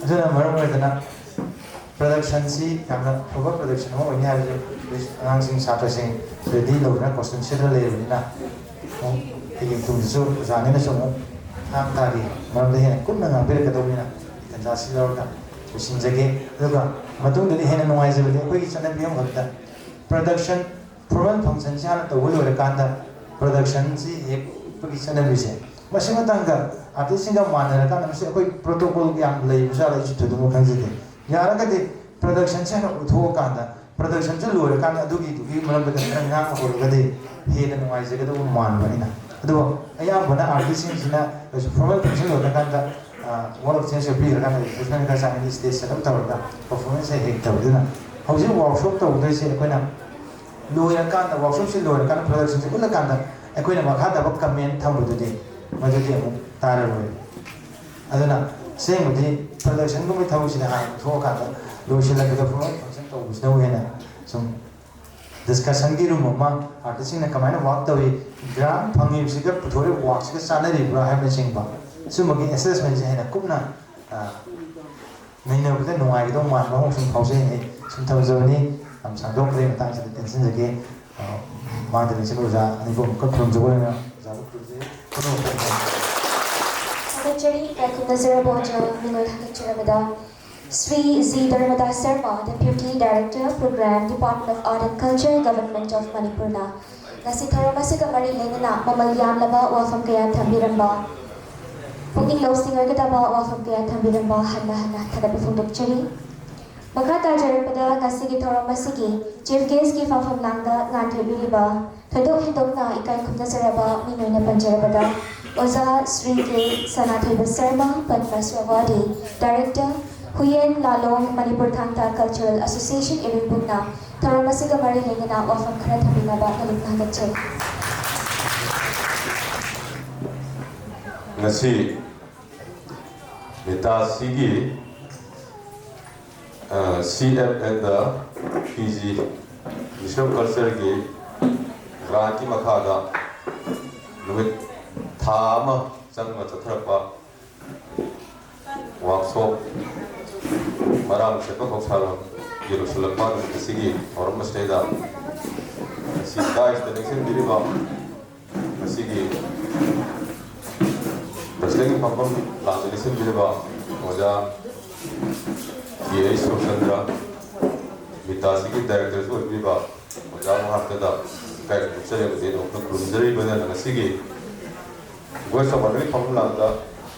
ꯑꯗꯨꯅ ꯃꯔꯝ ꯑꯣꯏꯗꯅ ꯄ꯭ꯔꯗꯛꯁꯟꯁꯤ ꯌꯥꯝꯅ ꯑꯐꯕ ꯄ꯭ꯔꯗꯛꯁꯟ ꯑꯃ ꯑꯣꯏꯅꯤ ꯍꯥꯏꯕꯁꯦ ꯑꯉꯥꯡꯁꯤꯡ ꯁꯥꯇ꯭ꯔꯁꯤꯡ ꯔꯦꯗꯤ ꯂꯧꯗꯨꯅ ꯀꯣꯏꯁꯟ ꯁꯦꯠꯇ ꯂꯩꯔꯕꯅꯤꯅ ꯑꯩꯒꯤ ꯃꯇꯨꯡꯗꯁꯨ ꯑꯣꯖꯥꯅꯤꯅꯁꯨ ꯑꯃꯨꯛ ꯊꯥꯡ ꯇꯥꯒꯤ ꯃꯔꯝꯗ ꯍꯦꯟꯅ ꯀꯨꯞꯅ ꯉꯥꯡꯕꯤꯔꯛꯀꯗꯧꯕꯅꯤꯅ ꯇꯟꯖꯥꯁꯤ ꯂꯧꯔꯒ ꯂꯣꯏꯁꯤꯟꯖꯒꯦ꯫ ꯑꯗꯨꯒ ꯃꯇꯨꯡꯗꯗꯤ ꯍꯦꯟꯅ ꯅꯨꯡꯉꯥꯏꯖꯕꯗꯤ ꯑꯩꯈꯣꯏꯒꯤ ꯆꯠꯅꯕꯤ ꯑꯃꯈꯛꯇ ꯄ꯭ꯔꯗꯛꯁꯟ ꯐꯣꯔꯃꯦꯜ ꯐꯪꯁꯟꯁꯤ ꯍꯥꯟꯅ ꯇꯧꯕ ꯂꯣꯏꯔꯀꯥꯟꯗ ꯄ꯭ꯔꯗꯛꯁꯟꯁꯤ ꯍꯦꯛ ꯎꯠꯄꯒꯤ ꯆꯠꯅꯕꯤꯁꯦ ꯃꯁꯤ ꯃꯇꯥꯡꯗ ꯑꯥꯔꯇꯤꯁꯁꯤꯡꯒ ꯃꯥꯟꯅꯔꯀꯥꯟꯗ ꯃꯁꯤ ꯑꯩꯈꯣꯏ ꯄ꯭ꯔꯣꯇꯣꯀꯣꯜ ꯌꯥꯝ ꯂꯩꯕꯖꯥꯠꯂ ꯑꯩꯁꯨ ꯊꯣꯏꯗꯣꯛꯅ ꯈꯪꯖꯗꯦ꯫ ꯌꯥꯔꯒꯗꯤ ꯄ꯭ꯔꯗꯛꯁꯟꯁꯦ ꯍꯥꯟꯅ ꯎꯠꯊꯣꯛꯑꯀꯥꯟꯗ ꯄ꯭ꯔꯗꯛꯁꯟꯁꯦ ꯂꯣꯏꯔꯀꯥꯟꯗ ꯑꯗꯨꯒꯤꯗꯨꯒꯤ ꯃꯔꯝꯗ ꯈꯔ ꯉꯥꯡꯕ ꯍꯧꯔꯒꯗꯤ ꯍꯦꯟꯅ ꯅꯨꯡꯉꯥꯏꯖꯒꯗꯧꯕ ꯃꯥꯟꯕ ꯑꯩꯅ꯫ ꯑꯗꯨꯕꯨ ꯑꯌꯥꯝꯕꯅ ꯑꯥꯔꯇꯤꯁꯁꯤꯡꯁꯤꯅ ꯐꯣꯔꯃꯦꯜ ꯐꯪꯁꯟ ꯂꯣꯏꯔꯀꯥꯟꯗ ꯋꯥꯔꯜ ꯑꯣꯐ ꯆꯦꯟꯖ ꯄꯤꯈ꯭ꯔꯀꯥꯟꯗ ꯔꯤꯐ꯭ꯔꯦꯁꯃꯦꯟ ꯈꯔ ꯆꯥꯡꯅ ꯁ꯭ꯇꯦꯖ ꯁꯦꯠ ꯑꯞ ꯇꯧꯔꯒ ꯄꯔꯐꯣꯔꯃꯦꯟꯁ ꯍꯦꯛ ꯍꯦꯛ ꯇꯧꯗꯨꯅ ꯍꯧꯖꯤꯛ ꯋꯥꯔꯛꯁꯣꯞ ꯇꯧꯗꯣꯏꯁꯦ ꯑꯩꯈꯣꯏꯅ ꯂꯣꯏꯔꯀꯥꯟꯗ ꯋꯥꯔꯛꯁꯣꯞꯁꯤ ꯂꯣꯏꯔꯀꯥꯟꯗ ꯄ꯭ꯔꯗꯛꯁꯟꯁꯤ ꯎꯠꯂꯀꯥꯟꯗ ꯑꯩꯈꯣꯏꯅ ꯃꯈꯥ ꯇꯥꯕ ꯀꯃꯦꯟ ꯊꯝꯕꯗꯨꯗꯤ ꯃꯗꯨꯗꯤ ꯑꯃꯨꯛ ꯇꯥꯔꯔꯣꯏ꯫ ꯑꯗꯨꯅ ꯑꯁꯦꯡꯕꯗꯤ ꯄ꯭ꯔꯗꯛꯁꯟꯒꯨꯝꯕꯒꯤ ꯊꯕꯛꯁꯤꯗꯤ ꯍꯥꯟꯅ ꯊꯣꯛꯑꯀꯥꯟꯗ ꯂꯣꯏꯁꯤꯜꯂꯛꯄꯗ ꯐꯣꯔꯃꯦꯜ ꯐꯪꯁꯟ ꯇꯧꯕꯁꯤꯅꯕꯨ ꯍꯦꯟꯅ ꯁꯨꯝ ꯗꯤꯁꯀꯁꯟꯒꯤ ꯔꯨꯝ ꯑꯃ ꯑꯥꯔꯇꯤꯁꯁꯤꯡꯅ ꯀꯃꯥꯏꯅ ꯋꯥꯛ ꯇꯧꯏ, ꯒ꯭ꯔꯥꯟ ꯐꯪꯉꯤꯕꯁꯤꯒ ꯄꯨꯊꯣꯔꯛꯏꯕ ꯋꯥꯛꯁꯤꯒ ꯆꯥꯟꯅꯔꯤꯕ꯭ꯔꯥ ꯍꯥꯏꯕꯅꯆꯤꯡꯕ ꯁꯨꯝꯕꯒꯤ ꯑꯦꯁꯦꯁꯃꯦꯟꯁꯦ ꯍꯦꯟꯅ ꯀꯨꯞꯅ ꯅꯩꯅꯕꯗ ꯅꯨꯡꯉꯥꯏꯒꯗꯧꯕ ꯃꯥꯟꯕ ꯑꯃ ꯁꯨꯝ ꯐꯥꯎꯖꯩ꯫ ꯑꯩ ꯁꯨꯝ ꯊꯝꯖꯕꯅꯤ꯫ ꯌꯥꯝ ꯁꯥꯡꯗꯣꯛꯈ꯭ꯔꯦ꯫ ꯃꯇꯥꯡꯁꯤꯗ ꯇꯦꯟꯁꯤꯟꯖꯒꯦ꯫ ꯃꯥꯗ ꯂꯩꯁꯤꯟ ꯑꯣꯖꯥ ꯑꯅꯤꯕꯨ ꯑꯃꯨꯛꯀ ꯈꯨꯔꯨꯝꯖꯕ ꯑꯣꯏꯅ ꯑꯣꯖꯥꯕꯨ ꯈꯨꯔꯨꯝꯖꯩ꯫ ꯊꯥꯒꯠꯆꯔꯤ꯫ ꯏꯀꯥꯏ ꯈꯨꯝꯅꯖꯔꯕ ꯑꯣꯖꯥ ꯃꯤꯑꯣꯏ ꯊꯥꯒꯠꯆꯔꯕꯗ Shri G Dharmadas Sharma, Deputy Director, Program, Department of Art and Culture, Government of ꯃꯅꯤꯄꯨꯔꯅ ꯉꯁꯤ ꯊꯧꯔꯝ ꯑꯁꯤꯒ ꯃꯔꯤ ꯂꯩꯅꯅ ꯃꯃꯜ ꯌꯥꯝꯂꯕ ꯋꯥꯐꯝ ꯀꯌꯥ ꯊꯝꯕꯤꯔꯝꯕ, ꯄꯨꯛꯅꯤꯡ ꯂꯧꯁꯤꯡ ꯑꯣꯏꯒꯗꯕ ꯋꯥꯐꯝ ꯀꯌꯥ ꯊꯝꯕꯤꯔꯝꯕ ꯍꯟꯅ ꯍꯟꯅ ꯊꯥꯒꯠꯄ ꯐꯣꯡꯗꯣꯛꯆꯔꯤ꯫ ꯃꯈꯥ ꯇꯥꯖꯔꯛꯄꯗ ꯉꯁꯤꯒꯤ ꯊꯧꯔꯝ ꯑꯁꯤꯒꯤ Chief Guest ꯀꯤ ꯐꯝꯐꯝ ꯂꯥꯡꯗ ꯉꯥꯟꯊꯣꯏꯕꯤꯔꯤꯕ ꯊꯣꯏꯗꯣꯛ ꯍꯦꯟꯗꯣꯛꯅ ꯏꯀꯥꯏ ꯈꯨꯝꯅꯖꯔꯕ ꯃꯤꯑꯣꯏꯅ ꯄꯟꯖꯔꯕꯗ ꯑꯣꯖꯥ ꯁ꯭ꯔꯤ ꯀꯦ ꯁꯅꯥꯊꯣꯏꯕ Sharma, Padma Awardee, Director, Huiyen ꯂꯥꯂꯣꯡ Manipur ꯊꯥꯡ ꯇꯥ Cultural Association ꯏꯔꯨꯝꯕꯨꯡꯅ ꯊꯧꯔꯝ ꯑꯁꯤꯒ ꯃꯔꯤ ꯂꯩꯅꯅ ꯋꯥꯐꯝ ꯈꯔ ꯊꯝꯕꯤꯅꯕ ꯅꯣꯂꯨꯛꯅ ꯍꯥꯏꯒꯠꯆꯔꯤ꯫ ꯉꯁꯤ ꯅꯤꯇꯥꯁꯤꯒꯤ C F and P G mission of ꯀꯜꯆꯔꯒꯤ ꯒ꯭ꯔꯥꯟꯠꯀꯤ ꯃꯈꯥꯗ ꯅꯨꯃꯤꯠ ꯊꯥ ꯑꯃ ꯆꯪꯅ ꯆꯠꯊꯔꯛꯄ ꯋꯥꯛꯁꯣꯞ ꯃꯔꯥꯡ ꯁꯦꯠꯄ ꯈꯧꯁꯥꯕꯝꯒꯤ ꯂꯣꯏꯁꯤꯜꯂꯛꯄ ꯅꯨꯃꯤꯠ ꯑꯁꯤꯒꯤ ꯊꯧꯔꯝ ꯑꯁꯤꯗꯩꯗ ꯉꯁꯤ ꯗꯥꯏꯁꯇ ꯂꯦꯡꯁꯤꯟꯕꯤꯔꯤꯕ, ꯉꯁꯤꯒꯤ ꯄ꯭ꯔꯁꯤꯗꯦꯟꯒꯤ ꯐꯝꯐꯝ ꯂꯥꯡꯗ ꯂꯦꯡꯁꯤꯟꯕꯤꯔꯤꯕ ꯑꯣꯖꯥ ꯀꯦ ꯑꯩꯆ ꯁꯨꯔꯆꯟꯗ꯭ꯔ, ꯃꯤꯇꯥꯁꯤꯒꯤ ꯗꯥꯏꯔꯦꯛꯇꯔꯁꯨ ꯑꯣꯏꯕꯤꯔꯤꯕ ꯑꯣꯖꯥ ꯃꯍꯥꯛꯇꯗ ꯏꯀꯥꯏ ꯈꯨꯝꯅꯖꯔꯤ, ꯈꯨꯔꯨꯝꯖꯔꯤꯕꯅ ꯉꯁꯤꯒꯤ ꯒꯣꯁ ꯑꯃꯅꯤ ꯐꯝꯂꯥꯡꯗ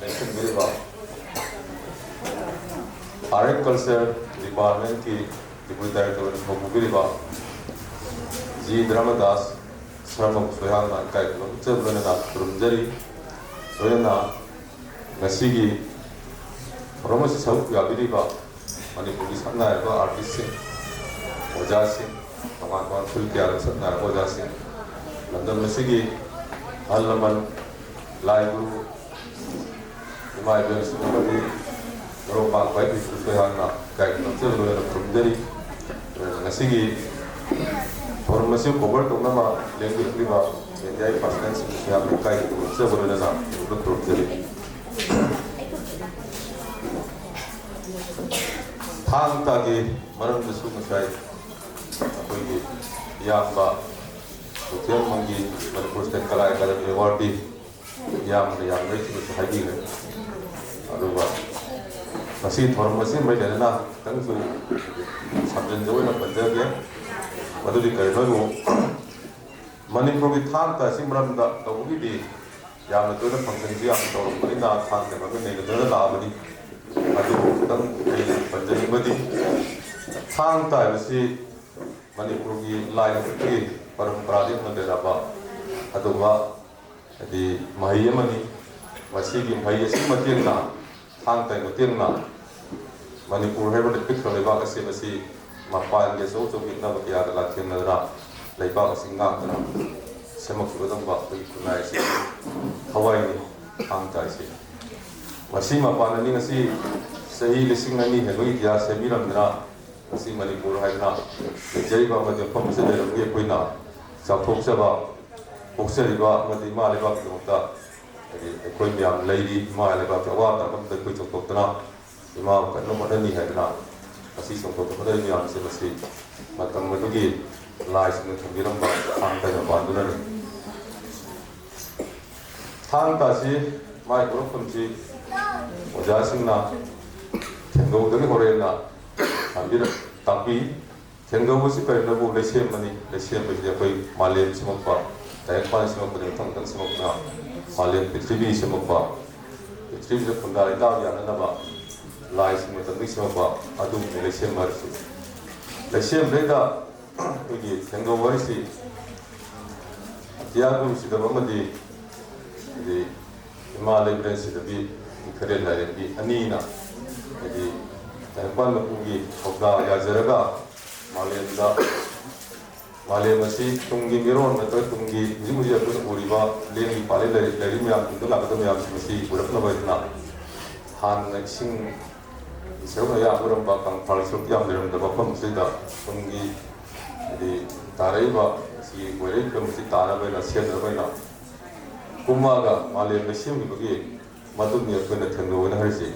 ꯂꯦꯡꯁꯤꯟꯕꯤꯔꯤꯕ ꯑꯥꯔꯠ ꯑꯦꯟ ꯀꯜꯆꯔ ꯗꯤꯄꯥꯔꯠꯃꯦꯟꯀꯤ ꯗꯤꯄꯨꯇꯤ ꯗꯥꯏꯔꯦꯛꯇꯔ ꯑꯣꯏꯅ ꯊꯧꯄꯨꯕꯤꯔꯤꯕ ꯖꯤ ꯙꯔꯃꯗꯥꯁ ꯁꯔꯃꯕꯨꯁꯨ ꯑꯩꯍꯥꯛꯅ ꯏꯀꯥꯏ ꯈꯨꯝꯅꯕ ꯂꯣꯏꯅꯅ ꯈꯨꯔꯨꯝꯖꯔꯤ꯫ ꯂꯣꯏꯅꯅ ꯉꯁꯤꯒꯤ ꯊꯧꯔꯝ ꯑꯁꯤ ꯁꯔꯨꯛ ꯌꯥꯕꯤꯔꯤꯕ ꯃꯅꯤꯄꯨꯔꯒꯤ ꯁꯛꯅꯥꯏꯔꯕ ꯑꯥꯔꯇꯤꯁꯁꯤꯡ, ꯑꯣꯖꯥꯁꯤꯡ, ꯇꯣꯉꯥꯟ ꯇꯣꯉꯥꯟꯕ ꯐꯤꯜ ꯀꯌꯥꯗ ꯁꯛꯅꯥꯏꯔꯕ ꯑꯣꯖꯥꯁꯤꯡ, ꯂꯝꯗꯝ ꯑꯁꯤꯒꯤ ꯑꯍꯜ ꯂꯃꯟ, ꯂꯥꯏ ꯒꯨꯔꯨ, ꯏꯃꯥ ꯏꯕꯦꯜꯁꯤꯡ ꯑꯃꯗꯤ ꯃꯔꯨꯞ ꯃꯄꯥꯡ ꯈ꯭ꯋꯥꯏ ꯄꯤꯛꯄꯁꯨ ꯑꯩꯍꯥꯛꯅ ꯏꯀꯥꯏ ꯈꯨꯝꯅꯕ ꯂꯣꯏꯅꯅ ꯈꯨꯔꯨꯝꯖꯔꯤ꯫ ꯑꯗꯨꯒ ꯉꯁꯤꯒꯤ ꯊꯧꯔꯝ ꯑꯁꯤ ꯀꯣꯚꯔ ꯇꯧꯅꯕ ꯂꯦꯡꯕꯤꯔꯛꯂꯤꯕ ꯃꯦꯗꯤꯌꯥꯒꯤ ꯄꯥꯔꯁꯅꯦꯜꯁꯤꯡꯁꯨ ꯌꯥꯝꯅ ꯏꯀꯥꯏ ꯈꯨꯝꯅꯕ ꯂꯣꯏꯅꯅ ꯈꯨꯔꯨꯝꯖꯔꯤ꯫ ꯊꯥꯡ ꯇꯥꯒꯤ ꯃꯔꯝꯗꯁꯨ ꯉꯁꯥꯏ ꯑꯩꯈꯣꯏꯒꯤ ꯏꯌꯥꯝꯕ ꯀꯩꯊꯦꯜꯃꯟꯒꯤ ꯃꯅꯤꯄꯨꯔ ꯁ꯭ꯇꯦꯠ ꯀꯂꯥ ꯑꯦꯀꯥꯗꯃꯤ ꯑꯦꯋꯥꯔꯗꯤ ꯏꯌꯥꯝꯕꯅ ꯌꯥꯝ ꯂꯩꯈꯤꯕꯁꯨ ꯍꯥꯏꯕꯤꯈ꯭ꯔꯦ꯫ ꯑꯗꯨꯒ ꯉꯁꯤ ꯊꯧꯔꯝ ꯑꯁꯤ ꯃꯔꯤ ꯂꯩꯅꯅ ꯈꯤꯇꯪꯁꯨ ꯁꯝꯖꯤꯟꯖ ꯑꯣꯏꯅ ꯄꯟꯖꯒꯦ꯫ ꯃꯗꯨꯗꯤ ꯀꯔꯤꯅꯣ ꯍꯥꯏꯕꯨ, ꯃꯅꯤꯄꯨꯔꯒꯤ ꯊꯥꯡ ꯇꯥ ꯑꯁꯤ ꯃꯔꯝꯗ ꯇꯧꯕꯒꯤꯗꯤ ꯌꯥꯝꯅ ꯇꯣꯏꯅ ꯐꯪꯁꯟꯁꯤ ꯌꯥꯝꯅ ꯇꯧꯔꯛꯄꯅꯤꯅ ꯊꯥꯡ ꯇꯥ ꯃꯔꯝꯗ ꯅꯩꯅꯗꯨꯅ ꯂꯥꯛꯑꯕꯅꯤ꯫ ꯑꯗꯨꯕꯨ ꯈꯤꯇꯪ ꯑꯩꯅ ꯄꯟꯖꯅꯤꯡꯕꯗꯤ, ꯊꯥꯡ ꯇꯥ ꯍꯥꯏꯕꯁꯤ ꯃꯅꯤꯄꯨꯔꯒꯤ ꯂꯥꯏ ꯍꯥꯛꯇꯛꯀꯤ ꯄꯔꯝꯄꯔꯥꯗꯒꯤ ꯍꯧꯅ ꯂꯩꯔꯛꯑꯕ ꯑꯗꯨꯒꯨꯝꯕ ꯍꯥꯏꯗꯤ ꯃꯍꯩ ꯑꯃꯅꯤ꯫ ꯃꯁꯤꯒꯤ ꯃꯍꯩ ꯑꯁꯤꯒꯤ ꯃꯇꯦꯡꯅ, ꯊꯥꯡ ꯇꯥꯒꯤ ꯃꯇꯦꯡꯅ ꯃꯅꯤꯄꯨꯔ ꯍꯥꯏꯕ ꯄꯤꯛꯈ꯭ꯔꯕ ꯂꯩꯕꯥꯛ ꯑꯁꯤ, ꯃꯁꯤ ꯃꯄꯥꯟꯒꯤ ꯑꯆꯧ ꯑꯆꯧꯕ ꯌꯦꯛꯅꯕ ꯀꯌꯥꯒ ꯂꯥꯟꯊꯦꯡꯅꯗꯨꯅ ꯂꯩꯕꯥꯛ ꯑꯁꯤ ꯉꯥꯛꯇꯨꯅ ꯁꯦꯝꯃꯛꯈꯤꯕ ꯑꯗꯨꯒꯨꯝꯕ ꯑꯩꯈꯣꯏꯒꯤ ꯈꯨꯟꯅꯥꯏ ꯑꯁꯤ ꯊꯋꯥꯏꯅꯤ ꯊꯥꯡ ꯇꯥ ꯑꯁꯤ꯫ ꯃꯁꯤ ꯃꯄꯥꯟ ꯑꯅꯤ ꯉꯁꯤ ꯆꯍꯤ ꯂꯤꯁꯤꯡ ꯑꯅꯤ ꯍꯦꯟꯕꯒꯤ ꯏꯇꯤꯍꯥꯁ ꯁꯦꯝꯕꯤꯔꯝꯗꯅ ꯉꯁꯤ ꯃꯅꯤꯄꯨꯔ ꯍꯥꯏꯗꯅ ꯂꯩꯖꯔꯤꯕ ꯑꯃꯗꯤ ꯃꯐꯝ ꯑꯁꯤꯗ ꯂꯩꯔꯝꯕꯒꯤ ꯑꯩꯈꯣꯏꯅ ꯆꯥꯎꯊꯣꯛꯆꯕ ꯄꯣꯛꯆꯔꯤꯕ ꯑꯃꯗꯤ ꯏꯃꯥ ꯂꯩꯕꯥꯛꯀꯤꯗꯃꯛꯇ ꯍꯥꯏꯗꯤ ꯑꯩꯈꯣꯏ ꯃꯌꯥꯝ ꯂꯩꯔꯤ, ꯏꯃꯥ ꯂꯩꯕꯥꯛꯀꯤ ꯑꯋꯥ ꯑꯅꯥ ꯑꯃꯗ ꯑꯩꯈꯣꯏ ꯆꯣꯡꯊꯣꯛꯇꯅ ꯏꯃꯥꯕꯨ ꯀꯟꯅ ꯍꯣꯠꯅꯅꯤ ꯍꯥꯏꯗꯅ ꯉꯁꯤ ꯆꯣꯡꯊꯣꯛꯇ ꯍꯣꯠꯅꯔꯤ ꯃꯌꯥꯝꯁꯦ, ꯃꯁꯤ ꯃꯇꯝ ꯑꯗꯨꯒꯤ ꯂꯥꯏꯁꯤꯡꯅ ꯊꯝꯕꯤꯔꯝꯕ ꯊꯥꯡ ꯇꯥꯏ ꯃꯄꯥꯟꯗꯨꯅꯅꯤ꯫ ꯊꯥꯡ ꯇꯥꯁꯤ ꯃꯥꯏ ꯍꯧꯔꯛꯐꯝꯁꯤ ꯑꯣꯖꯥꯁꯤꯡꯅ ꯊꯦꯡꯒꯧꯗꯒꯤ ꯍꯧꯔꯛꯑꯦꯅ ꯊꯝꯕꯤꯔ-, ꯇꯥꯛꯄꯤ꯫ ꯊꯦꯡꯒꯧ ꯑꯁꯤ ꯀꯔꯤꯅꯣꯕꯨ ꯂꯩꯁꯦꯝꯕꯅꯤ꯫ ꯂꯩꯁꯦꯝꯕꯁꯤꯗꯤ ꯑꯩꯈꯣꯏ ꯃꯥꯂꯦꯝ ꯁꯦꯝꯃꯛꯄ, ꯇꯥꯏꯕꯪꯄꯥꯟ ꯁꯦꯝꯃꯛꯄꯗꯒꯤ ꯃꯊꯪ ꯃꯊꯪ ꯁꯦꯝꯃꯛꯇꯨꯅ ꯃꯥꯂꯦꯝ ꯄ꯭ꯔꯤꯊꯤꯕꯤ ꯁꯦꯝꯃꯛꯄ, ꯄ꯭ꯔꯤꯊꯤꯕꯤꯁꯤꯗ ꯈꯨꯟꯗꯥ ꯂꯩꯇꯥꯕ ꯌꯥꯅꯅꯕ ꯂꯥꯏꯁꯤꯡ ꯃꯇꯝꯗꯒꯤ ꯁꯦꯝꯃꯛꯄ ꯑꯗꯨꯒꯨꯝꯕ ꯂꯩꯁꯦꯝꯕ ꯍꯥꯏꯔꯤꯁꯤ꯫ ꯂꯩꯁꯦꯝꯕꯗꯩꯗ ꯑꯩꯈꯣꯏꯒꯤ ꯊꯦꯡꯒꯧ ꯋꯥꯔꯤꯁꯤ ꯑꯇꯤꯌꯥ ꯒꯨꯔꯨ ꯁꯤꯗꯕ ꯑꯃꯗꯤ ꯍꯥꯏꯗꯤ ꯏꯃꯥ ꯂꯩꯕ꯭ꯔꯦꯟ ꯁꯤꯗꯕꯤ ꯈꯔꯦꯟ ꯂꯥꯏꯔꯦꯝꯕꯤ ꯑꯅꯤꯅ ꯍꯥꯏꯗꯤ ꯇꯥꯏꯕꯪꯄꯥꯟ ꯃꯄꯨꯒꯤ ꯊꯧꯗꯥ ꯌꯥꯖꯔꯒ ꯃꯥꯂꯦꯝꯗ, ꯃꯥꯂꯦꯝ ꯑꯁꯤ ꯇꯨꯡꯒꯤ ꯃꯤꯔꯣꯟ ꯅꯠꯇ꯭ꯔꯒ ꯇꯨꯡꯒꯤ ꯍꯧꯖꯤꯛ ꯍꯧꯖꯤꯛ ꯑꯩꯈꯣꯏꯅ ꯎꯔꯤꯕ ꯂꯦꯡꯉꯤ ꯄꯥꯜꯂꯤ ꯂꯩꯔꯤ, ꯂꯩꯔꯤ ꯃꯌꯥꯝ, ꯇꯨꯡꯗ ꯂꯥꯛꯀꯗꯕ ꯃꯌꯥꯝꯁꯤꯡ ꯑꯁꯤ ꯄꯨꯔꯛꯅꯕ ꯍꯥꯏꯗꯅ ꯍꯥꯟꯅ ꯏꯁꯤꯡ ꯁꯔꯨꯛ ꯑꯌꯥꯝꯕ ꯑꯣꯏꯔꯝꯕ ꯀꯪꯐꯥꯜ ꯁꯔꯨꯛ ꯌꯥꯝ ꯂꯩꯔꯝꯗꯕ ꯃꯐꯝ ꯑꯁꯤꯗ ꯇꯨꯡꯒꯤ ꯍꯥꯏꯗꯤ ꯇꯥꯔꯛꯏꯕ ꯑꯁꯤꯒꯤ ꯑꯣꯏꯔꯛꯏꯕ ꯐꯤꯕꯝ ꯑꯁꯤ ꯇꯥꯅꯕ ꯍꯥꯏꯅ ꯁꯦꯝꯅꯕ ꯍꯥꯏꯅ ꯀꯨꯝꯃꯛꯑꯒ ꯃꯥꯂꯦꯝꯗ ꯁꯦꯝꯈꯤꯕꯒꯤ ꯃꯗꯨꯅꯤ ꯑꯩꯈꯣꯏꯅ ꯊꯦꯡꯅꯧ ꯍꯥꯏꯅ ꯍꯥꯏꯔꯤꯁꯤ꯫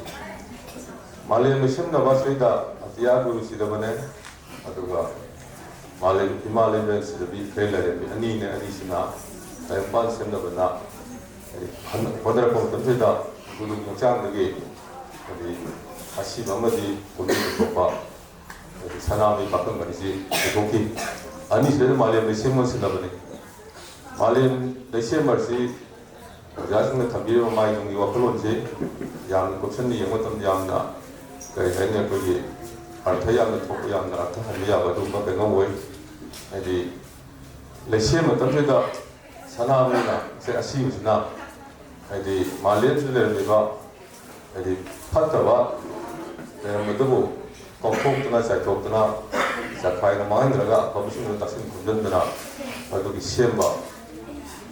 ꯃꯥꯂꯦꯝꯗ ꯁꯦꯝꯅꯕ ꯑꯁꯤꯗ ꯑꯇꯤꯌꯥ ꯒꯨꯔꯨ ꯁꯤꯗꯕꯅꯦ, ꯑꯗꯨꯒ ꯃꯥꯂꯦꯝ, ꯏꯃꯥ ꯂꯩꯕ꯭ꯔꯦꯟ ꯁꯤꯗꯕꯤ ꯈꯔꯦꯟ ꯂꯥꯏꯔꯦꯝꯕꯤ ꯑꯅꯤꯅꯦ꯫ ꯑꯅꯤꯁꯤꯅ ꯇꯥꯏꯕꯪꯄꯥꯟ ꯁꯦꯝꯅꯕꯅ ꯍꯥꯏꯗꯤ ꯍꯟ-, ꯍꯣꯠꯅꯔꯛꯄ ꯃꯇꯝꯁꯤꯗ ꯒꯨꯔꯨꯒꯤ ꯍꯛꯆꯥꯡꯗꯒꯤ ꯍꯥꯏꯗꯤ ꯑꯁꯤꯕ ꯑꯃꯗꯤ ꯄꯨꯛꯅꯤꯡ ꯊꯣꯛꯄ ꯍꯥꯏꯗꯤ ꯁꯅꯥꯃꯍꯤ ꯄꯥꯈꯪ ꯑꯅꯤꯁꯤ ꯄꯨꯊꯣꯛꯈꯤ꯫ ꯑꯅꯤꯁꯤꯗ ꯃꯥꯂꯦꯝ ꯂꯩꯁꯦꯝ ꯑꯣꯟꯁꯤꯜꯂꯕꯅꯤ꯫ ꯃꯥꯂꯦꯝ ꯂꯩꯁꯦꯝꯕ ꯑꯁꯤ ꯑꯣꯖꯥꯁꯤꯡꯅ ꯊꯝꯕꯤꯔꯤꯕ ꯃꯥꯏꯗꯨꯒꯤ ꯋꯥꯈꯜꯂꯣꯟꯁꯤ ꯌꯥꯝꯅ ꯀꯨꯞꯁꯟꯅ ꯌꯦꯡꯕ ꯃꯇꯝꯗ ꯌꯥꯝꯅ ꯀꯔꯤ ꯍꯥꯏꯅꯤ, ꯑꯩꯈꯣꯏꯒꯤ ꯑꯔꯊ ꯌꯥꯝꯅ ꯊꯣꯛꯄ, ꯌꯥꯝꯅ ꯑꯔꯊ ꯍꯟꯕ ꯌꯥꯕ ꯑꯗꯨꯒꯨꯝꯕ ꯀꯩꯅꯣ ꯑꯣꯏ꯫ ꯍꯥꯏꯗꯤ ꯂꯩꯁꯦꯝ ꯃꯇꯝꯁꯤꯗ ꯁꯅꯥꯃꯍꯤꯅ ꯁꯦ ꯑꯁꯤꯕꯁꯤꯅ ꯍꯥꯏꯗꯤ ꯃꯥꯂꯦꯝꯁꯤꯗ ꯂꯩꯔꯝꯃꯤꯕ ꯍꯥꯏꯗꯤ ꯐꯠꯇꯕ ꯂꯩꯔꯝꯕꯗꯨꯕꯨ ꯀꯥꯎꯊꯣꯛꯇꯨꯅ ꯆꯥꯏꯊꯣꯛꯇꯨꯅ ꯆꯈꯥꯏꯅ ꯃꯥꯡꯍꯟꯗ꯭ꯔꯒ ꯑꯐꯕꯁꯤꯡꯗꯨ ꯇꯥꯁꯤꯟ ꯈꯣꯝꯖꯤꯟꯗꯅ ꯑꯗꯨꯒꯤ ꯁꯦꯝꯕ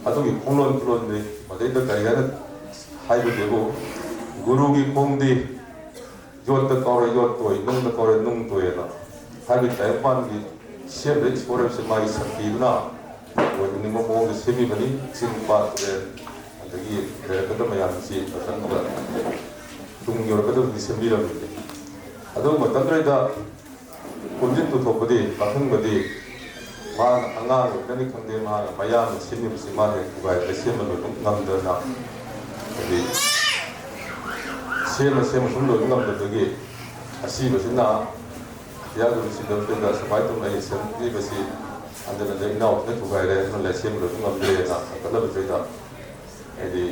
ꯑꯗꯨꯒꯤ ꯈꯣꯡꯂꯣꯟ ꯈꯨꯂꯣꯟꯗꯤ ꯃꯗꯩꯗ ꯀꯔꯤ ꯍꯥꯏꯅ ꯍꯥꯏꯕꯒꯦꯕꯨ ꯒꯨꯔꯨꯒꯤ ꯈꯣꯡꯗꯤ ꯌꯣꯠꯇ ꯀꯧꯔꯦ ꯌꯣꯠ ꯇꯣꯏ, ꯅꯨꯡꯗ ꯀꯧꯔꯦ ꯅꯨꯡ ꯇꯣꯏꯑꯅ ꯍꯥꯏꯕꯗꯤ ꯇꯥꯏꯕꯪꯄꯥꯟꯒꯤ ꯁꯦꯝꯂꯤꯕ ꯏꯁꯣꯔ ꯍꯥꯏꯕꯁꯤ ꯃꯥꯒꯤ ꯁꯛꯇꯤꯗꯨꯅ ꯑꯣꯏꯍꯟꯅꯤꯡꯕ ꯃꯑꯣꯡꯗ ꯁꯦꯝꯕꯤꯕꯅꯤ꯫ ꯆꯤꯡ ꯄꯥꯠ ꯇꯨꯔꯦꯜ ꯑꯗꯒꯤ ꯂꯩꯔꯛꯀꯗꯕ ꯃꯌꯥꯝꯁꯤ ꯃꯊꯟꯇ ꯇꯨꯡ ꯌꯧꯔꯛꯀꯗꯕꯗꯤ ꯁꯦꯝꯕꯤꯔꯝꯃꯤꯅꯤ꯫ ꯑꯗꯨ ꯃꯇꯝꯗꯨꯗ ꯀꯣꯟꯖꯤꯟ ꯄꯨꯊꯣꯛꯄꯗꯤ, ꯄꯥꯈꯪꯕꯗꯤ ꯃꯥꯅ ꯑꯉꯥꯡ ꯑꯣꯏꯕꯅꯤ ꯈꯪꯗꯦ, ꯃꯥꯅ ꯃꯌꯥꯝꯅ ꯁꯦꯝꯃꯤꯕꯁꯤ ꯃꯥꯅ ꯍꯦꯛ ꯊꯨꯒꯥꯏꯔꯒ ꯁꯦꯝꯕ ꯂꯣꯏꯕ ꯉꯝꯗꯅ, ꯍꯥꯏꯗꯤ ꯁꯦꯝꯃ ꯁꯦꯝꯃ ꯁꯨꯝ ꯂꯣꯏꯕ ꯉꯝꯗꯕꯗꯒꯤ ꯑꯁꯤꯕꯁꯤꯅ ꯌꯥꯗꯕꯁꯤꯗ ꯁꯨꯃꯥꯏꯅ ꯇꯧꯅ ꯑꯩ ꯁꯦꯝꯕꯤꯕꯁꯤ ꯍꯟꯖꯤꯟ ꯍꯟꯖꯤꯟ ꯏꯅꯥꯎꯁꯤꯅ ꯊꯨꯒꯥꯏꯔꯦ, ꯑꯗꯨꯅ ꯂꯩ ꯁꯦꯝꯕ ꯂꯣꯏꯕ ꯉꯝꯗ꯭ꯔꯦꯅ ꯍꯦꯟꯒꯠꯂꯕꯁꯤꯗ, ꯍꯥꯏꯗꯤ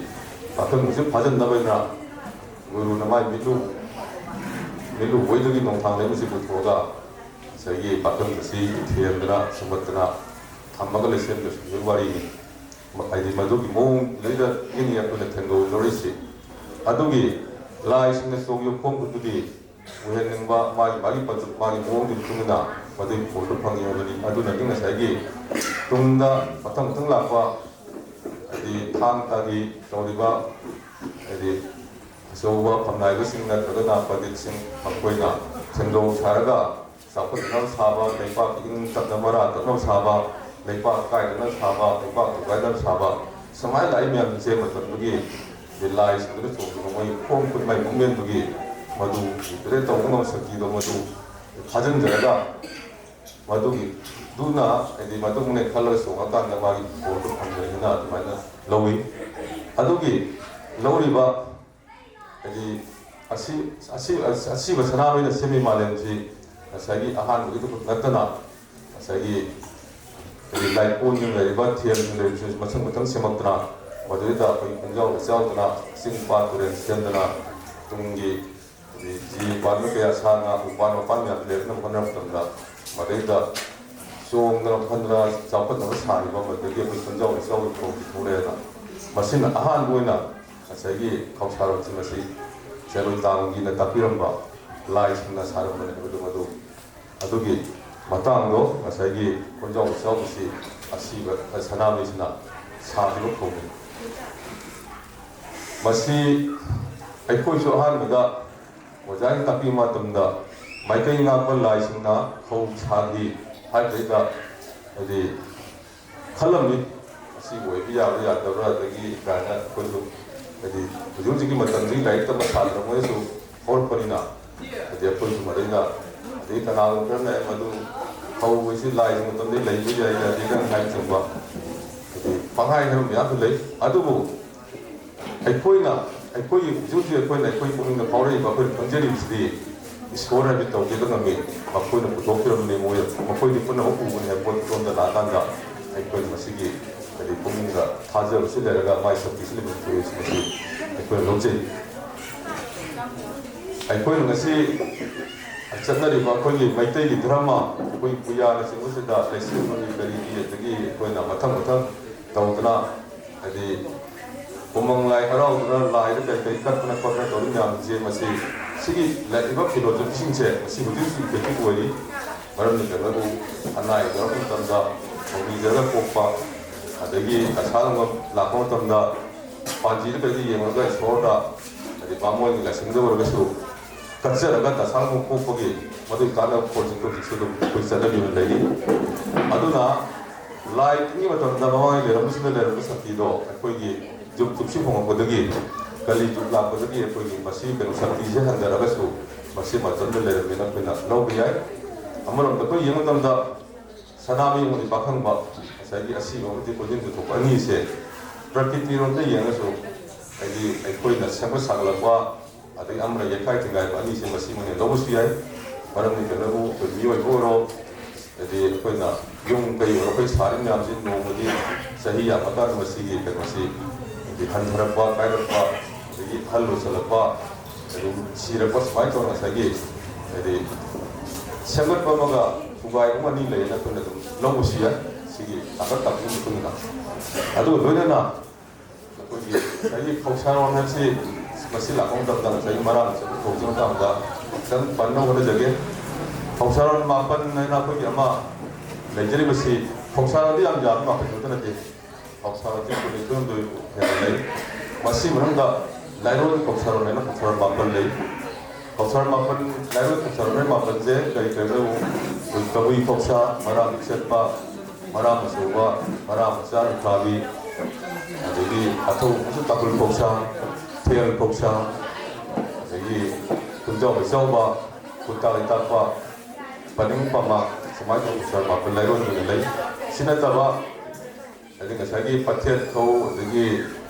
ꯄꯥꯈꯪꯕꯁꯤ ꯐꯥꯖꯤꯟꯅꯕ ꯑꯣꯏꯅ ꯒꯨꯔꯨꯅ ꯃꯥꯏ ꯃꯤꯠꯂꯨ ꯃꯤꯠꯂꯨ ꯍꯣꯏꯗꯒꯤ ꯅꯣꯡꯊꯥꯡ ꯂꯩꯃꯁꯤ ꯄꯨꯊꯣꯛꯑꯒ ꯉꯁꯥꯏꯒꯤ ꯄꯥꯈꯪꯕꯁꯤ ꯊꯦꯝꯗꯅ ꯁꯨꯝꯒꯠꯇꯅ ꯊꯝꯃꯒ ꯂꯩꯁꯦꯝꯕꯁꯤꯒꯤ ꯋꯥꯔꯤꯅꯤ꯫ ꯍꯥꯏꯗꯤ ꯃꯗꯨꯒꯤ ꯃꯑꯣꯡꯗꯨꯗꯩꯗ ꯏꯅꯤ ꯑꯩꯈꯣꯏꯅ ꯊꯦꯡꯅꯔꯨꯔꯤꯁꯤ꯫ ꯑꯗꯨꯒꯤ ꯂꯥꯏꯁꯤꯡꯅ ꯆꯣꯡꯉꯤꯕ ꯈꯣꯡꯒꯨꯝꯗꯨꯗꯤ ꯎꯍꯟꯅꯤꯡꯕ ꯃꯥꯒꯤ ꯃꯥꯒꯤ ꯄꯟꯖꯨ ꯃꯥꯒꯤ ꯃꯑꯣꯡꯗꯨꯒꯤ ꯃꯇꯨꯡ ꯏꯟꯅ ꯃꯗꯨꯒꯤ ꯐꯣꯟꯗꯨ ꯐꯪꯉꯤ ꯍꯥꯏꯕꯅꯤ꯫ ꯑꯗꯨꯅꯗꯤ ꯉꯁꯥꯏꯒꯤ ꯇꯨꯡꯗ ꯃꯊꯪ ꯃꯊꯪ ꯂꯥꯛꯄ ꯍꯥꯏꯗꯤ ꯊꯥꯡ ꯇꯥꯒꯤ ꯇꯧꯔꯤꯕ ꯍꯥꯏꯗꯤ ꯑꯆꯧꯕ ꯐꯝꯅꯥꯏꯕꯁꯤꯡ ꯅꯠꯇ꯭ꯔꯒꯅ ꯄꯟꯗꯤꯠꯁꯤꯡ ꯃꯈꯣꯏꯅ ꯁꯦꯝꯗꯣꯡ ꯁꯥꯔꯒ ꯆꯥꯎꯈꯠꯅꯕ ꯁꯥꯕ, ꯂꯩꯄꯥꯛꯀꯤ ꯏꯅꯤꯡ ꯇꯝꯅ ꯃꯔꯥ ꯇꯞꯅꯕ ꯁꯥꯕ, ꯂꯩꯄꯥꯛ ꯀꯥꯏꯗꯅꯕ ꯁꯥꯕ, ꯂꯩꯄꯥꯛ ꯊꯨꯒꯥꯏꯅꯕ ꯁꯥꯕ, ꯁꯨꯃꯥꯏꯅ ꯂꯥꯛꯏ ꯃꯌꯥꯝꯁꯦ ꯃꯇꯝꯗꯨꯒꯤ ꯂꯥꯏꯁꯤꯡꯗꯨꯅ ꯆꯣꯡꯗꯨꯅ ꯃꯣꯏ ꯈꯣꯡ ꯈꯨꯠ ꯃꯥꯏ ꯃꯨꯞꯃꯦꯟꯗꯨꯒꯤ ꯃꯗꯨ ꯔꯤꯄꯦꯌꯔ ꯇꯧꯕ ꯉꯝꯕ ꯁꯛꯇꯤꯗꯣ ꯃꯗꯨ ꯐꯥꯖꯤꯟꯖꯔꯒ ꯃꯗꯨꯒꯤꯗꯨꯅ ꯍꯥꯏꯗꯤ ꯃꯇꯨꯡ ꯈꯜꯂꯒ ꯆꯣꯡꯉꯀꯥꯟꯗ ꯃꯥꯒꯤ ꯐꯣꯟꯗꯨ ꯐꯪꯖꯔꯦꯅ ꯑꯗꯨꯃꯥꯏꯅ ꯂꯧꯏ꯫ ꯑꯗꯨꯒꯤ ꯂꯧꯔꯤꯕ ꯍꯥꯏꯗꯤ ꯑꯁꯤ ꯑꯁꯤ ꯑꯁꯤꯕ ꯁꯅꯥꯃꯍꯤꯅ ꯁꯦꯝꯃꯤ ꯃꯥꯂꯦꯝꯁꯤ ꯉꯁꯥꯏꯒꯤ ꯑꯍꯥꯟꯕꯒꯤꯗꯨ ꯈꯛ ꯅꯠꯇꯅ ꯉꯁꯥꯏꯒꯤ ꯍꯥꯏꯗꯤ ꯂꯥꯏꯀꯣꯟꯁꯤꯡ ꯂꯩꯔꯤꯕ ꯊꯦꯜꯁꯤꯡ ꯂꯩꯔꯤꯕꯁꯤ ꯃꯊꯪ ꯃꯊꯪ ꯁꯦꯝꯃꯛꯇꯅ ꯃꯗꯨꯗꯩꯗ ꯑꯩꯈꯣꯏ ꯈꯣꯟꯖꯥꯎ ꯂꯩꯆꯥꯎꯗꯅ ꯆꯤꯡ ꯄꯥꯠ ꯇꯨꯔꯦꯜ ꯁꯦꯝꯗꯅ ꯇꯨꯡꯒꯤ ꯍꯥꯏꯗꯤ ꯖꯤ ꯄꯥꯟꯕ ꯀꯌꯥ ꯁꯥ ꯉꯥ ꯎꯄꯥꯟ ꯋꯥꯄꯥꯟ ꯃꯌꯥꯝ ꯂꯦꯞꯅꯕ ꯍꯣꯠꯅꯔꯛꯄ ꯃꯇꯝꯗ ꯃꯗꯩꯗ ꯆꯣꯡꯗꯅ ꯐꯟꯗꯅ ꯆꯥꯎꯈꯠꯅꯕ ꯁꯥꯔꯤꯕ ꯃꯗꯨꯗꯒꯤ ꯑꯩꯈꯣꯏ ꯈꯣꯟꯖꯥꯎ ꯂꯩꯆꯥꯎꯒꯤ ꯊꯧꯗꯤ ꯊꯣꯛꯂꯛꯑꯦꯅ ꯃꯁꯤꯅ ꯑꯍꯥꯟꯕ ꯑꯣꯏꯅ ꯉꯁꯥꯏꯒꯤ ꯈꯧꯁꯥꯔꯣꯜꯁꯤꯡ ꯑꯁꯤ ꯆꯦꯔꯣꯏ ꯇꯥꯡꯒꯤꯅ ꯇꯥꯛꯄꯤꯔꯝꯕ ꯂꯥꯏꯁꯤꯡꯅ ꯁꯥꯔꯝꯕꯅꯤ ꯍꯥꯏꯕꯗꯨ ꯃꯗꯨ ꯑꯗꯨꯒꯤ ꯃꯇꯥꯡꯗꯣ ꯉꯁꯥꯏꯒꯤ ꯈꯣꯟꯖꯥꯎ ꯂꯩꯆꯥꯎ ꯑꯁꯤ ꯑꯁꯤꯕ ꯁꯅꯥꯃꯍꯤꯁꯤꯅ ꯁꯥꯈꯤꯕ ꯐꯧꯅꯤ꯫ ꯃꯁꯤ ꯑꯩꯈꯣꯏꯁꯨ ꯑꯍꯥꯟꯕꯗ ꯑꯣꯖꯥꯒꯤ ꯇꯥꯛꯄꯤꯕ ꯃꯇꯝꯗ ꯃꯥꯏꯀꯩ ꯉꯥꯛꯄ ꯂꯥꯏꯁꯤꯡꯅ ꯐꯧ ꯁꯥꯈꯤ ꯍꯥꯏꯕꯗꯩꯗ ꯍꯥꯏꯗꯤ ꯈꯜꯂꯝꯃꯤ꯫ ꯁꯤꯕꯨ ꯑꯣꯏꯕ ꯌꯥꯕ꯭ꯔꯥ ꯌꯥꯗꯕ꯭ꯔꯥ, ꯑꯗꯒꯤ ꯀꯥꯏꯅ ꯑꯩꯈꯣꯏꯁꯨ, ꯍꯥꯏꯗꯤ, ꯍꯧꯖꯤꯛ ꯍꯧꯖꯤꯛꯀꯤ ꯃꯇꯝꯁꯤꯒꯤ ꯂꯥꯏꯔꯤꯛ ꯇꯝꯕ ꯁꯥꯇ꯭ꯔ ꯃꯣꯏꯁꯨ ꯍꯧꯔꯛꯄꯅꯤꯅ, ꯍꯥꯏꯗꯤ, ꯑꯩꯈꯣꯏꯁꯨ ꯃꯗꯩꯗ, ꯑꯗꯩ ꯀꯅꯥꯒꯨꯝꯕ ꯈꯔꯅ "ꯑꯦ, ꯃꯗꯨ ꯍꯧꯕꯁꯤ ꯂꯥꯏꯒꯤ ꯃꯇꯝꯗ ꯂꯩꯕ ꯌꯥꯏ, ꯌꯥꯗꯦ" ꯀꯥꯏꯅ ꯍꯥꯏꯕ ꯆꯤꯡꯕ, ꯍꯥꯏꯗꯤ, ꯄꯪꯍꯥꯏ ꯍꯥꯏꯕ ꯃꯌꯥꯝꯁꯨ ꯂꯩ꯫ ꯑꯗꯨꯕꯨ ꯑꯩꯈꯣꯏꯅ, ꯑꯩꯈꯣꯏꯒꯤ ꯍꯧꯖꯤꯛ ꯍꯧꯖꯤꯛ ꯑꯩꯈꯣꯏꯅ, ꯑꯩꯈꯣꯏ ꯄꯨꯛꯅꯤꯡꯗ ꯐꯥꯎꯔꯛꯏꯕ, ꯑꯩꯈꯣꯏꯅ ꯈꯪꯖꯔꯤꯕꯁꯤꯗꯤ ꯏꯁꯣꯔ ꯍꯥꯏꯕ ꯇꯧꯒꯦꯗ ꯉꯝꯃꯤ꯫ ꯃꯈꯣꯏꯅ ꯄꯨꯊꯣꯛꯄꯤꯔꯝꯕꯅꯤ, ꯃꯣꯏ, ꯃꯈꯣꯏꯗꯤ ꯄꯨꯟꯅꯃꯛ ꯎꯕꯅꯤ ꯍꯥꯏꯕ ꯄꯣꯠꯇꯣꯝꯗ ꯂꯥꯛꯑꯀꯥꯟꯗ ꯑꯩꯈꯣꯏꯅ ꯃꯁꯤꯒꯤ, ꯍꯥꯏꯗꯤ, ꯄꯨꯛꯅꯤꯡꯗ ꯊꯥꯖꯕꯁꯤ ꯂꯩꯔꯒ ꯃꯥꯏ ꯁꯛꯇꯤꯁꯤ ꯂꯩꯕ ꯊꯣꯛꯏ, ꯃꯁꯤ ꯑꯩꯈꯣꯏꯅ ꯂꯧꯖꯩ꯫ ꯑꯩꯈꯣꯏꯅ ꯉꯁꯤ ꯆꯠꯅꯔꯤꯕ ꯑꯩꯈꯣꯏꯒꯤ ꯃꯩꯇꯩꯒꯤ ꯙꯔꯃ, ꯑꯩꯈꯣꯏ ꯄꯨꯌꯥꯅꯆꯤꯡꯕꯁꯤꯗ ꯂꯩꯁꯦꯝꯕꯒꯤ ꯀꯔꯤꯒꯤ, ꯑꯗꯒꯤ ꯑꯩꯈꯣꯏꯅ ꯃꯊꯪ ꯃꯊꯪ ꯇꯧꯗꯅ, ꯍꯥꯏꯗꯤ, ꯎꯃꯪ ꯂꯥꯏ ꯍꯔꯥꯎꯗꯅ ꯂꯥꯏꯗ ꯀꯔꯤ ꯀꯔꯤ ꯀꯠꯇꯅ ꯈꯣꯠꯇꯅ ꯇꯧꯔꯤ ꯃꯌꯥꯝꯁꯦ, ꯃꯁꯤ, ꯁꯤꯒꯤ ꯂꯥꯛꯏꯕ ꯐꯤꯂꯣꯁꯣꯐꯤꯁꯤꯡꯁꯦ, ꯃꯁꯤ ꯍꯧꯖꯤꯛ ꯍꯧꯖꯤꯛ ꯏꯐꯦꯛꯇꯤꯚ ꯑꯣꯏꯔꯤ꯫ ꯃꯔꯝꯗꯤ ꯀꯩꯅꯣꯕꯨ, ꯑꯅꯥ ꯑꯌꯦꯛ ꯌꯥꯎꯔꯛꯄ ꯃꯇꯝꯗ ꯊꯧꯅꯤꯖꯔꯒ ꯄꯣꯛꯄ, ꯑꯗꯒꯤ ꯑꯁꯥ ꯂꯥꯛꯄ ꯃꯇꯝꯗ ꯄꯥꯟꯖꯤꯗ ꯀꯩꯗ ꯌꯦꯡꯉꯒ ꯏꯁꯣꯔꯗ, ꯍꯥꯏꯗꯤ, ꯕꯥꯃꯣꯟꯒꯤ ꯂꯥꯏꯁꯪꯗ ꯑꯣꯏꯔꯒꯁꯨ ꯀꯠꯆꯔꯒ ꯗꯁꯥ ꯂꯥꯡꯕꯟ ꯄꯣꯛꯄꯒꯤ ꯃꯗꯨꯒꯤ ꯀꯥꯟꯅꯕ ꯄꯣꯠꯁꯤꯡꯗꯣ ꯍꯧꯖꯤꯛꯁꯨ ꯑꯗꯨꯝ ꯑꯩꯈꯣꯏ ꯆꯠꯅꯕꯤ ꯑꯃ ꯂꯩꯔꯤ꯫ ꯑꯗꯨꯅ ꯂꯥꯏ ꯇꯤꯟꯒꯤ ꯃꯇꯝꯗ ꯃꯃꯥꯡꯒꯤ ꯂꯩꯔꯝꯕꯁꯤꯡꯗ ꯂꯩꯔꯝꯕ ꯁꯛꯇꯤꯗꯣ ꯑꯩꯈꯣꯏꯒꯤ ꯌꯨꯒ ꯆꯨꯞꯁꯤ ꯍꯣꯡꯉꯛꯄꯗꯒꯤ, ꯀꯂꯤ ꯌꯨꯒ ꯂꯥꯛꯄꯗꯒꯤ ꯑꯩꯈꯣꯏꯒꯤ ꯃꯁꯤ ꯀꯩꯅꯣ ꯁꯛꯇꯤꯁꯦ ꯍꯟꯊꯔꯒꯁꯨ ꯃꯁꯤ ꯃꯇꯝꯗ ꯂꯩꯔꯝꯃꯦꯅ ꯑꯩꯈꯣꯏꯅ ꯂꯧꯕ ꯌꯥꯏ꯫ ꯑꯃꯔꯣꯝꯗ ꯑꯩꯈꯣꯏ ꯌꯦꯡꯕ ꯃꯇꯝꯗ ꯁꯅꯥꯃꯍꯤ ꯑꯃꯗꯤ ꯄꯥꯈꯪꯕ, ꯉꯁꯥꯏꯒꯤ ꯑꯁꯤꯕ ꯑꯃꯗꯤ ꯀꯣꯟꯖꯦꯜ ꯄꯨꯊꯣꯛꯄ ꯑꯅꯤꯁꯦ ꯄ꯭ꯔꯀꯤꯇꯤꯔꯣꯝꯗ ꯌꯦꯡꯉꯁꯨ, ꯍꯥꯏꯗꯤ, ꯑꯩꯈꯣꯏꯅ ꯁꯦꯝꯒꯠ ꯁꯥꯒꯠꯂꯛꯄ, ꯑꯗꯒꯤ ꯑꯃꯅ ꯌꯩꯈꯥꯏ ꯊꯤꯡꯒꯥꯏꯕ ꯑꯅꯤꯁꯦ ꯃꯁꯤꯃꯅꯦ ꯂꯧꯕꯁꯨ ꯌꯥꯏ꯫ ꯃꯔꯝꯗꯤ ꯀꯩꯅꯣꯕꯨ ꯑꯩꯈꯣꯏ ꯃꯤꯑꯣꯏꯕ ꯑꯣꯏꯔꯣ, ꯍꯥꯏꯗꯤ, ꯑꯩꯈꯣꯏꯅ ꯌꯨꯝ ꯀꯩ ꯑꯣꯏꯔꯣ, ꯑꯩꯈꯣꯏ ꯁꯥꯔꯤꯕ ꯃꯌꯥꯝꯁꯤ ꯅꯣꯡꯃꯗꯤ ꯆꯍꯤ ꯌꯥꯝꯃꯀꯥꯟꯗ ꯃꯁꯤꯒꯤ ꯀꯩꯅꯣꯁꯤ, ꯍꯥꯏꯗꯤ, ꯍꯟꯊꯔꯛꯄ, ꯀꯥꯏꯔꯛꯄ, ꯑꯗꯒꯤ ꯑꯍꯜ ꯑꯣꯏꯁꯜꯂꯛꯄ, ꯑꯗꯨꯝ ꯁꯤꯔꯛꯄ, ꯁꯨꯃꯥꯏꯅ ꯇꯧꯔꯒ ꯉꯁꯥꯏꯒꯤ, ꯍꯥꯏꯗꯤ, ꯁꯦꯝꯒꯠꯄ ꯑꯃꯒ ꯊꯨꯒꯥꯏꯕ ꯑꯃ ꯑꯅꯤ ꯂꯩꯌꯦꯅ ꯑꯩꯈꯣꯏꯅ ꯑꯗꯨꯝ ꯂꯧꯕꯁꯨ ꯌꯥꯏ꯫ ꯁꯤꯒꯤ ꯇꯥꯡꯀꯛ ꯇꯥꯡꯀꯛꯀꯤ ꯃꯇꯨꯡ ꯏꯟꯅ꯫ ꯑꯗꯨꯒ ꯂꯣꯏꯅꯅ ꯑꯩꯈꯣꯏꯒꯤ ꯉꯁꯥꯏꯒꯤ ꯐꯧꯁꯥꯔꯣꯟ ꯍꯥꯏꯕꯁꯤ ꯃꯁꯤ ꯂꯥꯛꯄ ꯃꯇꯝꯗ ꯉꯁꯥꯏꯒꯤ ꯃꯔꯥꯡ ꯆꯠꯄ ꯐꯧꯁꯤ ꯃꯇꯥꯡꯗ ꯈꯤꯇꯪ ꯄꯟꯅꯕ ꯍꯣꯠꯅꯖꯒꯦ꯫ ꯐꯧꯁꯥꯔꯣꯟ ꯃꯥꯄꯟ ꯍꯥꯏꯅ ꯑꯩꯈꯣꯏꯒꯤ ꯑꯃ ꯂꯩꯖꯔꯤꯕꯁꯤ, ꯐꯧꯁꯥꯔꯣꯟꯗꯤ ꯌꯥꯝ ꯌꯥꯝꯕ ꯃꯥꯄꯟ ꯈꯛꯇ ꯅꯠꯇꯦ꯫ ꯐꯧꯁꯥꯔꯣꯟꯁꯤ ꯀꯨꯟꯅꯤꯊꯣꯏ ꯍꯨꯝꯗꯣꯏ ꯍꯦꯟꯅ ꯂꯩ꯫ ꯃꯁꯤ ꯃꯅꯨꯡꯗ ꯂꯥꯏꯔꯣꯏ ꯐꯧꯁꯥꯔꯣꯟ ꯍꯥꯏꯅ ꯐꯧꯁꯥꯔꯣꯟ ꯃꯥꯄꯟ ꯂꯩ꯫ ꯐꯧꯁꯥꯔꯣꯟ ꯃꯥꯄꯟ, ꯂꯥꯏꯔꯣꯏ ꯐꯧꯁꯥꯔꯣꯟ ꯃꯥꯄꯟꯁꯦ ꯀꯔꯤ ꯀꯔꯤꯅꯣ? ꯑꯩꯈꯣꯏ ꯀꯕꯨꯏ ꯐꯧꯁꯥ, ꯃꯔꯥꯡ ꯆꯠꯄ, ꯃꯔꯥ ꯃꯆꯧꯕ, ꯃꯔꯥ ꯃꯆꯥ ꯂꯨꯈ꯭ꯔꯥꯕꯤ, ꯑꯗꯒꯤ ꯑꯊꯧꯕꯁꯨ ꯇꯥꯡꯈꯨꯜ ꯐꯧꯁꯥ, ꯊꯦꯜ ꯐꯧꯁꯥ, ꯑꯗꯒꯤ ꯈꯨꯟꯖꯥꯎ ꯂꯩꯆꯥꯎꯕ, ꯈꯨꯠꯇꯥꯛ ꯂꯩꯇꯥꯛꯄ, ꯄꯅꯤꯡ ꯄꯃꯥ, ꯁꯨꯃꯥꯏꯅ ꯇꯧꯕ ꯐꯧꯁꯥ ꯃꯥꯄꯟ ꯂꯥꯏꯔꯣꯟꯗꯨꯅ ꯂꯩ꯫ ꯁꯤ ꯅꯠꯇꯕ ꯑꯗꯩ ꯉꯁꯥꯏꯒꯤ ꯄꯊꯦꯠ ꯈꯧ, ꯑꯗꯒꯤ,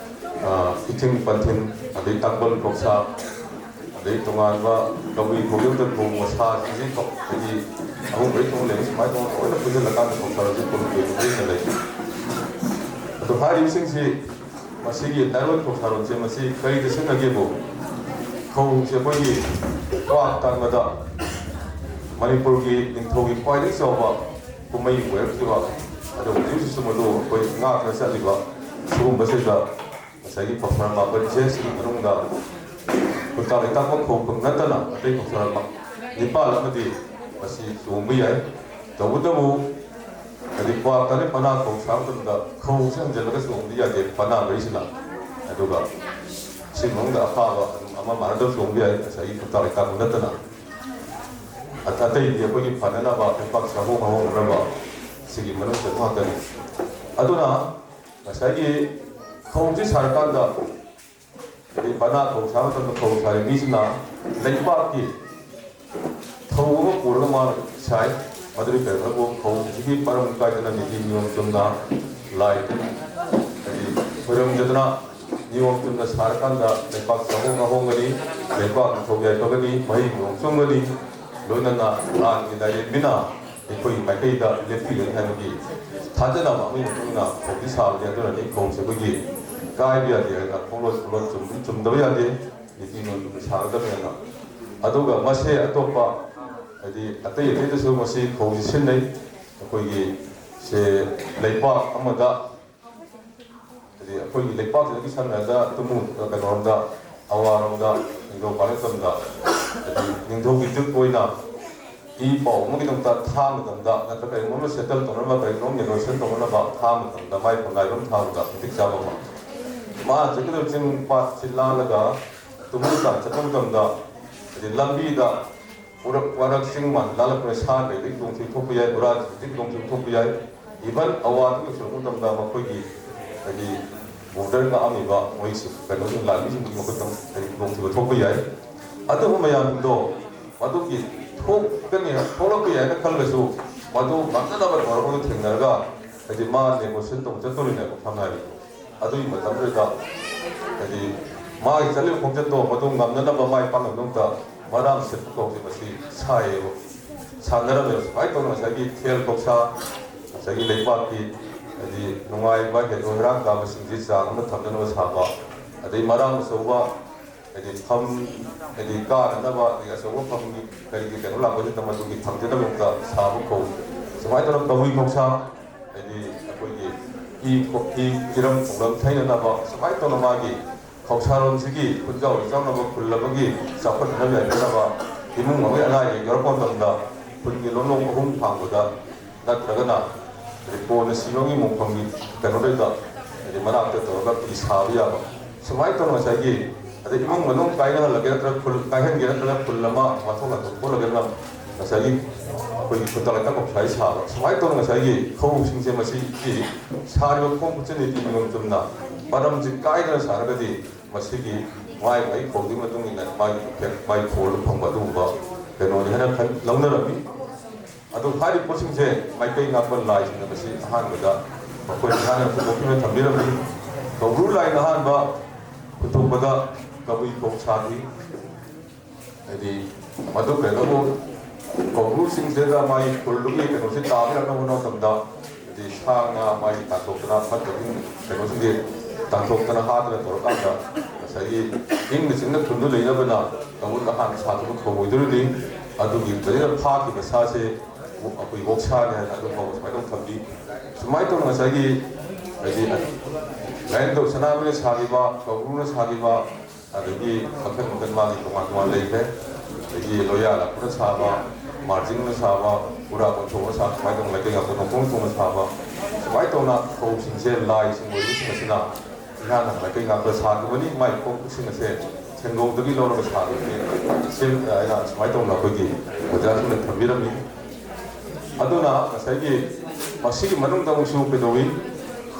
ꯑ, ꯏꯊꯤꯡ ꯄꯟꯊꯤꯟ, ꯑꯗꯩ ꯇꯥꯡꯕꯜ ꯐꯧꯁꯥ, ꯑꯗꯩ ꯇꯣꯉꯥꯟꯕ ꯀꯕꯨꯏ ꯈꯣꯡꯖꯣꯝꯗ ꯈꯣꯡ ꯃꯁꯥꯁꯤꯡꯁꯤ ꯀꯣ, ꯑꯗꯒꯤ ꯑꯍꯨꯝ ꯃꯔꯤ ꯊꯣꯛꯅ ꯂꯩꯕ ꯁꯨꯃꯥꯏꯅ ꯇꯧꯅ ꯂꯣꯏꯅ ꯄꯨꯟꯁꯤꯜꯂꯀꯥꯟꯗ ꯐꯧꯁꯥꯔꯣꯜꯁꯦ ꯄꯨꯟꯕ ꯄꯨꯟꯅ ꯂꯩ꯫ ꯑꯗꯣ ꯍꯥꯏꯔꯤꯕꯁꯤꯡꯁꯤ ꯃꯁꯤꯒꯤ ꯂꯥꯏꯔꯣꯟ ꯐꯧꯁꯥꯔꯣꯜꯁꯦ ꯃꯁꯤ ꯀꯔꯤꯗ ꯁꯤꯖꯤꯟꯅꯒꯦꯕꯨ, ꯈꯧꯁꯦ ꯑꯩꯈꯣꯏꯒꯤ ꯀ꯭ꯋꯥꯛ ꯇꯥꯟꯕꯗ ꯃꯅꯤꯄꯨꯔꯒꯤ ꯅꯤꯡꯊꯧꯒꯤ ꯈ꯭ꯋꯥꯏꯗꯒꯤ ꯆꯥꯎꯕ ꯀꯨꯝꯍꯩ ꯑꯣꯏꯔꯛꯈꯤꯕ, ꯑꯗꯨꯒ ꯍꯧꯖꯤꯛ ꯍꯧꯖꯤꯛꯁꯨ ꯃꯗꯨ ꯑꯩꯈꯣꯏ ꯉꯥꯛꯅ ꯆꯠꯂꯤꯕ ꯁꯤꯒꯨꯝꯕꯁꯤꯗ ꯉꯁꯥꯏꯒꯤ ꯐꯧꯁꯥ ꯃꯥꯄꯟꯁꯦ ꯁꯤꯒꯤ ꯃꯅꯨꯡꯗ ꯈꯨꯟꯇꯥꯛ ꯂꯩꯇꯥꯛꯄ ꯈꯧ ꯈꯛ ꯅꯠꯇꯅ ꯑꯇꯩ ꯐꯧꯁꯥ ꯃꯥ-, ꯅꯤꯄꯥꯜ ꯑꯃꯗꯤ ꯃꯁꯤ ꯆꯣꯡꯕ ꯌꯥꯏ꯫ ꯇꯧꯕꯇꯕꯨ ꯍꯥꯏꯗꯤ ꯀ꯭ꯋꯥꯛ ꯇꯥꯅ ꯄꯅꯥ ꯈꯧ ꯁꯥꯕ ꯃꯇꯝꯗ ꯈꯧꯁꯦ ꯍꯟꯖꯤꯜꯂꯒ ꯆꯣꯡꯕꯗꯤ ꯌꯥꯗꯦ, ꯄꯅꯥ ꯃꯔꯤꯁꯤꯅ꯫ ꯑꯗꯨꯒ ꯁꯤ ꯃꯅꯨꯡꯗ ꯑꯐꯥꯕ ꯑꯗꯨꯝ ꯑꯃ ꯃꯥꯟꯅꯗꯕ ꯆꯣꯡꯕ ꯌꯥꯏ, ꯉꯁꯥꯏꯒꯤ ꯈꯨꯟꯇꯥꯛ ꯂꯩꯇꯥꯛꯄ ꯅꯠꯇꯅ꯫ ꯑ-, ꯑꯇꯩꯗꯤ ꯑꯩꯈꯣꯏꯒꯤ ꯐꯅꯅꯕ ꯂꯩꯄꯥꯛ ꯆꯥꯍꯣꯡ ꯉꯥꯍꯣꯡꯅꯅꯕ ꯁꯤꯒꯤ ꯃꯅꯨꯡ ꯆꯟꯕ ꯉꯥꯛꯇꯅꯤ꯫ ꯑꯗꯨꯅ ꯉꯁꯥꯏꯒꯤ ꯈꯧꯁꯤ ꯁꯥꯔꯀꯥꯟꯗ ꯑꯗꯩ ꯄꯅꯥ ꯈꯧ ꯁꯥꯕ ꯃꯇꯝꯗ ꯈꯧ ꯁꯥꯔꯤ ꯃꯤꯁꯤꯅ ꯂꯩꯕꯥꯛꯀꯤ ꯊꯧ ꯑꯃ ꯄꯨꯔꯒ ꯃꯥꯅ ꯁꯥꯏ꯫ ꯃꯗꯨꯗꯤ ꯀꯔꯤꯒꯨꯝꯕ ꯈꯧꯁꯤꯒꯤ ꯃꯔꯝ ꯀꯥꯏꯗꯅ ꯅꯤꯇꯤ ꯅꯤꯌꯣꯝ ꯆꯨꯝꯅ ꯂꯥꯏ ꯇꯤꯟ ꯍꯥꯏꯗꯤ ꯈꯣꯏꯔꯝꯖꯗꯅ ꯅꯤꯌꯣꯝ ꯆꯨꯝꯅ ꯁꯥꯔꯀꯥꯟꯗ ꯂꯩꯄꯥꯛ ꯆꯥꯍꯣꯡ ꯉꯥꯍꯣꯡꯒꯅꯤ, ꯂꯩꯄꯥꯛ ꯅꯤꯡꯊꯧ ꯌꯥꯏꯐꯒꯅꯤ, ꯃꯍꯩ ꯃꯔꯣꯡ ꯆꯨꯝꯒꯅꯤ, ꯂꯣꯏꯅꯅ ꯂꯥꯟꯒꯤ ꯂꯥꯏꯔꯦꯝꯕꯤꯅ ꯑꯩꯈꯣꯏꯒꯤ ꯃꯥꯏꯀꯩꯗ ꯂꯦꯞꯄꯤꯒꯅꯤ ꯍꯥꯏꯕꯒꯤ ꯊꯥꯖꯅꯕ ꯑꯃꯒꯤ ꯃꯇꯨꯡ ꯏꯟꯅ ꯈꯧꯁꯤ ꯁꯥꯕꯅꯤ꯫ ꯑꯗꯨꯅꯅꯤ ꯈꯧꯁꯦ ꯑꯩꯈꯣꯏꯒꯤ ꯀꯥꯏꯕ ꯌꯥꯗꯦ ꯍꯥꯏꯅ ꯈꯣꯡꯂꯣꯠ ꯈꯣꯡꯂꯣꯠ ꯆꯨꯝ-, ꯆꯨꯝꯗꯕ ꯌꯥꯗꯦ, ꯅꯤꯇꯤ ꯅꯤꯌꯣꯝ ꯆꯨꯝꯅ ꯁꯥꯒꯗꯕꯅꯤ ꯍꯥꯏꯅ꯫ ꯑꯗꯨꯒ ꯃꯁꯦ ꯑꯇꯣꯞꯄ ꯍꯥꯏꯗꯤ ꯑꯇꯩ ꯑꯇꯩꯗꯁꯨ ꯃꯁꯤ ꯈꯧꯁꯤ ꯁꯤꯖꯤꯟꯅꯩ꯫ ꯑꯩꯈꯣꯏꯒꯤ ꯁꯦ ꯂꯩꯄꯥꯛ ꯑꯃꯗ ꯍꯥꯏꯗꯤ ꯑꯩꯈꯣꯏꯒꯤ ꯂꯩꯄꯥꯛꯁꯤꯗꯒꯤ ꯁꯝꯅ ꯍꯥꯏꯔꯕꯗ ꯇꯨꯃꯨ ꯀꯩꯅꯣꯔꯣꯝꯗ, ꯑꯋꯥꯔꯣꯝꯗ, ꯅꯤꯡꯊꯧ ꯄꯥꯜꯂꯛꯄ ꯃꯇꯝꯗ ꯍꯥꯏꯗꯤ ꯅꯤꯡꯊꯧꯒꯤ ꯖꯨꯠ ꯑꯣꯏꯅ ꯏ ꯄꯥꯎ ꯑꯃꯒꯤꯗꯃꯛꯇ ꯊꯥ ꯃꯇꯝꯗ ꯅꯠꯇ꯭ꯔꯒ ꯀꯔꯤꯒꯨꯝꯕ ꯑꯃ ꯁꯦꯇꯜ ꯇꯧꯅꯕ, ꯀꯔꯤꯒꯨꯝꯕ ꯑꯃ ꯅꯦꯒꯣꯁꯤꯌꯦꯁꯟ ꯇꯧꯅꯅꯕ ꯊꯥ ꯃꯇꯝꯗ ꯃꯥꯏ ꯐꯪꯉꯥꯏꯕ ꯑꯃ ꯊꯥꯕꯗ ꯃꯇꯤꯛ ꯆꯥꯕ ꯑꯃ꯫ ꯃꯥꯅ ꯆꯠꯀꯗꯕ ꯆꯤꯡ ꯄꯥꯠꯁꯤ ꯂꯥꯜꯂꯒ ꯇꯨꯃꯨ ꯇꯥꯟ ꯆꯠꯄ ꯃꯇꯝꯗ ꯍꯥꯏꯗꯤ ꯂꯝꯕꯤꯗ ꯎꯔꯛ ꯋꯥꯔꯛ ꯆꯤꯡ ꯃꯥꯟ ꯂꯥꯜꯂꯛꯄꯗ ꯁꯥ ꯀꯩꯗꯒꯤ ꯈꯨꯗꯣꯡꯊꯤꯕ ꯊꯣꯛꯄ ꯌꯥꯏ, ꯎꯔꯥ ꯈꯨꯗꯤꯡ ꯈꯨꯗꯣꯡꯊꯤꯕ ꯊꯣꯛꯄ ꯌꯥꯏ꯫ ꯏꯚꯟ ꯑꯋꯥꯗꯒꯤ ꯌꯧꯁꯤꯜꯂꯛꯄ ꯃꯇꯝꯗ ꯃꯈꯣꯏꯒꯤ ꯍꯥꯏꯗꯤ ꯕꯣꯔꯗꯔ ꯉꯥꯛꯑꯝꯃꯤꯕ ꯃꯣꯏꯁꯨ ꯀꯩꯅꯣꯁꯤꯡ ꯂꯥꯟꯃꯤꯁꯤꯡꯒꯤ ꯃꯈꯨꯠꯇ ꯍꯥꯏꯗꯤ ꯈꯨꯗꯣꯡꯊꯤꯕ ꯊꯣꯛꯄ ꯌꯥꯏ꯫ ꯑꯗꯨꯒꯨꯝꯕ ꯃꯌꯥꯝꯁꯤꯡꯗꯣ ꯃꯗꯨꯒꯤ ꯊꯣꯛꯀꯅꯤ ꯊꯣꯛꯂꯛꯄ ꯌꯥꯏꯅ ꯈꯜꯂꯁꯨ ꯃꯗꯨ ꯉꯝꯅꯅꯕ ꯇꯧꯔꯒ ꯊꯦꯡꯅꯔꯒ ꯍꯥꯏꯗꯤ ꯃꯥ ꯅꯦꯒꯣꯁꯤꯌꯦꯁꯟ ꯇꯧꯕ ꯆꯠꯇꯣꯔꯤꯅꯦꯕ ꯁꯝꯅ ꯍꯥꯏꯔꯕꯗ꯫ ꯑꯗꯨꯒꯤ ꯃꯇꯝꯗꯨꯗ ꯍꯥꯏꯗꯤ ꯃꯥꯒꯤ ꯆꯠꯂꯤꯕ ꯈꯣꯡꯆꯠꯇꯣ ꯃꯗꯨ ꯉꯝꯅꯅꯕ ꯃꯥꯏ ꯄꯥꯛꯅꯕꯒꯤꯗꯃꯛꯇ ꯃꯔꯥꯡ ꯁꯦꯠꯄ ꯀꯧꯕꯁꯦ ꯃꯁꯤ ꯁꯥꯏꯌꯦꯕ꯫ ꯁꯥꯟꯅꯔꯝꯃꯦꯕ ꯁꯨꯃꯥꯏꯅ ꯇꯧꯅ ꯉꯁꯥꯏꯒꯤ ꯊꯦꯜ ꯈꯧꯁꯥ, ꯉꯁꯥꯏꯒꯤ ꯂꯩꯕꯥꯛꯀꯤ ꯍꯥꯏꯗꯤ ꯅꯨꯡꯉꯥꯏꯕ ꯍꯦꯟꯗꯣꯛ ꯍꯦꯔꯥꯡ ꯀꯥꯕꯁꯤꯡꯁꯤ ꯆꯥꯡ ꯑꯃ ꯊꯝꯅꯅꯕ ꯁꯥꯕ, ꯑꯗꯩ ꯃꯔꯥꯡ ꯑꯆꯧꯕ ꯍꯥꯏꯗꯤ ꯐꯝ ꯍꯥꯏꯗꯤ ꯀꯥꯅꯅꯕ ꯑꯗꯩ ꯑꯆꯧꯕ ꯐꯝꯒꯤ ꯀꯔꯤꯒꯤ ꯀꯩꯅꯣ ꯂꯥꯛꯄꯁꯤꯗ ꯃꯗꯨꯒꯤ ꯊꯝꯖꯅꯕꯒꯤꯗꯃꯛꯇ ꯁꯥꯕ ꯈꯧ, ꯁꯨꯃꯥꯏꯅ ꯇꯧꯔꯒ ꯀꯕꯨꯏ ꯈꯧꯁꯥ ꯍꯥꯏꯗꯤ ꯑꯩꯈꯣꯏꯒꯤ ꯏ ꯈꯣ- ꯏ ꯏꯔꯝ ꯈꯣꯡꯂꯝ ꯊꯩꯅꯅꯕ ꯁꯨꯃꯥꯏꯅ ꯇꯧꯅ ꯃꯥꯒꯤ ꯈꯧꯁꯥꯔꯣꯟꯁꯤꯒꯤ ꯈꯨꯟꯖꯥꯎ ꯂꯨꯝꯖꯥꯎꯅꯕ ꯈꯨꯜ ꯑꯃꯒꯤ ꯆꯥꯎꯈꯠꯅꯕ ꯌꯥꯏꯐꯅꯕ ꯏꯃꯨꯡ ꯑꯃꯒꯤ ꯑꯅꯥ ꯑꯌꯦꯛ ꯌꯥꯎꯔꯛꯄ ꯃꯇꯝꯗ ꯈꯨꯟꯒꯤ ꯂꯣꯟꯂꯣꯡ ꯑꯍꯨꯝ ꯊꯥꯡꯕꯗ ꯅꯠꯇ꯭ꯔꯒꯅ ꯔꯤꯄꯣꯔꯠꯅ ꯁꯤꯕꯒꯤ ꯃꯣꯡꯐꯝꯒꯤ ꯀꯩꯅꯣꯗꯩꯗ ꯍꯥꯏꯗꯤ ꯃꯅꯥꯛꯇ ꯇꯧꯔꯒ ꯐꯤ ꯁꯥꯕ ꯌꯥꯕ ꯁꯨꯃꯥꯏꯅ ꯇꯧꯅ ꯉꯁꯥꯏꯒꯤ ꯑꯗꯩ ꯏꯃꯨꯡ ꯃꯅꯨꯡ ꯀꯥꯏꯅꯍꯜꯂꯒꯦ ꯅꯠꯇ꯭ꯔꯒ ꯈꯨꯜ ꯀꯥꯏꯍꯟꯒꯦ ꯅꯠꯇ꯭ꯔꯒ ꯈꯨꯜ ꯑꯃ ꯋꯥꯊꯣꯛ ꯂꯥꯟꯊꯣꯛ ꯊꯣꯛꯍꯜꯂꯒꯦꯅ ꯉꯁꯥꯏꯒꯤ ꯑꯩꯈꯣꯏꯒꯤ ꯈꯨꯟꯇꯥ ꯂꯩꯇꯥ ꯀꯧꯁꯥꯏ ꯁꯥꯕ ꯁꯨꯃꯥꯏꯅ ꯇꯧꯅ ꯉꯁꯥꯏꯒꯤ ꯈꯧꯁꯤꯡꯁꯦ ꯃꯁꯤꯒꯤ ꯁꯥꯔꯤꯕ ꯈꯣꯡ ꯈꯨꯠꯁꯦ ꯅꯤꯇꯤ ꯅꯤꯌꯣꯝ ꯆꯨꯝꯅ ꯃꯔꯝꯁꯤ ꯀꯥꯏꯗꯅ ꯁꯥꯔꯒꯗꯤ ꯃꯁꯤꯒꯤ ꯃꯥꯏ ꯃꯥꯏ ꯈꯣꯡꯒꯤ ꯃꯇꯨꯡ ꯏꯟꯅ ꯃꯥꯒꯤ ꯏꯐꯦꯛ ꯃꯥꯏ ꯐꯣꯜꯗ ꯐꯪꯕ ꯑꯗꯨꯒꯨꯝꯕ ꯀꯩꯅꯣꯅꯤ ꯍꯥꯏꯅ ꯈꯟ- ꯂꯧꯅꯔꯝꯃꯤ꯫ ꯑꯗꯨ ꯍꯥꯏꯔꯤꯕ ꯄꯣꯠꯁꯤꯡꯁꯦ ꯃꯥꯏꯀꯩ ꯉꯥꯛꯄ ꯂꯥꯏꯁꯤꯡꯅ ꯃꯁꯤ ꯑꯍꯥꯟꯕꯗ ꯃꯈꯣꯏꯅ ꯍꯥꯟꯅ ꯄꯨꯊꯣꯛꯇꯨꯅ ꯊꯝꯕꯤꯔꯝꯃꯤ꯫ ꯀꯧꯕ꯭ꯔꯨ ꯂꯥꯏꯅ ꯑꯍꯥꯟꯕ ꯄꯨꯊꯣꯛꯄꯗ ꯀꯕꯨꯏ ꯈꯧ ꯁꯥꯈꯤ꯫ ꯍꯥꯏꯗꯤ ꯃꯗꯨ ꯀꯩꯅꯣꯕꯨ ꯀꯧꯕ꯭ꯔꯨ ꯆꯤꯡꯁꯤꯗ ꯃꯥꯒꯤ ꯈꯨꯜꯗꯨꯒꯤ ꯀꯩꯅꯣꯁꯤ ꯇꯥꯕꯤꯔꯛꯅꯕ ꯍꯣꯠꯅꯕ ꯃꯇꯝꯗ ꯍꯥꯏꯗꯤ ꯁꯥ ꯉꯥ ꯃꯥꯒꯤ ꯇꯥꯟꯊꯣꯛꯇꯅ ꯐꯠꯇꯕ ꯀꯩꯅꯣꯁꯤꯡꯁꯦ ꯇꯥꯟꯊꯣꯛꯇꯅ ꯍꯥꯠꯇꯅ ꯇꯧꯔꯀꯥꯟꯗ ꯉꯁꯥꯏꯒꯤ ꯏꯪꯅ ꯆꯤꯛꯅ ꯈꯨꯟꯗꯨ ꯂꯩꯅꯕꯅ ꯀꯧꯕ꯭ꯔꯨ ꯑꯍꯥꯟꯕ ꯁꯥꯈꯤꯕ ꯈꯧ ꯑꯣꯏꯗꯣꯔꯤꯅꯤ꯫ ꯑꯗꯨꯒꯤ ꯃꯁꯤꯗ ꯐꯥꯈꯤꯕ ꯁꯥꯁꯦ ꯑꯩꯈꯣꯏ ꯑꯣꯛꯁꯥꯅꯤ ꯍꯥꯏꯅ ꯑꯗꯨꯝ ꯐꯥꯎꯕ ꯁꯨꯃꯥꯏꯅ ꯇꯧ ꯊꯝꯕꯤ꯫ ꯁꯨꯃꯥꯏꯅ ꯇꯧꯅ ꯉꯁꯥꯏꯒꯤ ꯍꯥꯏꯗꯤ ꯂꯥꯏꯅꯤꯡꯊꯧ ꯁꯅꯥꯃꯍꯤꯅ ꯁꯥꯈꯤꯕ ꯀꯧꯕ꯭ꯔꯨꯅ ꯁꯥꯈꯤꯕ ꯑꯗꯒꯤ ꯃꯈꯜ ꯃꯈꯜ ꯃꯥꯒꯤ ꯇꯣꯉꯥꯟ ꯇꯣꯉꯥꯟ ꯂꯩꯈ꯭ꯔꯦ꯫ ꯑꯗꯒꯤ ꯂꯣꯌꯥ ꯂꯥꯛꯄꯅ ꯁꯥꯕ, ꯃꯥꯔꯖꯤꯡꯅ ꯁꯥꯕ, ꯄꯨꯔꯥ ꯀꯣꯟꯊꯣꯛꯅ ꯁꯥꯕ ꯁꯨꯃꯥꯏꯅ ꯇꯧꯅ ꯃꯩꯇꯩ ꯉꯥꯛꯇ ꯅꯣꯡꯄꯣꯛ ꯊꯣꯡꯅ ꯁꯥꯕ ꯁꯨꯃꯥꯏꯅ ꯇꯧꯅ ꯈꯧꯁꯤꯡꯁꯦ ꯂꯥꯏꯁꯤꯡ ꯑꯣꯏꯕꯁꯤꯡ ꯑꯁꯤꯅ ꯏꯍꯥꯟ ꯍꯥꯟꯅ ꯃꯩꯇꯩ ꯉꯥꯛꯇ ꯁꯥꯈꯤꯕꯅꯤ꯫ ꯃꯥꯏ ꯈꯣꯡꯎꯞꯁꯤꯡ ꯑꯁꯦ ꯁꯦꯟꯗꯣꯡꯗꯒꯤ ꯂꯧꯔꯒ ꯁꯥꯈꯤꯕꯅꯤ꯫ ꯁꯦꯝ ꯑꯩꯅ ꯁꯨꯃꯥꯏꯅ ꯇꯧꯅ ꯑꯩꯈꯣꯏꯒꯤ ꯑꯣꯖꯥꯁꯤꯡꯅ ꯊꯝꯕꯤꯔꯝꯃꯤ꯫ ꯑꯗꯨꯅ ꯉꯁꯥꯏꯒꯤ ꯃꯁꯤꯒꯤ ꯃꯅꯨꯡꯗ ꯑꯃꯨꯛꯁꯨ ꯀꯩꯗꯧꯏ,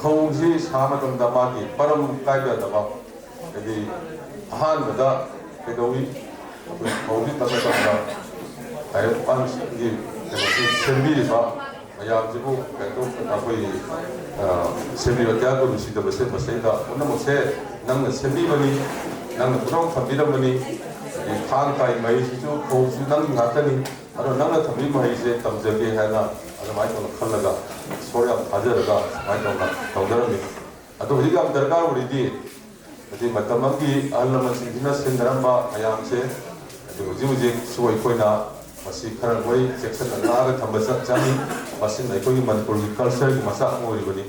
ꯈꯧꯁꯤ ꯁꯥ ꯃꯇꯝꯗ ꯃꯥꯒꯤ ꯄꯔꯝ ꯀꯥꯏꯕ ꯌꯥꯗꯕ, ꯍꯥꯏꯗꯤ ꯑꯍꯥꯟꯕꯗ ꯀꯩꯗꯧꯏ, ꯑꯩꯈꯣꯏ ꯈꯧꯁꯤ ꯇꯝꯕ ꯃꯇꯝꯗ ꯇꯥꯏꯕꯪꯄꯥꯟꯁꯤꯡꯒꯤ ꯀꯩꯅꯣꯁꯤ ꯁꯦꯝꯕꯤꯔꯤꯕ ꯃꯌꯥꯝꯁꯤꯕꯨ ꯀꯩꯅꯣ ꯑꯩꯈꯣꯏ, ꯑ, ꯁꯦꯝꯕꯤꯕ ꯇꯌꯥꯔ ꯇꯧꯕ ꯁꯤꯗꯕꯁꯦ ꯃꯁꯤꯗ ꯄꯨꯝꯅꯃꯛꯁꯦ ꯅꯪꯅ ꯁꯦꯝꯕꯤꯕꯅꯤ, ꯅꯪꯅ ꯄꯨꯝꯅꯃꯛ ꯊꯝꯕꯤꯔꯝꯕꯅꯤ꯫ ꯑꯗꯩ ꯊꯥꯡ ꯇꯥꯏ ꯃꯍꯩꯁꯤꯁꯨ ꯈꯧꯁꯨ ꯅꯪꯒꯤ ꯉꯥꯛꯇꯅꯤ꯫ ꯑꯗꯣ ꯅꯪꯅ ꯊꯝꯕꯤꯕ ꯃꯍꯩꯁꯦ ꯇꯝꯖꯒꯦ ꯍꯥꯏꯅ ꯑꯗꯨꯃꯥꯏꯅ ꯇꯧꯅ ꯈꯜꯂꯒ ꯏꯁꯣꯔ ꯌꯥꯝ ꯊꯥꯖꯔꯒ ꯁꯨꯃꯥꯏꯅ ꯇꯧꯅ ꯇꯧꯖꯔꯝꯃꯤ꯫ ꯑꯗꯣ ꯍꯧꯖꯤꯛ ꯌꯥꯝ ꯗꯔꯀꯥꯔ ꯑꯣꯏꯔꯤꯗꯤ ꯍꯥꯏꯗꯤ ꯃꯇꯝ ꯑꯃꯒꯤ ꯑꯍꯜ ꯂꯃꯟꯁꯤꯡꯁꯤꯅ ꯁꯤꯟꯅꯔꯝꯕ ꯃꯌꯥꯝꯁꯦ ꯍꯥꯏꯗꯤ ꯍꯧꯖꯤꯛ ꯍꯧꯖꯤꯛꯁꯨ ꯑꯩꯈꯣꯏꯅ ꯃꯁꯤ ꯈꯔ ꯂꯣꯏ ꯆꯦꯛꯁꯤꯟꯅ ꯉꯥꯛꯑꯒ ꯊꯝꯕ ꯆ-, ꯆꯪꯉꯤ꯫ ꯃꯁꯤꯅ ꯑꯩꯈꯣꯏꯒꯤ ꯃꯅꯤꯄꯨꯔꯒꯤ ꯀꯜꯆꯔꯒꯤ ꯃꯆꯥꯛ ꯑꯃ ꯑꯣꯏꯔꯤꯕꯅꯤ꯫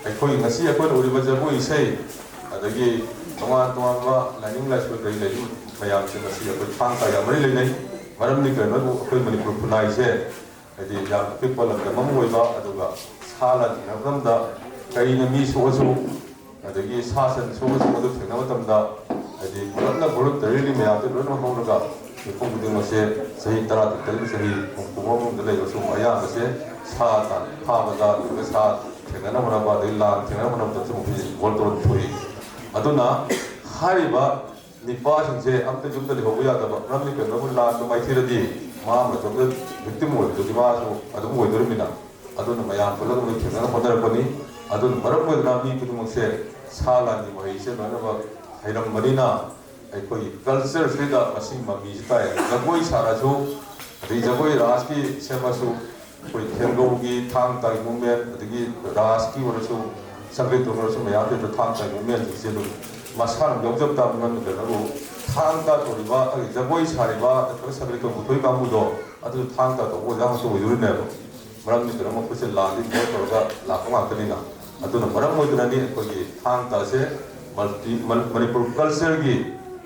ꯑꯩꯈꯣꯏꯒꯤ ꯉꯁꯤ ꯑꯩꯈꯣꯏꯅ ꯎꯔꯤꯕ ꯖꯒꯣꯏ ꯏꯁꯩ, ꯑꯗꯒꯤ ꯇꯣꯉꯥꯟ ꯇꯣꯉꯥꯟꯕ ꯂꯥꯏꯅꯤꯡ ꯂꯥꯏꯁꯣꯟ ꯀꯔꯤ ꯂꯩꯔꯤꯕ ꯃꯌꯥꯝꯁꯦ ꯃꯁꯤ ꯑꯩꯈꯣꯏ ꯊꯥꯡ ꯇꯥ ꯌꯥꯝ ꯃꯔꯤ ꯂꯩꯅꯩ꯫ ꯃꯔꯝꯗꯤ ꯀꯔꯤꯅꯣ ꯍꯥꯏꯕꯨ ꯑꯩꯈꯣꯏ ꯃꯅꯤꯄꯨꯔ ꯈꯨꯟꯅꯥꯏꯁꯦ ꯍꯥꯏꯗꯤ ꯌꯥꯝ ꯑꯄꯤꯛꯄ ꯂꯝꯗꯝ ꯑꯃ ꯑꯣꯏꯕ, ꯑꯗꯨꯒ ꯁꯥ ꯂꯥꯟ ꯊꯦꯡꯅꯕ ꯃꯇꯝꯗ ꯀꯔꯤꯅ ꯃꯤ ꯁꯣꯛꯑꯁꯨ, ꯑꯗꯒꯤ ꯁꯥ ꯁꯟ ꯁꯣꯛꯑꯁꯨ ꯑꯗꯨ ꯊꯦꯡꯅꯕ ꯃꯇꯝꯗ ꯍꯥꯏꯗꯤ ꯄꯨꯂꯞꯅ ꯚꯣꯂꯨꯟꯇꯔꯤꯂꯤ ꯃꯌꯥꯝꯁꯦ ꯂꯣꯏꯅꯃꯛ ꯍꯧꯔꯒ ꯃꯤꯄꯨꯝ ꯈꯨꯗꯤꯡꯃꯛꯁꯦ ꯆꯍꯤ ꯇꯔꯥ ꯇꯔꯨꯛꯇꯒꯤ ꯆꯍꯤ ꯍꯨꯝꯐꯨ ꯃꯅꯨꯡꯗ ꯂꯩꯕ ꯁꯨꯝ ꯑꯌꯥꯝꯕꯁꯦ ꯁꯥ ꯇꯥꯟ ꯐꯥꯕꯗ ꯑꯗꯨꯒ ꯁꯥ ꯊꯦꯡꯅꯅꯕ ꯍꯣꯠꯅꯕ ꯑꯗꯒꯤ ꯂꯥꯟ ꯊꯦꯡꯅꯅꯕ ꯍꯣꯠꯅꯕꯗ ꯁꯨꯝ ꯍꯧꯖꯤꯛ ꯏꯟꯚꯣꯜꯕ ꯇꯧꯔ ꯊꯣꯛꯏ꯫ ꯑꯗꯨꯅ ꯍꯥꯏꯔꯤꯕ ꯅꯤꯄꯥꯁꯤꯡꯁꯦ ꯑꯝꯇ ꯌꯨꯝꯗ ꯂꯩꯍꯧꯕ ꯌꯥꯗꯕ, ꯃꯔꯝꯗꯤ ꯀꯩꯅꯣꯕꯨ ꯂꯥꯟꯗꯣ ꯃꯥꯏꯊꯤꯔꯗꯤ ꯃꯥ ꯃꯇꯣꯝꯇ ꯚꯤꯛꯇꯤꯝ ꯑꯣꯏꯕꯗꯨꯗꯤ ꯃꯥꯁꯨ ꯑꯗꯨꯝ ꯑꯣꯏꯗꯣꯔꯤꯕꯅꯤꯅ꯫ ꯑꯗꯨꯅ ꯃꯌꯥꯝ ꯄꯨꯜꯂꯞ ꯑꯣꯏꯅ ꯊꯦꯡꯅꯅꯕ ꯍꯣꯠꯅꯔꯛꯄꯅꯤ꯫ ꯑꯗꯨꯅ ꯃꯔꯝ ꯑꯣꯏꯗꯨꯅ ꯃꯤ ꯈꯨꯗꯤꯡꯃꯛꯁꯦ ꯁꯥ ꯂꯥꯟꯒꯤ ꯃꯍꯩꯁꯦ ꯂꯣꯏꯅꯃꯛ ꯍꯩꯔꯝꯕꯅꯤꯅ ꯑꯩꯈꯣꯏꯒꯤ ꯀꯜꯆꯔꯁꯤꯗ ꯃꯁꯤ ꯃꯃꯤꯁꯤ ꯇꯥꯏ꯫ ꯖꯒꯣꯏ ꯁꯥꯔꯁꯨ, ꯑꯗꯩ ꯖꯒꯣꯏ ꯔꯥꯁꯀꯤ ꯁꯦꯝꯃꯁꯨ, ꯑꯩꯈꯣꯏ ꯊꯦꯡꯒꯧꯒꯤ ꯊꯥꯡ ꯇꯥꯒꯤ ꯃꯨꯞꯃꯦꯟ, ꯑꯗꯒꯤ ꯔꯥꯁꯀꯤ ꯑꯣꯏꯔꯁꯨ, ꯁꯪꯒꯤꯠꯇ ꯑꯣꯏꯔꯁꯨ, ꯃꯌꯥꯝꯁꯤꯗ ꯊꯥꯡ ꯇꯥꯒꯤ ꯃꯨꯞꯃꯦꯟꯁꯤꯡꯁꯦ ꯑꯗꯨꯝ ꯃꯁꯥꯅ ꯌꯥꯎꯖꯕ ꯇꯥꯕꯅꯤ꯫ ꯃꯔꯝꯗꯤ ꯀꯩꯅꯣꯕꯨ ꯊꯥꯡ ꯇꯥ ꯇꯧꯔꯤꯕ, ꯑꯩꯈꯣꯏ ꯖꯒꯣꯏ ꯁꯥꯔꯤꯕ ꯅꯠꯇ꯭ꯔꯒ ꯁꯪꯒꯤꯠꯇ ꯄꯨꯊꯣꯛꯏ ꯀꯥꯡꯕꯨꯗꯣ ꯑꯗꯨ ꯊꯥꯡ ꯇꯥ ꯇꯧꯕ ꯑꯣꯖꯥ ꯉꯥꯛꯇ ꯑꯣꯏꯗꯣꯔꯤꯅꯦꯕ꯫ ꯃꯔꯝꯗꯤ ꯀꯩꯅꯣ ꯃꯈꯣꯏꯁꯦ ꯂꯥꯟꯗꯤ ꯏꯟꯚꯣꯜꯕ ꯇꯧꯔꯒ ꯂꯥꯛꯄ ꯉꯥꯛꯇꯅꯤꯅ꯫ ꯑꯗꯨꯅ ꯃꯔꯝ ꯑꯣꯏꯗꯨꯅꯅꯤ ꯑꯩꯈꯣꯏꯒꯤ ꯊꯥꯡ ꯇꯥꯁꯦ ꯃꯜꯇꯤ-, ꯃꯜ-, ꯃꯅꯤꯄꯨꯔ ꯀꯜꯆꯔꯒꯤ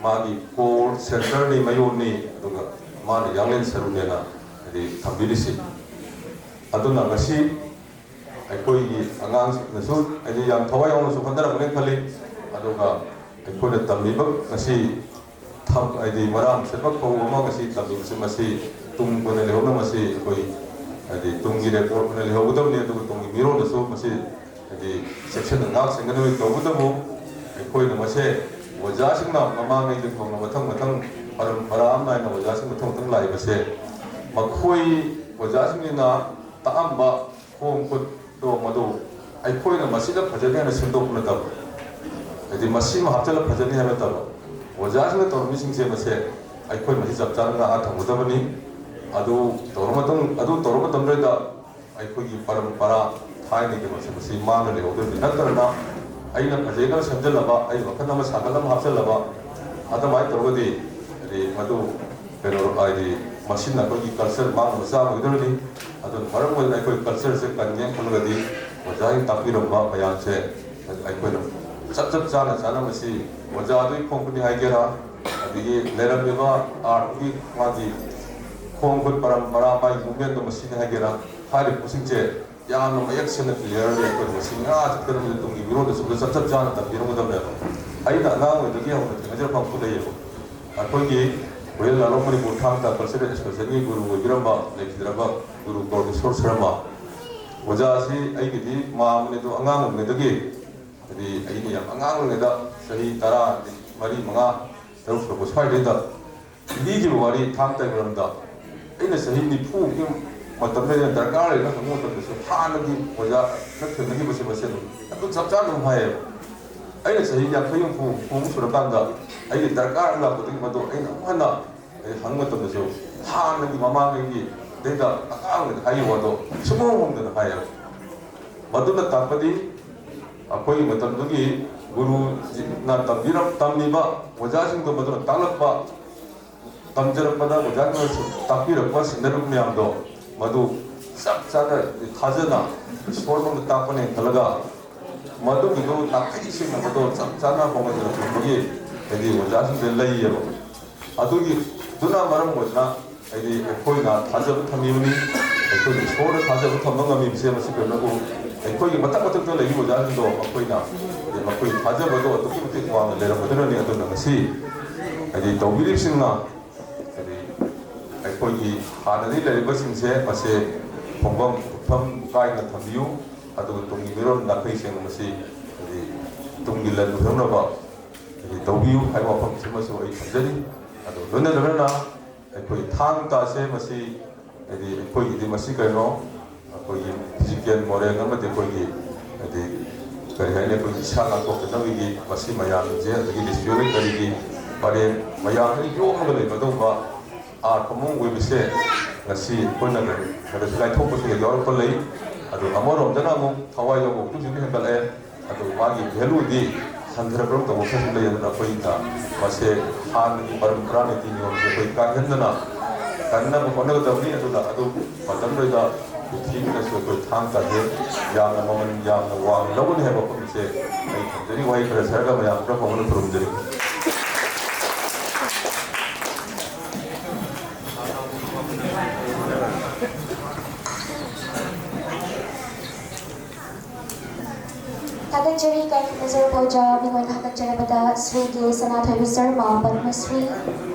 ꯃꯥꯒꯤ ꯀꯣꯔ ꯁꯦꯟꯇꯔꯅꯤ, ꯃꯌꯣꯟꯅꯤ, ꯑꯗꯨꯒ ꯃꯥꯅ ꯌꯥꯡꯂꯦꯟ ꯁꯔꯨꯅꯦꯅ ꯍꯥꯏꯗꯤ ꯊꯝꯕꯤꯔꯤꯁꯤ꯫ ꯑꯗꯨꯅ ꯉꯁꯤ ꯑꯩꯈꯣꯏꯒꯤ ꯑꯉꯥꯡꯁꯤꯡꯅꯁꯨ ꯍꯥꯏꯗꯤ ꯌꯥꯝ ꯊꯋꯥꯏ ꯌꯥꯎꯅꯁꯨ ꯍꯣꯠꯅꯔꯝꯒꯅꯤ ꯈꯜꯂꯤ꯫ ꯑꯗꯨꯒ ꯑꯩꯈꯣꯏꯅ ꯇꯝꯃꯤꯕ ꯉꯁꯤ ꯊꯝ-, ꯍꯥꯏꯗꯤ ꯃꯔꯥ ꯁꯦꯠꯄ ꯐꯧ ꯑꯃ ꯉꯁꯤ ꯇꯝꯃꯤꯕꯁꯤ ꯃꯁꯤ ꯇꯨꯡ ꯀꯣꯏꯅ ꯂꯩꯍꯧꯅ ꯃꯁꯤ ꯑꯩꯈꯣꯏ ꯍꯥꯏꯗꯤ ꯇꯨꯡꯒꯤ ꯔꯦꯀꯣꯔꯗ ꯑꯣꯏꯅ ꯂꯩꯍꯧꯒꯗꯕꯅꯤ, ꯑꯗꯨꯒ ꯇꯨꯡꯒꯤ ꯃꯤꯔꯣꯜꯗꯁꯨ ꯃꯁꯤ ꯍꯥꯏꯗꯤ ꯆꯦꯛꯁꯤꯟꯅ ꯉꯥꯛ ꯁꯦꯟꯒꯗꯕꯅꯤ꯫ ꯇꯧꯕꯇꯕꯨ ꯑꯩꯈꯣꯏꯅ ꯃꯁꯦ ꯑꯣꯖꯥꯁꯤꯡꯅ ꯃꯃꯥꯡꯉꯩꯗꯒꯤ ꯍꯧꯅ ꯃꯊꯪ ꯃꯊꯪ ꯄꯔꯝꯄꯔꯥ ꯑꯃ ꯅꯥꯏꯅ ꯑꯣꯖꯥꯁꯤꯡ ꯃꯊꯪ ꯃꯊꯪ ꯂꯥꯛꯏꯕꯁꯦ, ꯃꯈꯣꯏ ꯑꯣꯖꯥꯁꯤꯡꯁꯤꯅ ꯇꯥꯛꯑꯝꯕ ꯈꯣꯡ ꯈꯨꯠꯇꯣ ꯃꯗꯨ ꯑꯩꯈꯣꯏꯅ ꯃꯁꯤꯗ ꯐꯖꯅꯤ ꯍꯥꯏꯅ ꯁꯦꯝꯗꯣꯛꯄ ꯅꯠꯇꯕ, ꯍꯥꯏꯗꯤ ꯃꯁꯤꯃ ꯍꯥꯞꯆꯤꯜꯂ ꯐꯖꯅꯤ ꯍꯥꯏꯕ ꯅꯠꯇꯕ, ꯑꯣꯖꯥꯁꯤꯡꯅ ꯇꯧꯔꯝꯃꯤꯁꯤꯡꯁꯦ ꯃꯁꯦ ꯑꯩꯈꯣꯏ ꯃꯁꯤ ꯆꯞ ꯆꯥꯅ ꯉꯥꯛꯑ ꯊꯝꯒꯗꯕꯅꯤ꯫ ꯑꯗꯨ ꯇꯧꯔ ꯃꯇꯨꯡ, ꯑꯗꯨ ꯇꯧꯔ ꯃꯇꯝꯗꯨꯗ ꯑꯩꯈꯣꯏꯒꯤ ꯄꯔꯝꯄꯔꯥ ꯊꯥꯏꯅꯒꯤ ꯃꯁꯤ, ꯃꯁꯤ ꯃꯥꯡꯉ ꯂꯩꯍꯧꯗꯣꯏꯅꯤ꯫ ꯅꯠꯇ꯭ꯔꯒꯅ ꯑꯩꯅ ꯐꯖꯩꯅ ꯁꯦꯝꯖꯤꯜꯂꯕ, ꯑꯩ ꯋꯥꯈꯜ ꯑꯃ ꯁꯥꯒꯠ ꯑꯃ ꯍꯥꯞꯆꯜꯂꯕ, ꯑꯗꯨꯃꯥꯏꯅ ꯇꯧꯔꯒꯗꯤ ꯍꯥꯏꯗꯤ ꯃꯗꯨ ꯀꯩꯅꯣ ꯍꯥꯏꯗꯤ ꯃꯁꯤꯅ ꯑꯩꯈꯣꯏꯒꯤ ꯀꯜꯆꯔ ꯃꯥꯡꯕ ꯃꯆꯥ ꯑꯣꯏꯒꯗꯧꯔꯤꯅꯤ꯫ ꯑꯗꯨꯅ ꯃꯔꯝ ꯑꯣꯏꯗꯅ ꯑꯩꯈꯣꯏ ꯀꯜꯆꯔꯁꯦ ꯀꯟꯒꯦꯅ ꯈꯜꯂꯒꯗꯤ ꯑꯣꯖꯥꯒꯤ ꯇꯥꯛꯄꯤꯔꯝꯕ ꯃꯌꯥꯝꯁꯦ ꯑꯩꯈꯣꯏꯅ ꯆꯞ ꯆꯞ ꯆꯥꯅ ꯆꯥꯅ ꯃꯁꯤ ꯑꯣꯖꯥꯗꯨꯒꯤ ꯈꯣꯡ ꯈꯨꯠꯅꯤ ꯍꯥꯏꯒꯦꯔꯥ, ꯑꯗꯒꯤ ꯂꯩꯔꯝꯃꯤꯕ ꯑꯥꯔꯠꯀꯤ ꯃꯥꯒꯤ ꯈꯣꯡ ꯈꯨꯠ ꯄꯔꯝꯄꯔꯥ ꯃꯥꯒꯤ ꯃꯨꯞꯃꯦꯟꯗꯣ ꯃꯁꯤꯅꯤ ꯍꯥꯏꯒꯦꯔꯥ, ꯍꯥꯏꯔꯤꯕꯁꯤꯡꯁꯦ ꯌꯥꯝꯅ ꯃꯌꯦꯛ ꯁꯦꯡꯅ ꯀ꯭ꯂꯤꯌꯥꯔ ꯑꯣꯏ꯫ ꯑꯩꯈꯣꯏ ꯃꯁꯤ ꯉꯥ ꯆꯠꯀꯗꯕꯅꯤ, ꯇꯨꯡꯒꯤ ꯃꯤꯔꯣꯜꯗꯁꯨ ꯆꯞ ꯆꯞ ꯆꯥꯅ ꯇꯝꯕꯤꯔꯝꯒꯗꯕꯅꯦꯕ꯫ ꯑꯩꯅ ꯑꯉꯥꯡ ꯑꯣꯏꯕꯗꯒꯤ ꯍꯧꯅ ꯊꯦꯡꯅꯖꯔꯛꯄ ꯑꯃꯁꯨ ꯂꯩꯌꯦꯕ꯫ ꯑꯩꯈꯣꯏꯒꯤ ꯍꯣꯔꯦꯟ ꯂꯥꯂꯣꯡ ꯃꯅꯤꯄꯨꯔ ꯊꯥꯡ ꯇꯥ ꯀꯜꯆꯔꯦꯜ ꯑꯦꯁꯣꯁꯤꯌꯦꯁꯟꯒꯤ ꯒꯨꯔꯨ ꯑꯣꯏꯕꯤꯔꯝꯕ ꯂꯩꯈꯤꯗ꯭ꯔꯕ ꯒꯨꯔꯨ ꯀꯣꯔꯕꯦꯁꯣꯔ ꯁꯔꯃ ꯑꯣꯖꯥꯁꯤ ꯑꯩꯒꯤꯗꯤ ꯃꯥꯝꯃꯅꯤ꯫ ꯑꯗꯣ ꯑꯉꯥꯡ ꯑꯣꯏꯔꯤꯉꯩꯗꯒꯤ ꯍꯥꯏꯗꯤ ꯑꯩꯅ ꯌꯥꯝ ꯑꯉꯥꯡ ꯑꯣꯏꯔꯤꯉꯩꯗ ꯆꯍꯤ ꯇꯔꯥ ꯃꯔꯤ ꯃꯉꯥ ꯇꯔꯨꯛ ꯁꯨꯔꯛꯄ ꯁ꯭ꯋꯥꯏꯗꯩꯗ ꯂꯤꯈꯤꯕ ꯋꯥꯔꯤ ꯊꯥꯡ ꯇꯥꯒꯤ ꯃꯔꯝꯗ ꯑꯩꯅ ꯆꯍꯤ ꯅꯤꯐꯨꯒꯤ ꯃꯇꯝꯗ ꯑꯩꯅ ꯗꯔꯀꯥꯔ ꯂꯩꯅ ꯍꯪꯕ ꯃꯇꯝꯗꯁꯨ ꯍꯥꯟꯅꯒꯤ ꯑꯣꯖꯥ ꯈꯔ ꯊꯦꯡꯅꯈꯤꯕꯁꯦ ꯃꯁꯦ ꯑꯗꯨꯝ ꯑꯗꯨ ꯆꯞ ꯆꯥꯅ ꯑꯗꯨꯝ ꯍꯥꯏꯌꯦꯕ꯫ ꯑꯩꯅ ꯆꯍꯤ ꯌꯥꯡꯈꯩ ꯍꯨꯝꯐꯨ ꯍꯨꯝꯐꯨ ꯑꯃ ꯁꯨꯔꯀꯥꯟꯗ ꯑꯩꯒꯤ ꯗꯔꯀꯥꯔ ꯑꯃ ꯂꯥꯛꯄꯗꯒꯤ ꯃꯗꯨ ꯑꯩꯅ ꯑꯃꯨꯛ ꯍꯟꯅ ꯑꯩ ꯍꯪꯕ ꯃꯇꯝꯗꯁꯨ ꯍꯥꯟꯅꯒꯤ ꯃꯃꯥꯡꯉꯩꯒꯤ ꯑꯗꯩꯗ ꯑꯉꯥꯡꯉꯩꯗ ꯍꯥꯏꯈꯤꯕ ꯋꯥꯗꯣ ꯁꯨꯡꯍꯣꯡ ꯍꯣꯡꯗꯅ ꯍꯥꯏꯌꯦꯕ꯫ ꯃꯗꯨꯅ ꯇꯥꯛꯄꯗꯤ ꯑꯩꯈꯣꯏꯒꯤ ꯃꯇꯝꯗꯨꯒꯤ ꯒꯨꯔꯨꯅ ꯇꯝꯕꯤꯔꯝ-, ꯇꯝꯃꯤꯕ ꯑꯣꯖꯥꯁꯤꯡꯗꯣ ꯃꯗꯨꯅ ꯇꯥꯛꯂꯛꯄ, ꯇꯝꯖꯔꯛꯄꯗ ꯑꯣꯖꯥꯁꯤꯡꯅ ꯁꯨꯝ ꯇꯥꯛꯄꯤꯔꯛꯄ ꯁꯤꯟꯅꯔꯛꯄ ꯃꯌꯥꯝꯗꯣ ꯃꯗꯨ ꯆꯞ ꯆꯥꯅ ꯊꯥꯖꯅ ꯏꯁꯣꯔ ꯑꯃꯅ ꯇꯥꯛꯄꯅꯦꯅ ꯈꯜꯂꯒ ꯃꯗꯨꯒꯤꯗꯣ ꯅꯥꯈꯩ ꯁꯦꯡꯅ ꯃꯗꯣ ꯆꯞ ꯆꯥꯅ ꯍꯣꯡꯍꯟꯖꯔꯛꯄꯒꯤ ꯍꯥꯏꯗꯤ ꯑꯣꯖꯥꯁꯤꯡꯗ ꯂꯩꯌꯦꯕ꯫ ꯑꯗꯨꯒꯤ, ꯑꯗꯨꯅ ꯃꯔꯝ ꯑꯣꯏꯗꯨꯅ ꯍꯥꯏꯗꯤ ꯑꯩꯈꯣꯏꯅ ꯊꯥꯖꯕ ꯊꯝꯃꯤꯕꯅꯤ꯫ ꯑꯩꯈꯣꯏꯒꯤ ꯏꯁꯣꯔꯗ ꯊꯥꯖꯕ ꯊꯝꯕ ꯉꯝꯃꯤꯕꯁꯦ ꯃꯁꯤ ꯀꯩꯅꯣꯕꯨ ꯑꯩꯈꯣꯏꯒꯤ ꯃꯊꯛ ꯃꯊꯛꯇ ꯂꯩꯔꯤꯕ ꯑꯣꯖꯥꯁꯤꯡꯗꯣ ꯃꯈꯣꯏꯅ ꯍꯥꯏꯗꯤ ꯃꯈꯣꯏꯒꯤ ꯊꯥꯖꯕꯗꯣ ꯑꯗꯨꯛꯀꯤ ꯃꯇꯤꯛ ꯋꯥꯡꯅ ꯂꯩꯔꯝꯒꯗꯕꯅꯤ꯫ ꯑꯗꯨꯅ ꯉꯁꯤ ꯍꯥꯏꯗꯤ ꯇꯧꯕꯤꯔꯤꯕꯁꯤꯡꯅ ꯍꯥꯏꯗꯤ ꯑꯩꯈꯣꯏꯒꯤ ꯍꯥꯟꯅꯗꯒꯤ ꯂꯩꯔꯤꯕꯁꯤꯡꯁꯦ ꯃꯁꯦ ꯈꯣꯡꯐꯝ ꯈꯨꯠꯐꯝ ꯀꯥꯏꯅ ꯊꯝꯕꯤꯌꯨ꯫ ꯑꯗꯨꯒ ꯇꯨꯡꯒꯤ ꯃꯤꯔꯣꯜ ꯅꯥꯈꯩꯁꯤꯡ ꯃꯁꯤ ꯍꯥꯏꯗꯤ ꯇꯨꯡꯒꯤ ꯂꯟ ꯑꯣꯏꯍꯧꯅꯕ ꯍꯥꯏꯗꯤ ꯇꯧꯕꯤꯌꯨ ꯍꯥꯏꯕ ꯋꯥꯐꯝꯁꯤꯃꯁꯨ ꯑꯩ ꯊꯝꯖꯔꯤ꯫ ꯑꯗꯨ ꯂꯣꯏꯅ ꯂꯣꯏꯅꯅ ꯑꯩꯈꯣꯏ ꯊꯥꯡ ꯇꯥꯁꯦ ꯃꯁꯤ ꯍꯥꯏꯗꯤ ꯑꯩꯈꯣꯏꯒꯤꯗꯤ ꯃꯁꯤ ꯀꯩꯅꯣ ꯑꯩꯈꯣꯏꯒꯤ ꯐꯤꯖꯤꯀꯦꯜ ꯃꯣꯔꯦꯜ ꯑꯃꯗꯤ ꯑꯩꯈꯣꯏꯒꯤ ꯍꯥꯏꯗꯤ ꯀꯔꯤ ꯍꯥꯏꯅꯤ ꯑꯩꯈꯣꯏꯒꯤ ꯏꯁꯥ ꯉꯥꯛꯊꯣꯛꯆꯅꯕꯒꯤ ꯃꯁꯤ ꯃꯌꯥꯝꯁꯦ ꯑꯗꯒꯤ ꯔꯤꯆꯨꯋꯦꯜ ꯀꯔꯤꯒꯤ ꯄꯔꯦꯡ ꯃꯌꯥꯝꯁꯤꯅ ꯌꯣꯝꯃꯒ ꯂꯩꯕꯗꯧꯕ ꯑꯥꯔꯠ ꯑꯃ ꯑꯣꯏꯕꯁꯦ ꯉꯁꯤ ꯑꯩꯈꯣꯏꯅ ꯈꯔꯁꯨ ꯂꯥꯏꯊꯣꯛꯄꯁꯨ ꯍꯦꯛ ꯌꯥꯎꯔꯛꯄ ꯂꯩ꯫ ꯑꯗꯨ ꯑꯃꯔꯣꯝꯗꯅ ꯑꯃꯨꯛ ꯊꯋꯥꯏ ꯌꯥꯎꯕ ꯍꯧꯖꯤꯛ ꯍꯧꯖꯤꯛ ꯍꯦꯟꯒꯠꯂꯛꯑꯦ꯫ ꯑꯗꯨ ꯃꯥꯒꯤ ꯚꯦꯂꯨꯗꯤ ꯍꯟꯊꯔꯛꯄ ꯇꯧꯕ ꯈꯔꯁꯨ ꯂꯩ꯫ ꯑꯗꯨꯅ ꯑꯩꯈꯣꯏꯅ ꯃꯁꯦ ꯍꯥꯟꯅꯒꯤ ꯄꯔꯝꯄꯔꯥ ꯅꯤꯇꯤ ꯅꯤꯌꯣꯝꯁꯦ ꯑꯩꯈꯣꯏ ꯀꯥꯏꯍꯟꯗꯅ ꯀꯟꯅꯕ ꯍꯣꯠꯅꯒꯗꯕꯅꯤ꯫ ꯑꯗꯨꯅ ꯑꯗꯨ ꯃꯇꯝꯗꯨꯗ ꯄ꯭ꯔꯤꯊꯤꯕꯤꯅꯁꯨ ꯑꯩꯈꯣꯏ ꯊꯥꯡ ꯇꯥꯁꯦ ꯌꯥꯝꯅ ꯃꯃꯜ ꯌꯥꯝꯅ ꯋꯥꯡꯅ ꯂꯧꯒꯅꯤ ꯍꯥꯏꯕ ꯋꯥꯐꯝꯁꯦ ꯑꯩ ꯊꯝꯖꯔꯤ꯫ ꯋꯥꯍꯩ ꯈꯔ ꯁꯔꯒ ꯃꯌꯥꯝ ꯄꯨꯝꯅꯃꯛ ꯃꯉꯣꯟꯗ ꯈꯨꯔꯨꯝꯖꯔꯤ꯫ ꯊꯥꯒꯠꯆꯔꯤ ꯀꯥꯏꯀꯨ ꯅꯖꯔ ꯄꯣꯖꯥ ꯃꯤꯉꯣꯟꯗ ꯍꯥꯀꯠꯆꯔꯕꯗ ꯁ꯭ꯔꯤ ꯀꯦ ꯁꯅꯥꯊꯣꯏꯕꯤ ꯁꯔꯃ, ꯄꯗꯃ ꯁ꯭ꯔꯤ,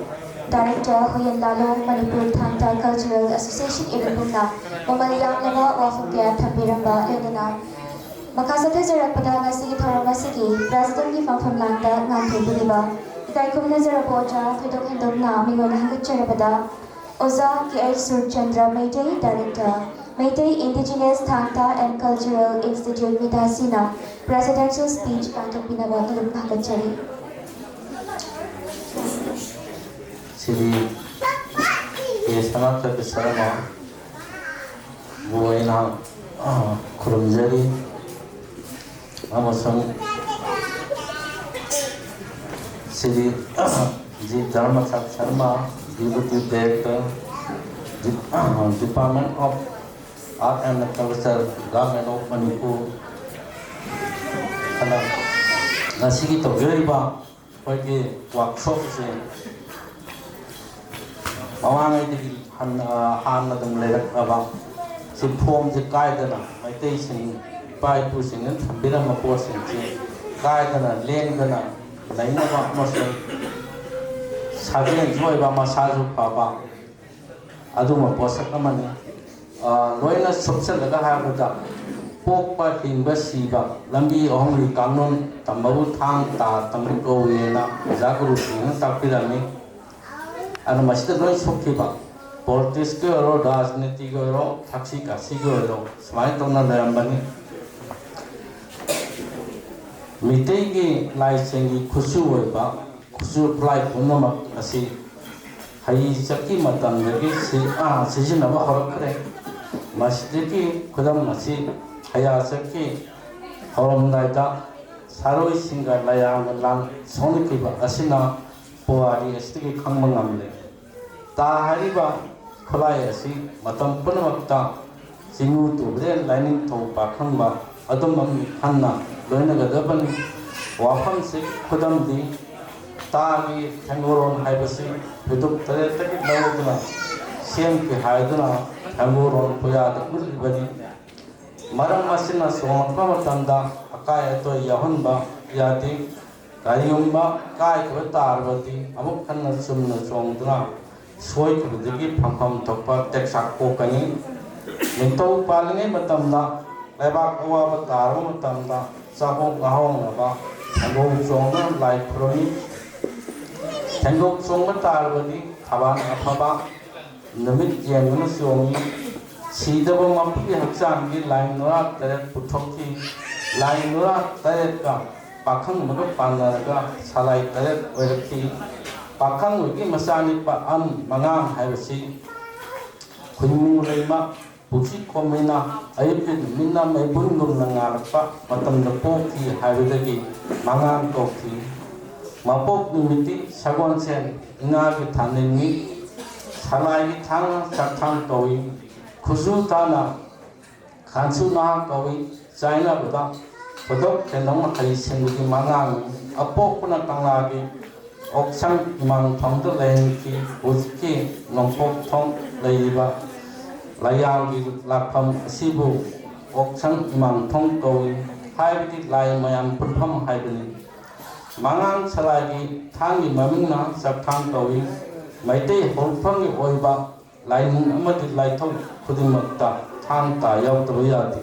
ꯗꯥꯏꯔꯦꯛꯇꯔ, ꯍꯨꯌꯦꯟ ꯂꯥꯂꯣꯡ, ꯃꯅꯤꯄꯨꯔ ꯊꯥꯡ ꯇꯥ ꯀꯜꯆꯔꯦꯜ ꯑꯦꯁꯣꯁꯤꯌꯦꯁꯟ ꯏꯕꯨꯡꯅ ꯃꯃꯜ ꯌꯥꯝꯂꯕ ꯋꯥꯐꯝ ꯀꯌꯥ ꯊꯝꯕꯤꯔꯝꯕ ꯂꯣꯏꯅꯅ ꯃꯈꯥ ꯆꯠꯊꯖꯔꯛꯄꯗ ꯉꯁꯤꯒꯤ ꯊꯧꯔꯝ ꯑꯁꯤꯒꯤ ꯄ꯭ꯔꯦꯁꯤꯗꯦꯟꯒꯤ ꯐꯝꯐꯝ ꯂꯥꯡꯗ ꯉꯥꯡꯊꯣꯏꯕꯤꯔꯤꯕ ꯏꯀꯥꯏ ꯈꯨꯝꯅꯖꯔꯕ ꯑꯣꯖꯥ ꯊꯣꯏꯗꯣꯛ ꯍꯦꯟꯗꯣꯛꯅ ꯃꯤꯉꯣꯟꯗ ꯍꯥꯀꯠꯆꯔꯕꯗ ꯑꯣꯖꯥ K H Surchandra Meitei, director, Meitei indigenous Thangta and cultural institute ꯃꯤꯇꯥꯁꯤꯅ ꯄ꯭ꯔꯦꯁꯤꯗꯦꯟꯁꯤꯌꯦꯜ ꯁ꯭ꯄꯤꯆ ꯄꯥꯡꯊꯣꯛꯄꯤꯅꯕ ꯅꯤꯡꯗꯨꯝ ꯊꯥꯒꯠꯆꯔꯤ꯫ ꯁ꯭ꯔꯤ ꯀꯦ ꯁꯅꯥꯊꯣꯏꯕꯤ ꯁꯔꯃꯕꯨ ꯑꯩꯅ, ꯑ, ꯈꯨꯔꯨꯝꯖꯔꯤ꯫ ꯑꯃꯁꯨꯡ Shri G Dharmadas Sharma, Deputy Director, Department of Art and Culture, Government of Manipur, ꯑꯗ ꯉꯁꯤꯒꯤ ꯇꯧꯖꯔꯤꯕ ꯑꯩꯈꯣꯏꯒꯤ ꯋꯥꯔꯛꯁꯣꯞ ꯑꯁꯤ ꯃꯃꯥꯡꯉꯩꯗꯒꯤ ꯍꯟꯅ, ꯍꯥꯟꯅ ꯑꯗꯨꯝ ꯂꯩꯔꯛꯂꯕ ꯁꯤ ꯐꯣꯝꯁꯦ ꯀꯥꯏꯗꯅ ꯃꯩꯇꯩꯁꯤꯡ ꯏꯄꯥ ꯏꯄꯨꯁꯤꯡꯅ ꯊꯝꯕꯤꯔꯝꯕ ꯄꯣꯠꯁꯤꯡꯁꯤ ꯀꯥꯏꯗꯅ ꯂꯦꯡꯗꯅ ꯂꯩꯅꯕ ꯑꯃꯁꯨꯡ ꯁꯥꯖꯦꯜꯁꯨ ꯑꯣꯏꯕ ꯃꯁꯥꯁꯨ ꯐꯕ ꯑꯗꯨꯒꯨꯝꯕ ꯄꯣꯠꯁꯛ ꯑꯃꯅꯤ꯫ ꯂꯣꯏꯅ ꯁꯨꯞꯆꯜꯂꯒ ꯍꯥꯏꯔꯕꯗ, ꯄꯣꯛꯄ, ꯍꯤꯡꯕ, ꯁꯤꯕ, ꯂꯝꯕꯤ ꯑꯍꯨꯝꯒꯤ ꯀꯥꯡꯂꯣꯟ ꯇꯝꯕꯕꯨ ꯊꯥꯡ ꯇꯥ ꯇꯝꯕ ꯀꯧꯏꯅ ꯑꯣꯖꯥ ꯒꯨꯔꯨꯁꯤꯡꯅ ꯇꯥꯛꯄꯤꯔꯝꯃꯤ꯫ ꯑꯗꯨꯅ ꯃꯁꯤꯗ ꯂꯣꯏ ꯁꯣꯛꯈꯤꯕ, ꯄꯣꯂꯤꯇꯤꯛꯁꯀꯤ ꯑꯣꯏꯔꯣ, ꯔꯥꯖꯅꯤꯇꯤꯒꯤ ꯑꯣꯏꯔꯣ, ꯊꯛꯁꯤ ꯈꯥꯁꯤꯒꯤ ꯑꯣꯏꯔꯣ, ꯁꯨꯃꯥꯏꯅ ꯇꯧꯅ ꯂꯩꯔꯝꯕꯅꯤ꯫ ꯃꯤꯇꯩꯒꯤ ꯂꯥꯏꯁꯤꯡꯒꯤ ꯈꯨꯠꯁꯨ ꯑꯣꯏꯕ ꯈꯨꯠꯁꯨ ꯈꯨꯠꯂꯥꯏ ꯄꯨꯝꯅꯃꯛ ꯑꯁꯤ ꯍꯩ ꯆꯠꯀꯤ ꯃꯇꯝꯗꯒꯤ ꯁꯤ-, ꯑꯥ, ꯁꯤꯖꯤꯟꯅꯕ ꯍꯧꯔꯛꯈ꯭ꯔꯦ꯫ ꯃꯁꯤꯗꯒꯤ ꯈꯨꯗꯝ ꯑꯁꯤ ꯍꯩꯌꯥ ꯆꯠꯀꯤ ꯍꯧꯔꯝꯗꯥꯏꯗ ꯁꯥꯔꯣꯏꯁꯤꯡꯒ ꯂꯥꯏꯌꯥꯡꯒ ꯂꯥꯡ ꯁꯣꯛꯅꯈꯤꯕ ꯑꯁꯤꯅ ꯄꯨꯋꯥꯔꯤ ꯑꯁꯤꯗꯒꯤ ꯈꯪꯕ ꯉꯝꯂꯦ꯫ ꯇꯥ ꯍꯥꯏꯔꯤꯕ ꯈꯨꯠꯂꯥꯏ ꯑꯁꯤ ꯃꯇꯝ ꯄꯨꯝꯅꯃꯛꯇ ꯆꯤꯡꯉꯨ ꯇꯨꯕ꯭ꯔꯦꯜ ꯂꯥꯏꯅꯤꯡꯊꯧ ꯄꯥꯈꯪꯕ ꯑꯗꯨꯝꯕ ꯃꯤꯈꯜꯅ ꯂꯣꯏꯅꯒꯗꯕꯅꯤ꯫ ꯋꯥꯐꯝꯁꯤ ꯈꯨꯗꯝꯗꯤ ꯇꯥꯒꯤ ꯊꯦꯡꯒꯣꯔꯣꯟ ꯍꯥꯏꯕꯁꯤ ꯐꯩꯗꯨꯛ ꯇꯔꯦꯠꯇꯒꯤ ꯂꯧꯗꯨꯅ ꯁꯦꯝꯈꯤ ꯍꯥꯏꯗꯨꯅ ꯊꯦꯡꯒꯣꯔꯣꯟ ꯄꯨꯌꯥꯗ ꯎꯠꯂꯤꯕꯅꯤ꯫ ꯃꯔꯝ ꯑꯁꯤꯅ ꯆꯣꯡꯂꯛꯄ ꯃꯇꯝꯗ ꯑꯀꯥꯏ ꯑꯇꯣꯏ ꯌꯥꯎꯍꯟꯕ ꯌꯥꯗꯦ꯫ ꯀꯔꯤꯒꯨꯝꯕ ꯀꯥꯏꯈꯤꯕ ꯇꯥꯔꯕꯗꯤ ꯑꯃꯨꯛ ꯍꯟꯅ ꯆꯨꯝꯅ ꯆꯣꯡꯗꯨꯅ ꯁꯣꯏꯈꯤꯕꯗꯒꯤ ꯐꯪꯐꯝ ꯊꯣꯛꯄ ꯇꯦꯛꯁꯥꯛ ꯄꯣꯛꯀꯅꯤ꯫ ꯅꯤꯡꯊꯧ ꯄꯥꯜꯂꯤꯉꯩ ꯃꯇꯝꯗ ꯂꯩꯕꯥꯛ ꯑꯋꯥꯕ ꯇꯥꯔꯕ ꯃꯇꯝꯗ ꯆꯥꯍꯣꯡ ꯉꯥꯍꯣꯡꯅꯕ ꯊꯦꯡꯒꯧ ꯆꯣꯡꯗꯨꯅ ꯂꯥꯏ ꯈꯨꯔꯨꯝꯃꯤ꯫ ꯊꯦꯡꯒꯧ ꯆꯣꯡꯕ ꯇꯥꯔꯕꯗꯤ ꯊꯕꯥꯜ ꯑꯐꯕ ꯅꯨꯃꯤꯠ ꯌꯦꯡꯗꯨꯅ ꯆꯣꯡꯉꯤ꯫ ꯁꯤꯗꯕ ꯃꯄꯨꯒꯤ ꯍꯛꯆꯥꯡꯒꯤ ꯂꯥꯏ ꯅꯨꯔꯥ ꯇꯔꯦꯠ ꯄꯨꯊꯣꯛꯈꯤ꯫ ꯂꯥꯏ ꯅꯨꯔꯥ ꯇꯔꯦꯠꯀ ꯄꯥꯈꯪꯕꯒ ꯄꯥꯟꯅꯔꯒ ꯁꯂꯥꯏ ꯇꯔꯦꯠ ꯑꯣꯏꯔꯛꯈꯤ꯫ ꯄꯥꯈꯪꯕꯒꯤ ꯃꯆꯥꯅꯤꯄꯥ ꯑꯟ ꯃꯉꯥꯡ ꯍꯥꯏꯕꯁꯤ ꯈꯨꯟꯃꯨ ꯂꯩꯃ ꯄꯨꯈ꯭ꯔꯤ ꯈꯣꯝꯃꯤꯅ ꯑꯌꯨꯛꯀꯤ ꯅꯨꯃꯤꯠꯅ ꯃꯩꯕꯨꯟꯒꯨꯝꯅ ꯉꯥꯜꯂꯛꯄ ꯃꯇꯝꯗ ꯄꯣꯛꯈꯤ ꯍꯥꯏꯕꯗꯒꯤ ꯃꯉꯥꯡ ꯀꯧꯈꯤ꯫ ꯃꯄꯣꯛ ꯅꯨꯃꯤꯠꯇꯤ ꯁꯒꯣꯜꯁꯦꯟ ꯏꯉꯥꯒꯤ ꯊꯥꯅꯤꯡꯅꯤ꯫ ꯁꯂꯥꯏꯒꯤ ꯊꯥꯡꯅ ꯆꯥꯛꯊꯥꯡ ꯀꯧꯏ꯫ ꯈꯨꯖꯨ ꯊꯥꯅ ꯈꯥꯟꯁꯨ ꯅꯍꯥ ꯀꯧꯏ꯫ ꯆꯥꯏꯅꯕꯗ ꯈꯨꯗꯣꯛ ꯈꯦꯟꯗꯣꯡ ꯍꯩꯁꯤꯡꯕꯒꯤ ꯃꯉꯥꯡꯅꯤ꯫ ꯑꯄꯣꯛꯄꯅ ꯀꯪꯂꯥꯒꯤ ꯑꯣꯛꯁꯪ ꯏꯃꯥꯡꯊꯣꯡꯗ ꯂꯩꯍꯟꯈꯤ꯫ ꯍꯧꯖꯤꯛꯀꯤ ꯅꯣꯡꯄꯣꯛ ꯊꯣꯡ ꯂꯩꯔꯤꯕ ꯂꯥꯏꯌꯥꯡꯒꯤ ꯂꯥꯛꯐꯝ ꯑꯁꯤꯕꯨ ꯑꯣꯛꯁꯪ ꯏꯃꯥꯡꯊꯣꯡ ꯀꯧꯏ꯫ ꯍꯥꯏꯕꯗꯤ ꯂꯥꯏ ꯃꯌꯥꯝ ꯄꯨꯟꯐꯝ ꯍꯥꯏꯕꯅꯤ꯫ ꯃꯉꯥꯡ ꯁꯂꯥꯏꯒꯤ ꯊꯥꯡꯒꯤ ꯃꯃꯤꯡꯅ ꯆꯥꯛꯊꯥꯡ ꯀꯧꯏ꯫ ꯃꯩꯇꯩ ꯍꯧꯔꯛꯐꯝꯒꯤ ꯑꯣꯏꯕ ꯂꯥꯏꯅꯤꯡ ꯑꯃꯗꯤ ꯂꯥꯏꯊꯧ ꯈꯨꯗꯤꯡꯃꯛꯇ ꯊꯥꯡ ꯇꯥ ꯌꯥꯎꯗꯕ ꯌꯥꯗꯦ꯫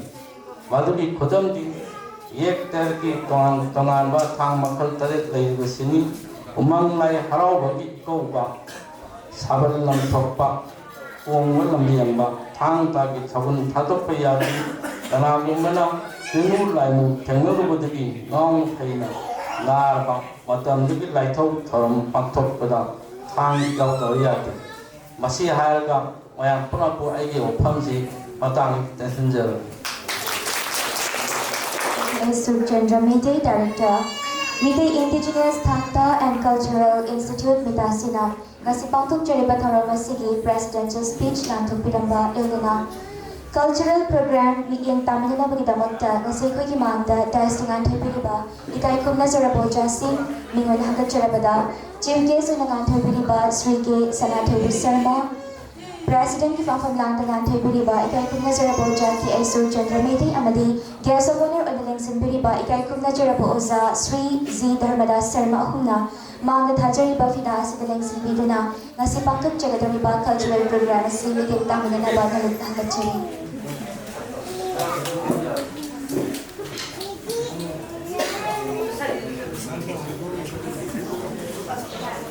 ꯃꯗꯨꯒꯤ ꯈꯨꯗꯝꯗꯤ ꯌꯦꯛꯇꯒꯤ ꯇꯣꯉꯥꯟ ꯇꯣꯉꯥꯟꯕ ꯊꯥꯡ ꯃꯈꯜ ꯇꯔꯦꯠ ꯂꯩꯔꯤꯕꯁꯤꯅꯤ꯫ ꯎꯃꯪ ꯂꯥꯏ ꯍꯔꯥꯎꯕꯒꯤ ꯀꯧꯕ, ꯁꯥꯕꯜ ꯂꯪꯊꯣꯛꯄ, ꯀꯣꯡꯕ ꯂꯝꯂꯦꯟꯕ, ꯊꯥꯡ ꯇꯥꯒꯤ ꯊꯥꯕꯜ ꯊꯥꯗꯣꯛꯄ ꯌꯥꯗꯦ꯫ ꯀꯅꯥꯒꯨꯝꯕꯅ ꯆꯤꯅꯨ ꯂꯥꯏꯃꯨ ꯊꯦꯡꯅꯔꯨꯕꯗꯒꯤ ꯉꯥꯎꯅ ꯐꯩꯅ ꯅꯥꯔꯕ ꯃꯇꯝꯗꯨꯒꯤ ꯂꯥꯏꯊꯧ ꯊꯧꯔꯝ ꯄꯥꯡꯊꯣꯛꯄꯗ ꯊꯥꯡ ꯌꯥꯎꯗꯕ ꯌꯥꯗꯦ꯫ ꯃꯁꯤ ꯍꯥꯏꯔꯒ ꯃꯌꯥꯝ ꯄꯨꯝꯅꯃꯛꯄꯨ ꯑꯩꯒꯤ ꯋꯥꯐꯝꯁꯤ ꯃꯇꯥꯡ ꯇꯦꯟꯁꯤꯟꯖꯔꯒꯦ꯫ ꯑꯩ Surchandra Meitei, Director, Meitei Indigenous Thangta and Cultural Institute, ꯃꯤꯇꯥꯁꯤꯅ ꯉꯁꯤ ꯄꯥꯡꯊꯣꯛꯆꯔꯤꯕ ꯊꯧꯔꯝ ꯑꯁꯤꯒꯤ Presidential Speech ꯂꯥꯟꯊꯣꯛꯄꯤꯔꯝꯕ ꯏꯜꯗꯨꯅ, Cultural Program ꯃꯤꯠꯌꯦꯡ ꯇꯥꯃꯤꯟꯅꯅꯕꯒꯤꯗꯃꯛꯇ ꯉꯁꯤ ꯑꯩꯈꯣꯏꯒꯤ ꯃꯥꯡꯗ dais ꯇ ꯉꯥꯟꯊꯣꯏꯕꯤꯔꯤꯕ ꯏꯀꯥꯏ ꯈꯨꯝꯅꯖꯔꯕ ꯑꯣꯖꯥꯁꯤꯡ, ꯃꯤꯡ ꯑꯣꯏꯅ ꯍꯪꯒꯠꯆꯔꯕꯗ, Chief Guest ꯑꯣꯏꯅ ꯉꯥꯟꯊꯣꯏꯕꯤꯔꯤꯕ ꯁ꯭ꯔꯤ ꯀꯦ ꯁꯅꯥꯊꯣꯏꯕꯤ ꯁꯔꯃ, President ꯀꯤ ꯐꯝꯐꯝ ꯂꯥꯡꯗ ꯉꯥꯟꯊꯣꯏꯕꯤꯔꯤꯕ ꯏꯀꯥꯏ ꯈꯨꯝꯅꯖꯔꯕ ꯑꯣꯖꯥ ꯀꯦ ꯑꯩ ꯁꯨꯔꯆꯟꯗ꯭ꯔ ꯃꯩꯇꯩ ꯑꯃꯗꯤ Guest of Honour ꯑꯣꯏꯅ ꯂꯦꯡꯁꯤꯟꯕꯤꯔꯤꯕ ꯏꯀꯥꯏ ꯈꯨꯝꯅꯖꯔꯕ ꯑꯣꯖꯥ ꯁ꯭ꯔꯤ ꯖꯤ ꯙꯔꯃꯗꯥꯁ ꯁꯔꯃ ꯑꯍꯨꯝꯅ ꯃꯥꯡꯗ ꯊꯥꯖꯔꯤꯕ ꯐꯤꯗꯥ ꯑꯁꯤꯗ ꯂꯦꯡꯁꯤꯟꯕꯤꯗꯨꯅ ꯉꯁꯤ ꯄꯥꯡꯊꯣꯛꯆꯒꯗꯧꯔꯤꯕ cultural program ꯑꯁꯤ ꯃꯤꯠꯌꯦꯡ ꯇꯥꯃꯤꯟꯅꯅꯕ ꯅꯣꯂꯨꯛꯅ ꯍꯪꯒꯠꯆꯔꯤ꯫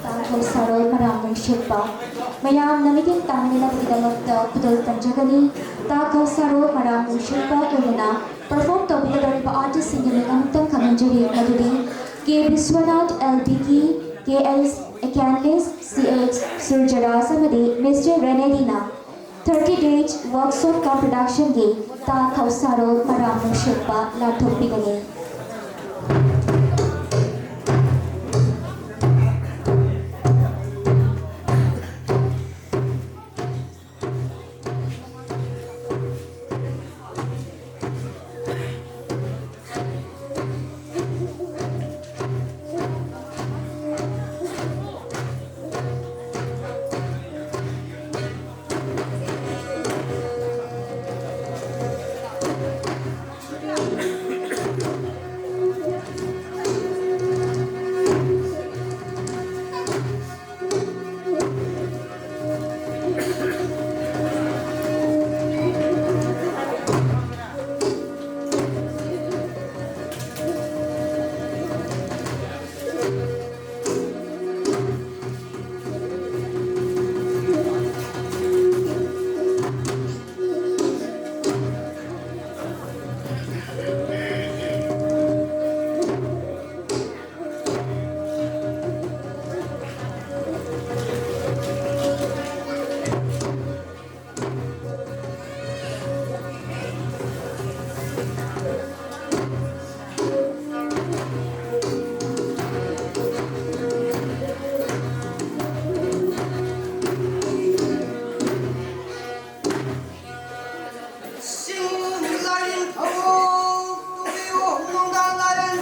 ꯇꯥ ꯈꯧꯁꯥꯔꯣꯜ ꯃꯔꯥꯝ ꯅꯨꯡꯁꯤꯠꯄ ꯃꯌꯥꯝꯅ ꯃꯤꯠꯌꯦꯡ ꯇꯥꯃꯤꯟꯅꯅꯕꯒꯤꯗꯃꯛꯇ ꯈꯨꯗꯣꯜ ꯇꯝꯖꯒꯅꯤ꯫ ꯇꯥ ꯈꯧꯁꯥꯔꯣꯜ ꯃꯔꯥꯝ ꯅꯨꯡꯁꯤꯠꯄ ꯑꯣꯏꯅ perform ꯇꯧꯕꯤꯒꯗꯧꯔꯤꯕ artist ꯁꯤꯡꯒꯤ ꯃꯤꯡ ꯑꯃꯨꯛꯇꯪ ꯈꯪꯍꯟꯖꯔꯤ, ꯃꯗꯨꯗꯤ ꯀꯦ ꯕꯤꯁ꯭ꯋꯅꯥꯊ, ꯑꯦꯜ ꯕꯤꯀꯤ, ꯀꯦ ꯑꯦꯁ ꯑꯦꯀ꯭ꯌꯥꯟꯂꯤꯁ, ꯁꯤ ꯑꯩꯆ ꯁꯨꯔꯖꯔꯥꯖ ꯑꯃꯗꯤ mister ꯔꯦꯅꯦꯗꯤꯅ꯫ Thirty Days Workshop cum Production ꯒꯤ ꯇꯥ ꯈꯧꯁꯥꯔꯣꯜ ꯃꯔꯥꯝ ꯅꯨꯡꯁꯤꯠꯄ ꯂꯥꯟꯊꯣꯛꯄꯤꯒꯅꯤ꯫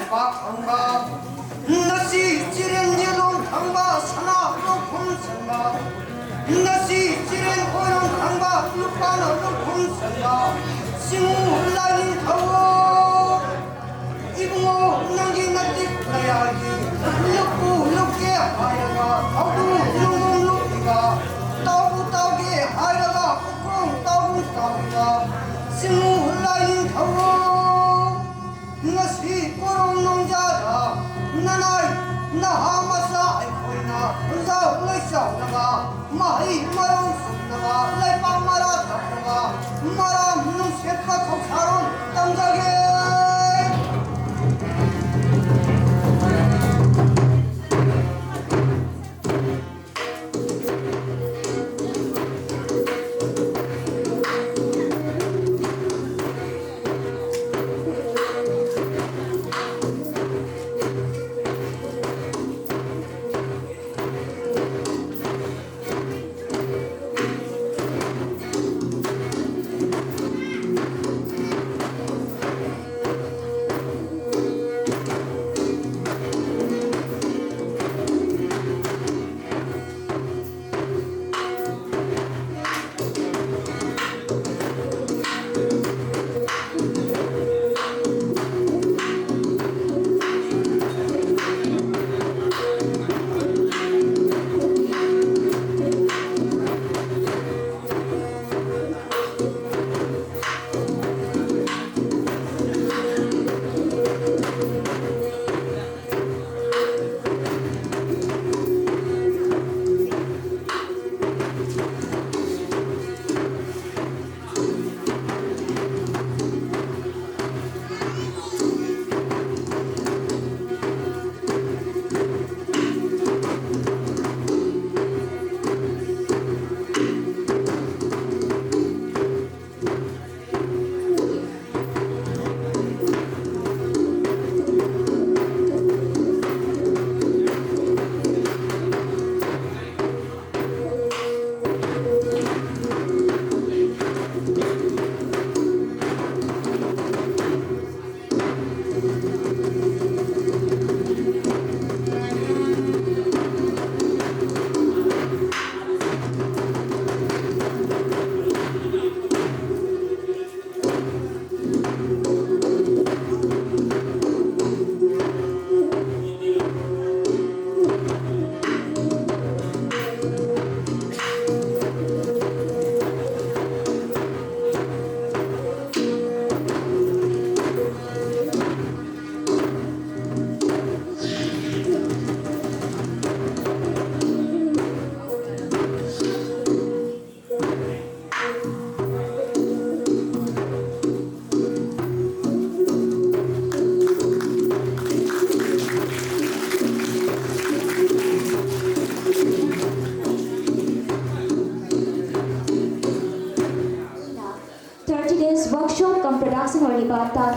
ꯄꯥꯛ ꯐꯪꯕ, ꯅꯁꯤ ꯆꯤꯔꯦꯟ ꯌꯦꯂꯣꯡ ꯊꯪꯕ ꯁꯅꯥ ꯂꯧꯈꯨꯝ ꯆꯟꯕ, ꯅꯁꯤ ꯆꯤꯔꯦꯟ ꯑꯣꯏꯔꯣꯡ ꯊꯪꯕ ꯅꯨꯄꯥꯅ ꯂꯧꯈꯨꯝ ꯆꯟꯕ, ꯆꯤꯡꯉꯨ ꯂꯥꯏꯅꯤꯡꯊꯧ꯫ ꯏꯕꯨꯡꯉꯣ, ꯅꯪꯒꯤ ꯅꯇꯤꯛ ꯅꯌꯥꯒꯤ ꯂꯨꯞꯄꯨ ꯂꯨꯞꯀꯦ ꯍꯥꯏꯔꯒ ꯊꯧꯗꯨ ꯂꯨꯝꯕꯨꯝ ꯂꯨꯞꯄꯤꯕ, ꯇꯥꯎꯕꯨ ꯇꯥꯎꯒꯦ ꯍꯥꯏꯔꯒ ꯎꯈꯣꯡ ꯇꯥꯎꯕꯨ ꯇꯥꯎꯔꯤꯕ, ꯆꯤꯡꯉꯨ ꯂꯥꯏꯅꯤꯡꯊꯧ꯫ ꯉꯁꯤ ꯀꯣꯔꯣꯡ ꯅꯣꯡꯖꯥꯗ ꯅꯅꯥꯏ ꯅꯍꯥ ꯃꯆꯥ ꯑꯩꯈꯣꯏꯅ ꯈꯨꯟꯖꯥꯎ ꯂꯩꯆꯥꯎꯅꯕ, ꯃꯍꯩ ꯃꯔꯣꯡ ꯆꯨꯝꯅꯕ, ꯂꯩꯄꯥꯛ ꯃꯔꯥ ꯇꯞꯅꯕ, ꯃꯔꯥꯝ ꯅꯨꯡꯁꯤꯠꯄ ꯊꯧꯁꯥꯔꯣꯟ ꯇꯝꯖꯒꯦ꯫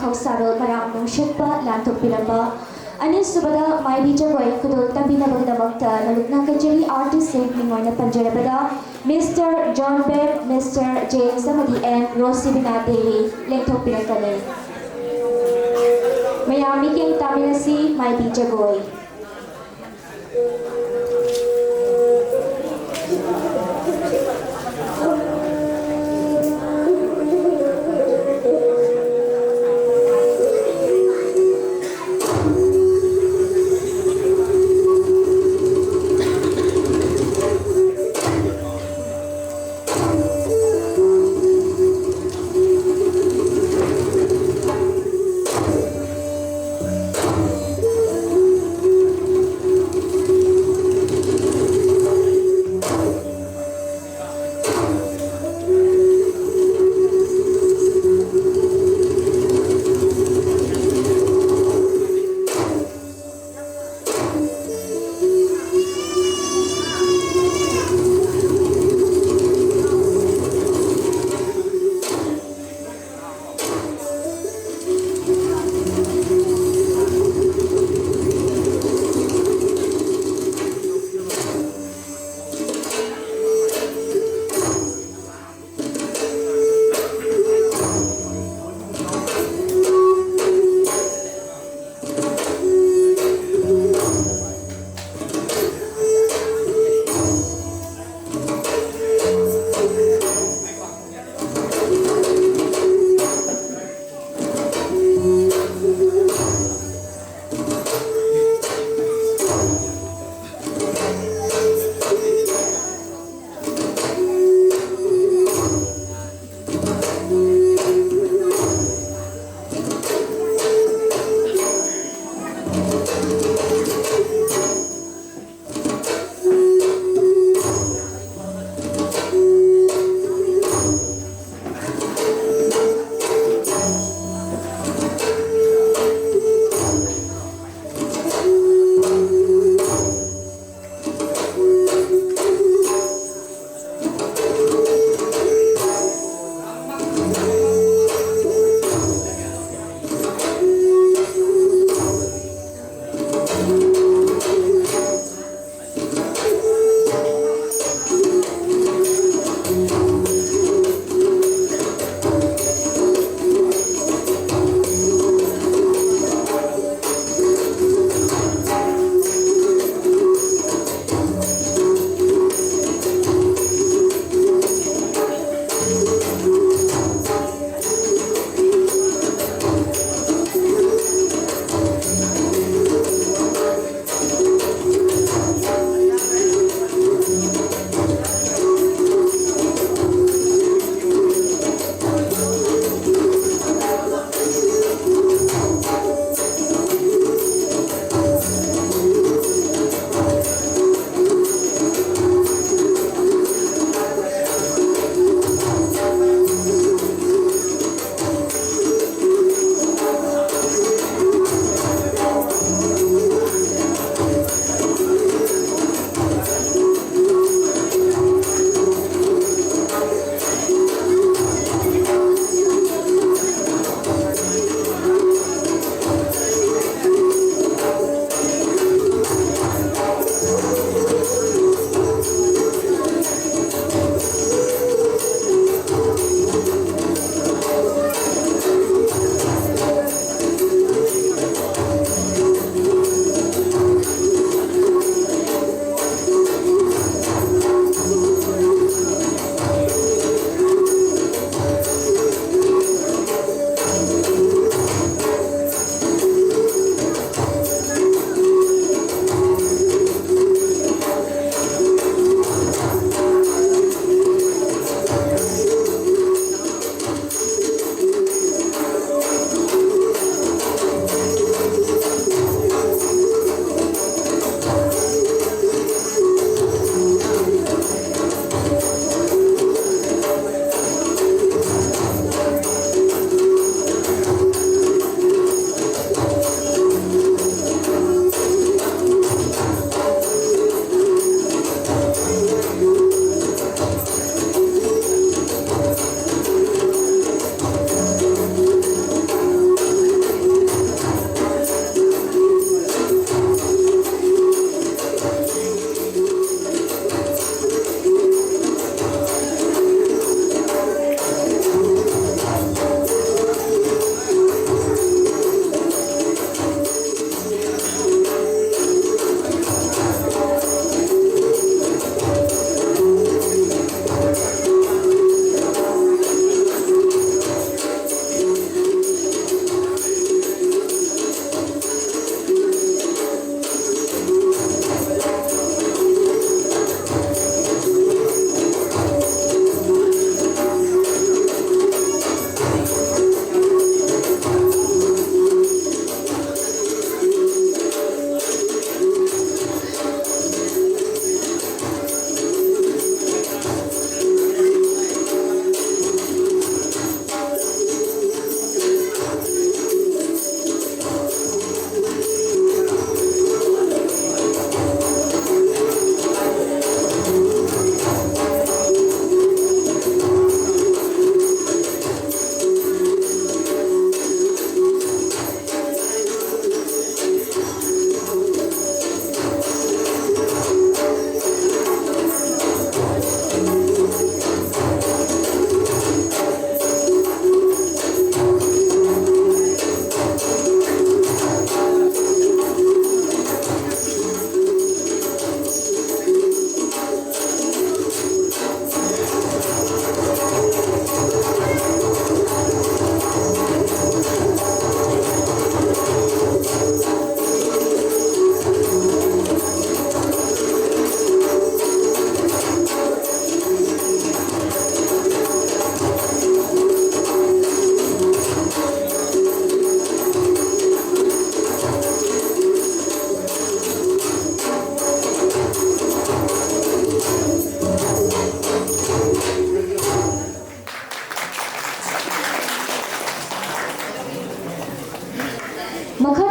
ꯊꯧꯁꯥꯔꯣꯜ ꯃꯔꯥꯝ ꯅꯨꯡꯁꯤꯠꯄ ꯂꯥꯟꯊꯣꯛꯄꯤꯔꯝꯕ꯫ ꯑꯅꯤꯁꯨꯕꯗ ꯃꯥꯏꯕꯤ ꯖꯒꯣꯏ ꯈꯨꯗꯣꯜ ꯇꯝꯕꯤꯅꯕꯒꯤꯗꯃꯛꯇ ꯅꯣꯂꯨꯛꯅꯥ ꯀꯆꯦꯔꯤ ꯑꯥꯔꯇꯤꯁꯁꯤꯡ ꯃꯤꯡ ꯑꯣꯏꯅ ꯄꯟꯖꯔꯕꯗ ꯃꯤꯁꯇꯔ ꯖꯣꯟ ꯕꯦꯕ, ꯃꯤꯁꯇꯔ ꯖꯦꯝꯁ ꯑꯃꯗꯤ ꯑꯦꯟ ꯔꯣꯁꯤꯕꯤꯅꯥ ꯗꯦꯕꯤ ꯂꯦꯡꯊꯣꯛꯄꯤꯔꯛꯀꯅꯤ꯫ ꯃꯌꯥꯝ ꯃꯤꯠꯌꯦꯡ ꯇꯥꯃꯤꯟꯅꯁꯤ ꯃꯥꯏꯕꯤ ꯖꯒꯣꯏ꯫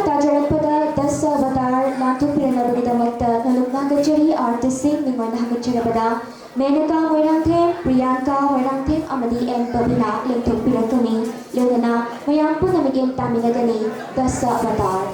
ꯇꯥꯖꯔꯛꯄꯗ ꯗꯁ ꯑꯕꯇꯥꯔ ꯂꯥꯟꯊꯣꯛꯄꯤꯔꯛꯅꯕꯒꯤꯗꯃꯛꯇ ꯅꯣꯂꯨꯛꯅ ꯀꯆꯦꯔꯤ ꯑꯥꯔꯇꯤꯁꯁꯤꯡ ꯃꯤꯡ ꯑꯣꯏꯅ ꯍꯪꯒꯠꯆꯔꯕꯗ ꯃꯦꯅꯀꯥ ꯃꯣꯏꯔꯥꯡꯊꯦꯝ, ꯄ꯭ꯔꯤꯌꯥꯡꯀꯥ ꯃꯣꯏꯔꯥꯡꯊꯦꯝ ꯑꯃꯗꯤ ꯑꯦꯟ ꯄꯕꯤꯅ ꯂꯦꯡꯊꯣꯛꯄꯤꯔꯛꯀꯅꯤ꯫ ꯂꯣꯏꯅꯅ ꯃꯌꯥꯝ ꯄꯨꯟꯅ ꯃꯤꯠꯌꯦꯡ ꯇꯥꯃꯤꯟꯅꯒꯅꯤ꯫ Dust Avatar.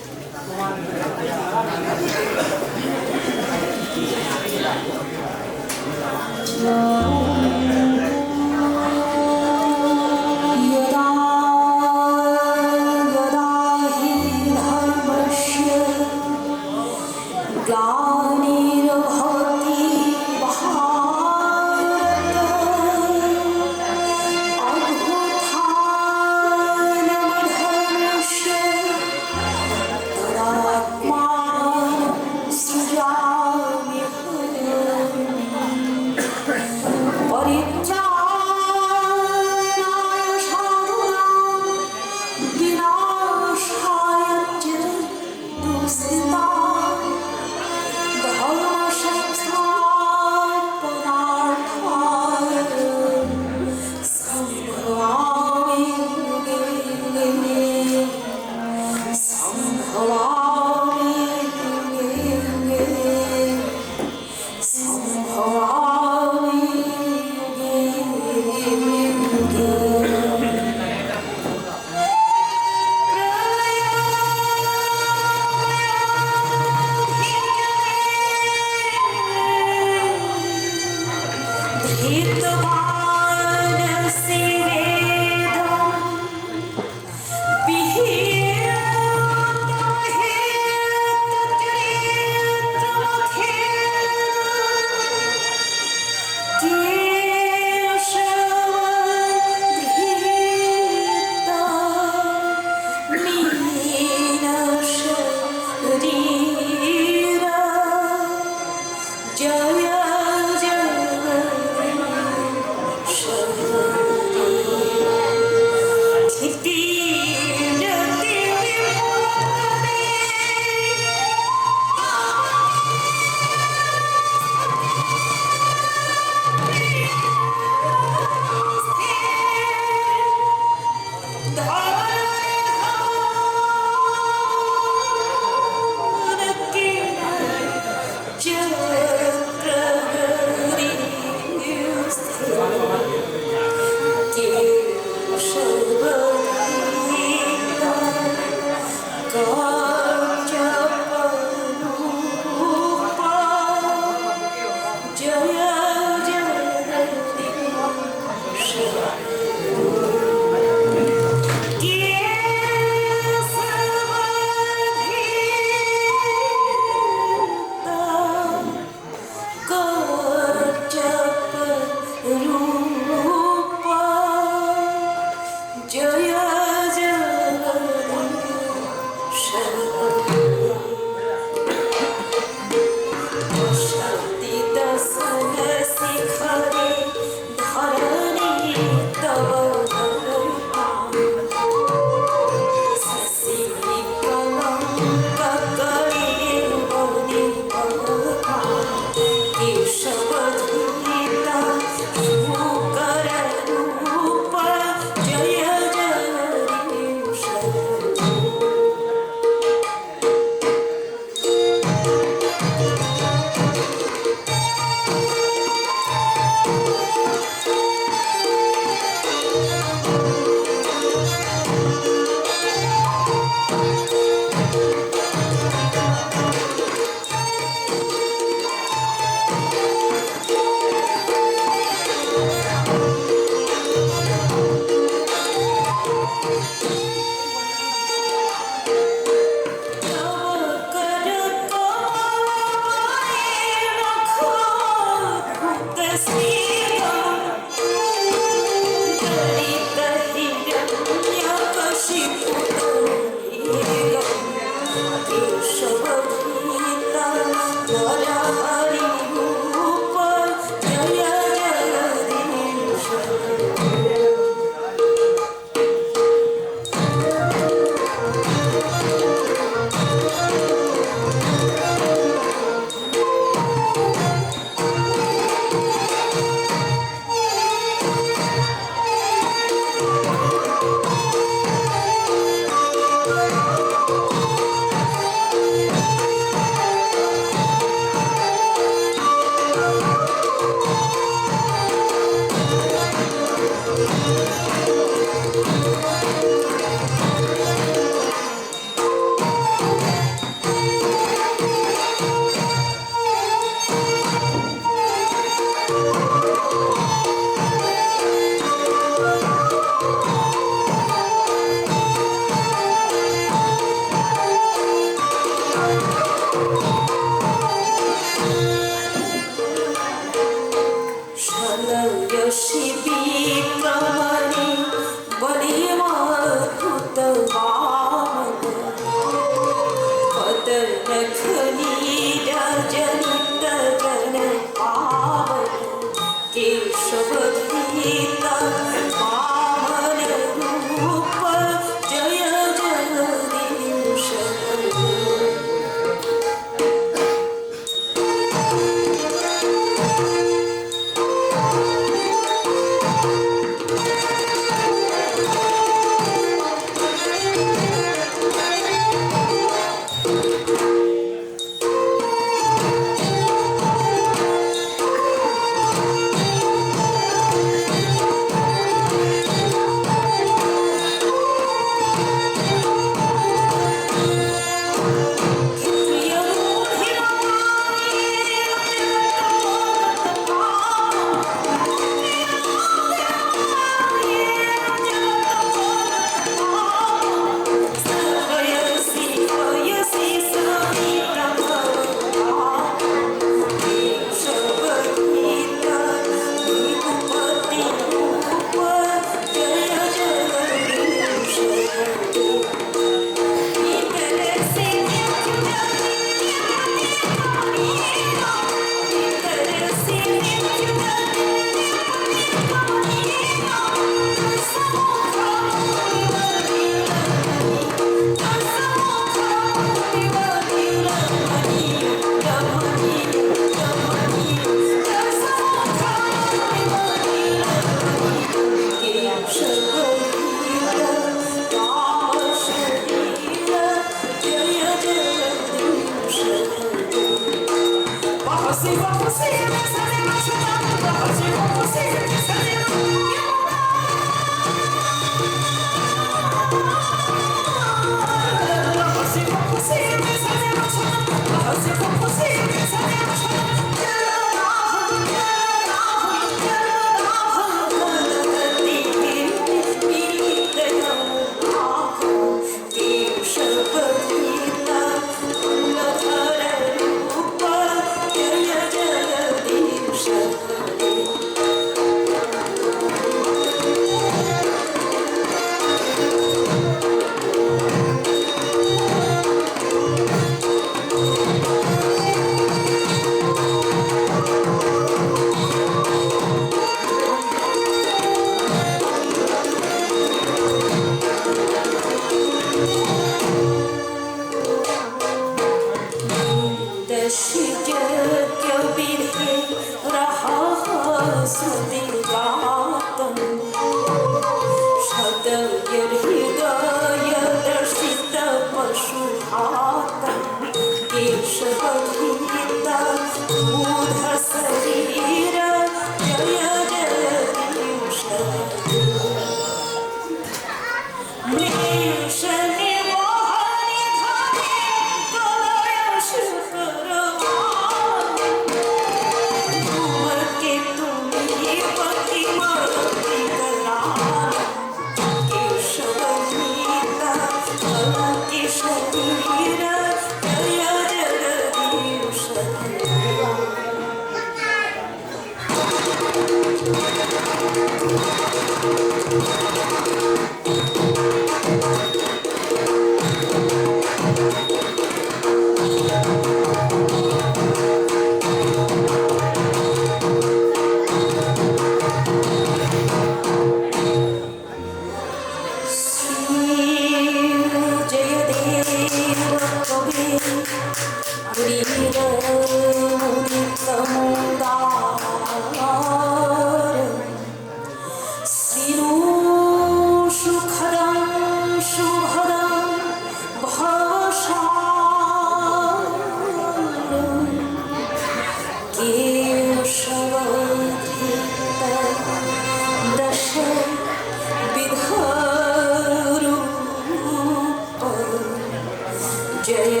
जय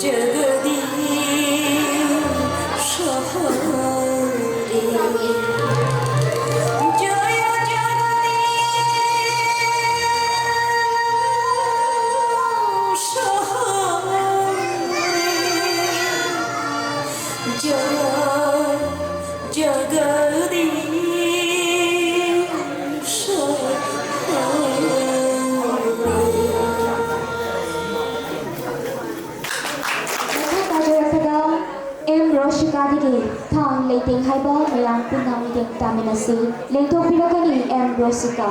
जगदीश हरे। जय जगदीश हरे। जय जगदीश हरे। ꯃꯈꯥ ꯇꯥꯕꯤꯔꯛꯄꯗ ꯑꯦꯝ ꯔꯣꯁꯤꯀꯥꯗꯒꯤ ꯊꯥꯡ ꯂꯩꯇꯦꯡ ꯍꯥꯏꯕ ꯃꯌꯥꯝ ꯄꯨꯟꯅ ꯃꯤꯠꯌꯦꯡ ꯇꯥꯃꯤꯟꯅꯁꯤ꯫ ꯂꯦꯡꯊꯣꯛꯄꯤꯔꯛꯀꯅꯤ ꯑꯦꯝ ꯔꯣꯁꯤꯀꯥ꯫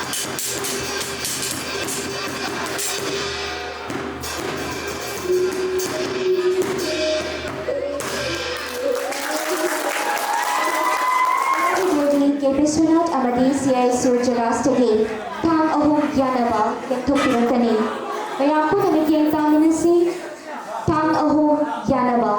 ꯀꯦ ꯕꯤꯁ꯭ꯋꯅꯥꯊ ꯑꯃꯗꯤ ꯁꯤ ꯑꯥꯏ ꯁꯨꯔ ꯖꯦꯒꯥꯁꯇꯒꯤ ꯊꯥꯡ ꯑꯍꯨꯝ ꯌꯥꯅꯕ ꯂꯦꯡꯊꯣꯛꯄꯤꯔꯛꯀꯅꯤ꯫ ꯃꯌꯥꯝ ꯄꯨꯟꯅ ꯃꯤꯠꯌꯦꯡ ꯇꯥꯃꯤꯟꯅꯁꯤ꯫ ꯊꯥꯡ ꯑꯍꯨꯝ ꯌꯥꯅꯕ꯫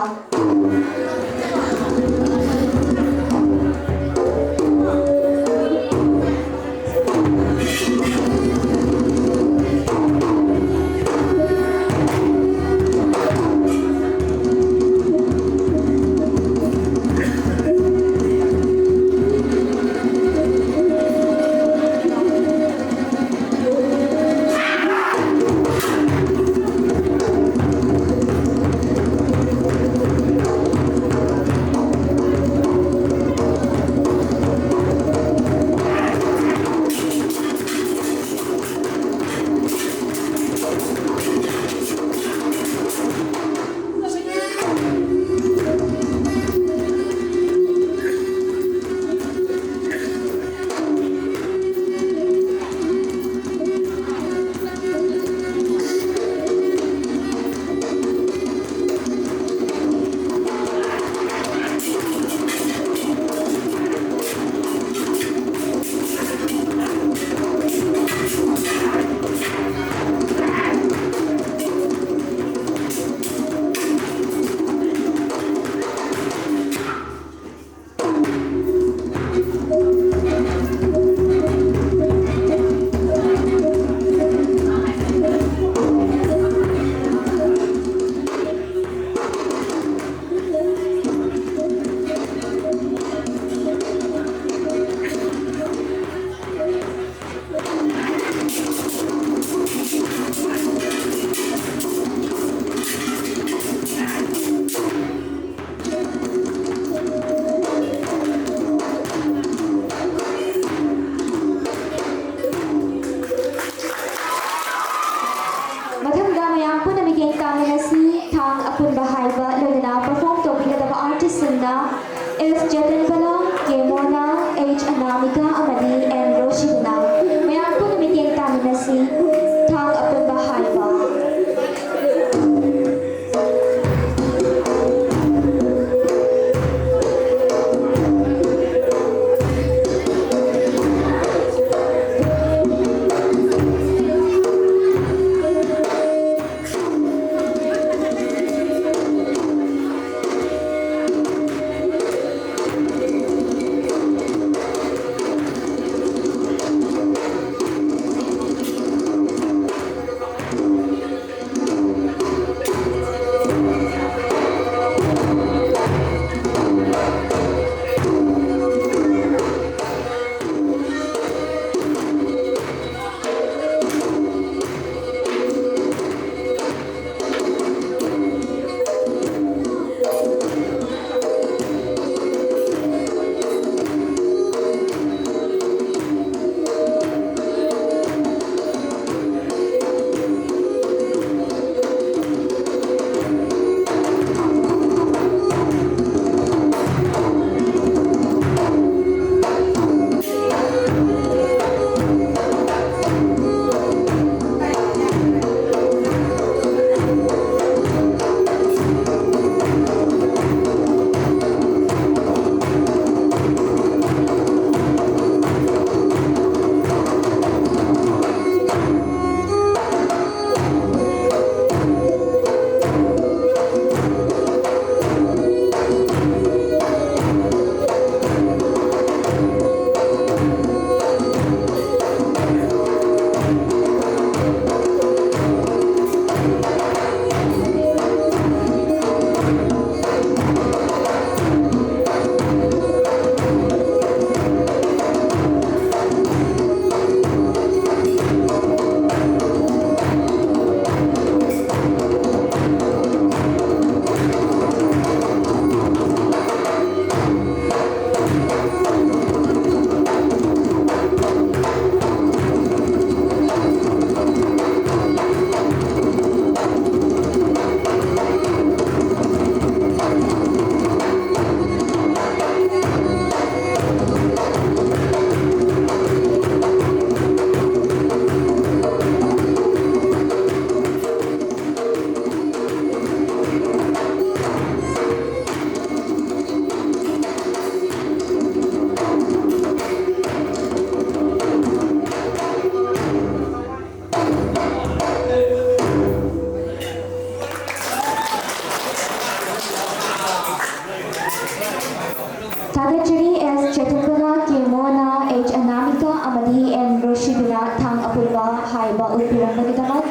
ꯔꯣꯁꯤꯕꯤꯅꯥ ꯊꯥꯡ ꯑꯄꯨꯟꯕ ꯍꯥꯏꯕ ꯎꯠꯄꯤꯔꯝꯕꯒꯤꯗꯃꯛ꯫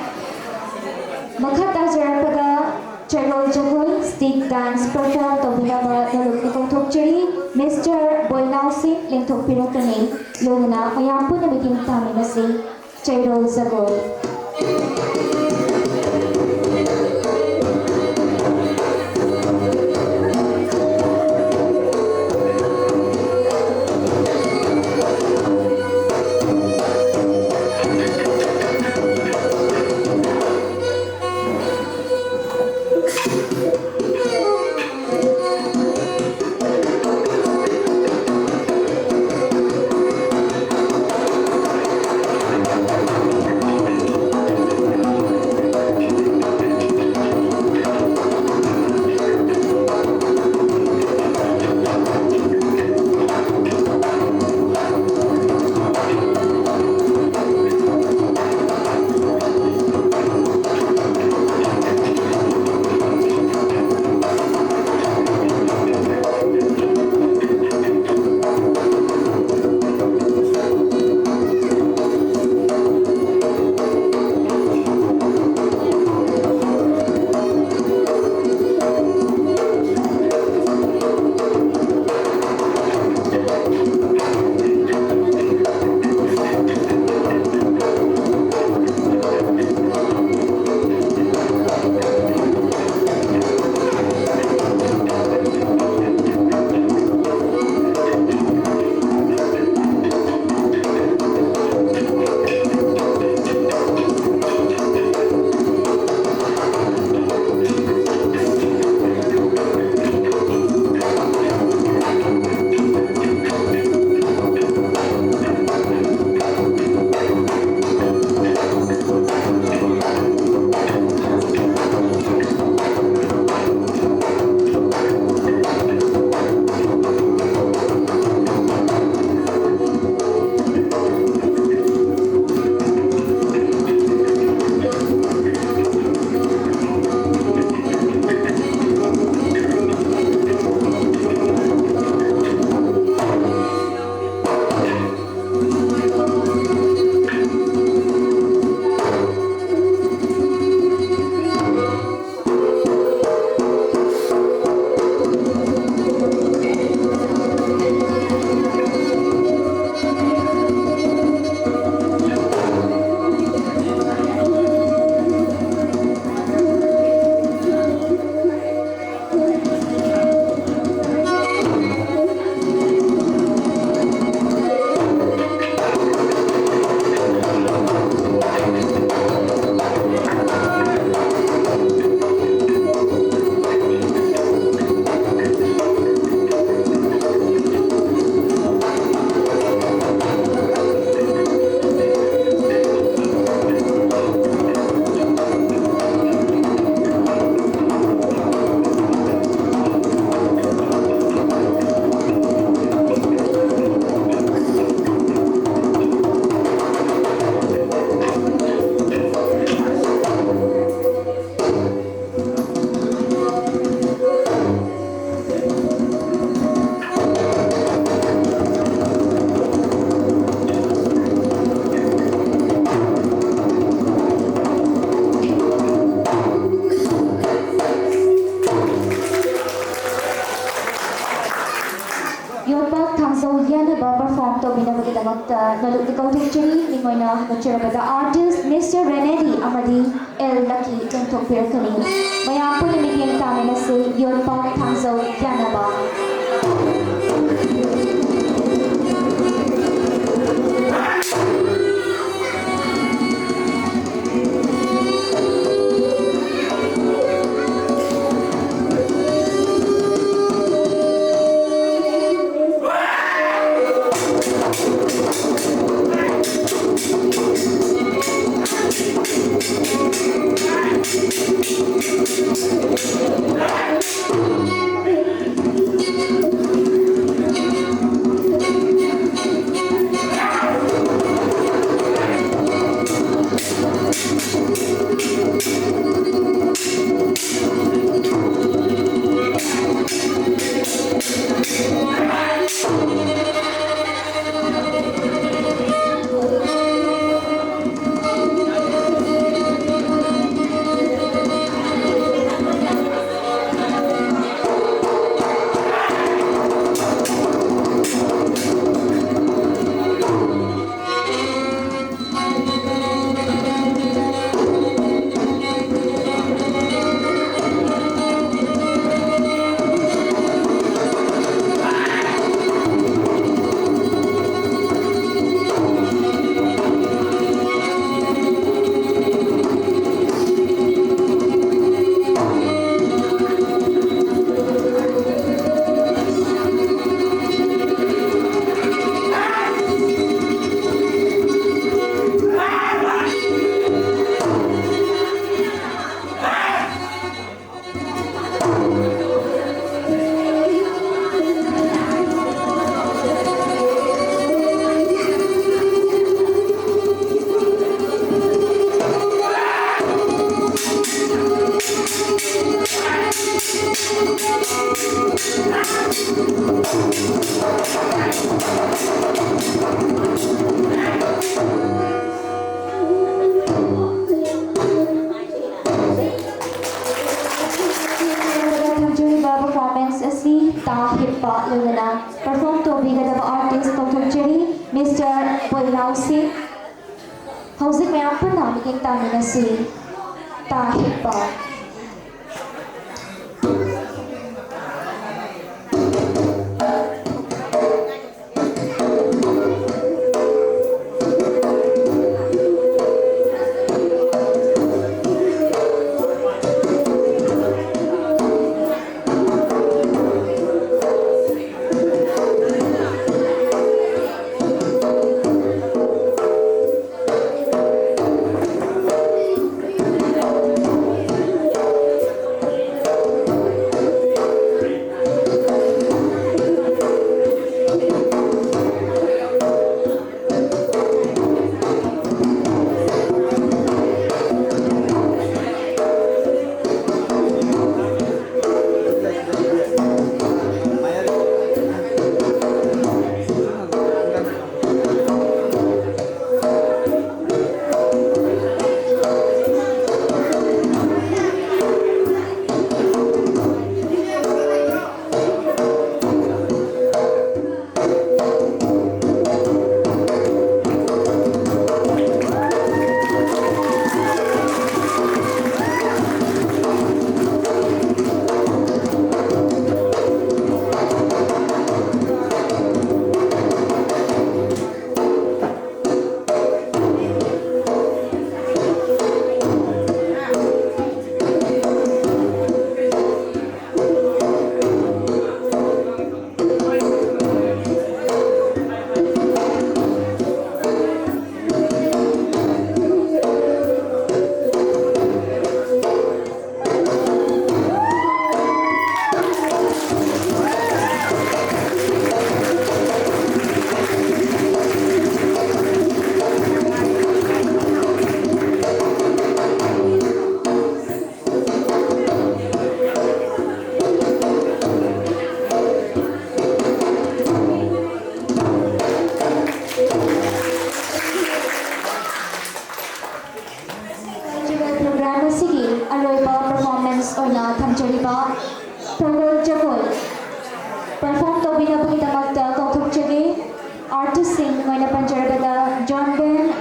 ꯃꯈꯥ ꯇꯥꯖꯔꯛꯄꯗ ꯆꯩꯔꯣꯜ ꯖꯒꯣꯏ, stick dance perform ꯇꯧꯕꯤꯅꯕ ꯅꯣꯂꯨꯛꯅ ꯀꯧꯊꯣꯛꯆꯔꯤ꯫ Mister ꯕꯣꯏꯅꯥꯎ ꯁꯤꯡ ꯂꯦꯡꯊꯣꯛꯄꯤꯔꯛꯀꯅꯤ꯫ ꯂꯣꯏꯅꯅ ꯃꯌꯥꯝ ꯄꯨꯟꯅ ꯃꯤꯠꯌꯦꯡ ꯇꯥꯃꯤꯟꯅꯁꯤ꯫ ꯆꯩꯔꯣꯜ ꯖꯒꯣꯏ꯫ ꯅꯣꯂꯨꯛꯇ ꯀꯧꯊꯣꯛꯆꯔꯤ꯫ ꯃꯤꯡ ꯑꯣꯏꯅ ꯍꯥꯞꯆꯔꯕꯗ artist Mister Renedy ꯑꯃꯗꯤ L Lucky ꯆꯣꯡꯊꯣꯛꯄꯤꯔꯛꯀꯅꯤ꯫ ꯃꯌꯥꯝ ꯄꯨꯟꯅ ꯃꯤꯠꯌꯦꯡ ꯇꯥꯃꯤꯟꯅꯁꯤ꯫ ꯌꯣꯠꯄꯥꯛ ꯊꯥꯡꯖꯧ ꯌꯥꯅꯕ꯫ ꯊꯝꯖꯔꯤꯕ performance ꯑꯁꯤ ꯇꯥ ꯍꯤꯞꯄ ꯂꯣꯏꯅꯅ perform ꯇꯧꯕꯤꯒꯗꯕ artist ꯀꯧꯊꯣꯛꯆꯔꯤ꯫ Mister ꯕꯣꯏꯅꯥꯎꯁꯤ꯫ ꯍꯧꯖꯤꯛ ꯃꯌꯥꯝ ꯄꯨꯟꯅ ꯃꯤꯠꯌꯦꯡ ꯇꯥꯃꯤꯟꯅꯁꯤ꯫ ꯇꯥ ꯍꯤꯞꯄ꯫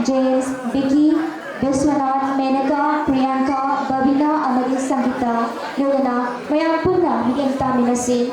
ꯖꯦꯝꯁ, ꯕꯤꯀꯤ, ꯕꯤꯁ꯭ꯋꯥꯅꯥꯊ, ꯃꯦꯅꯀꯥ, ꯄ꯭ꯔꯤꯌꯥꯡꯀꯥ, ꯕꯕꯤꯅꯥ ꯑꯃꯗꯤ ꯁꯪꯒꯤꯇꯥ, ꯂꯣꯏꯅꯅ ꯃꯌꯥꯝ ꯄꯨꯟꯅ ꯃꯤꯠꯌꯦꯡ ꯇꯥꯃꯤꯟꯅꯁꯤ꯫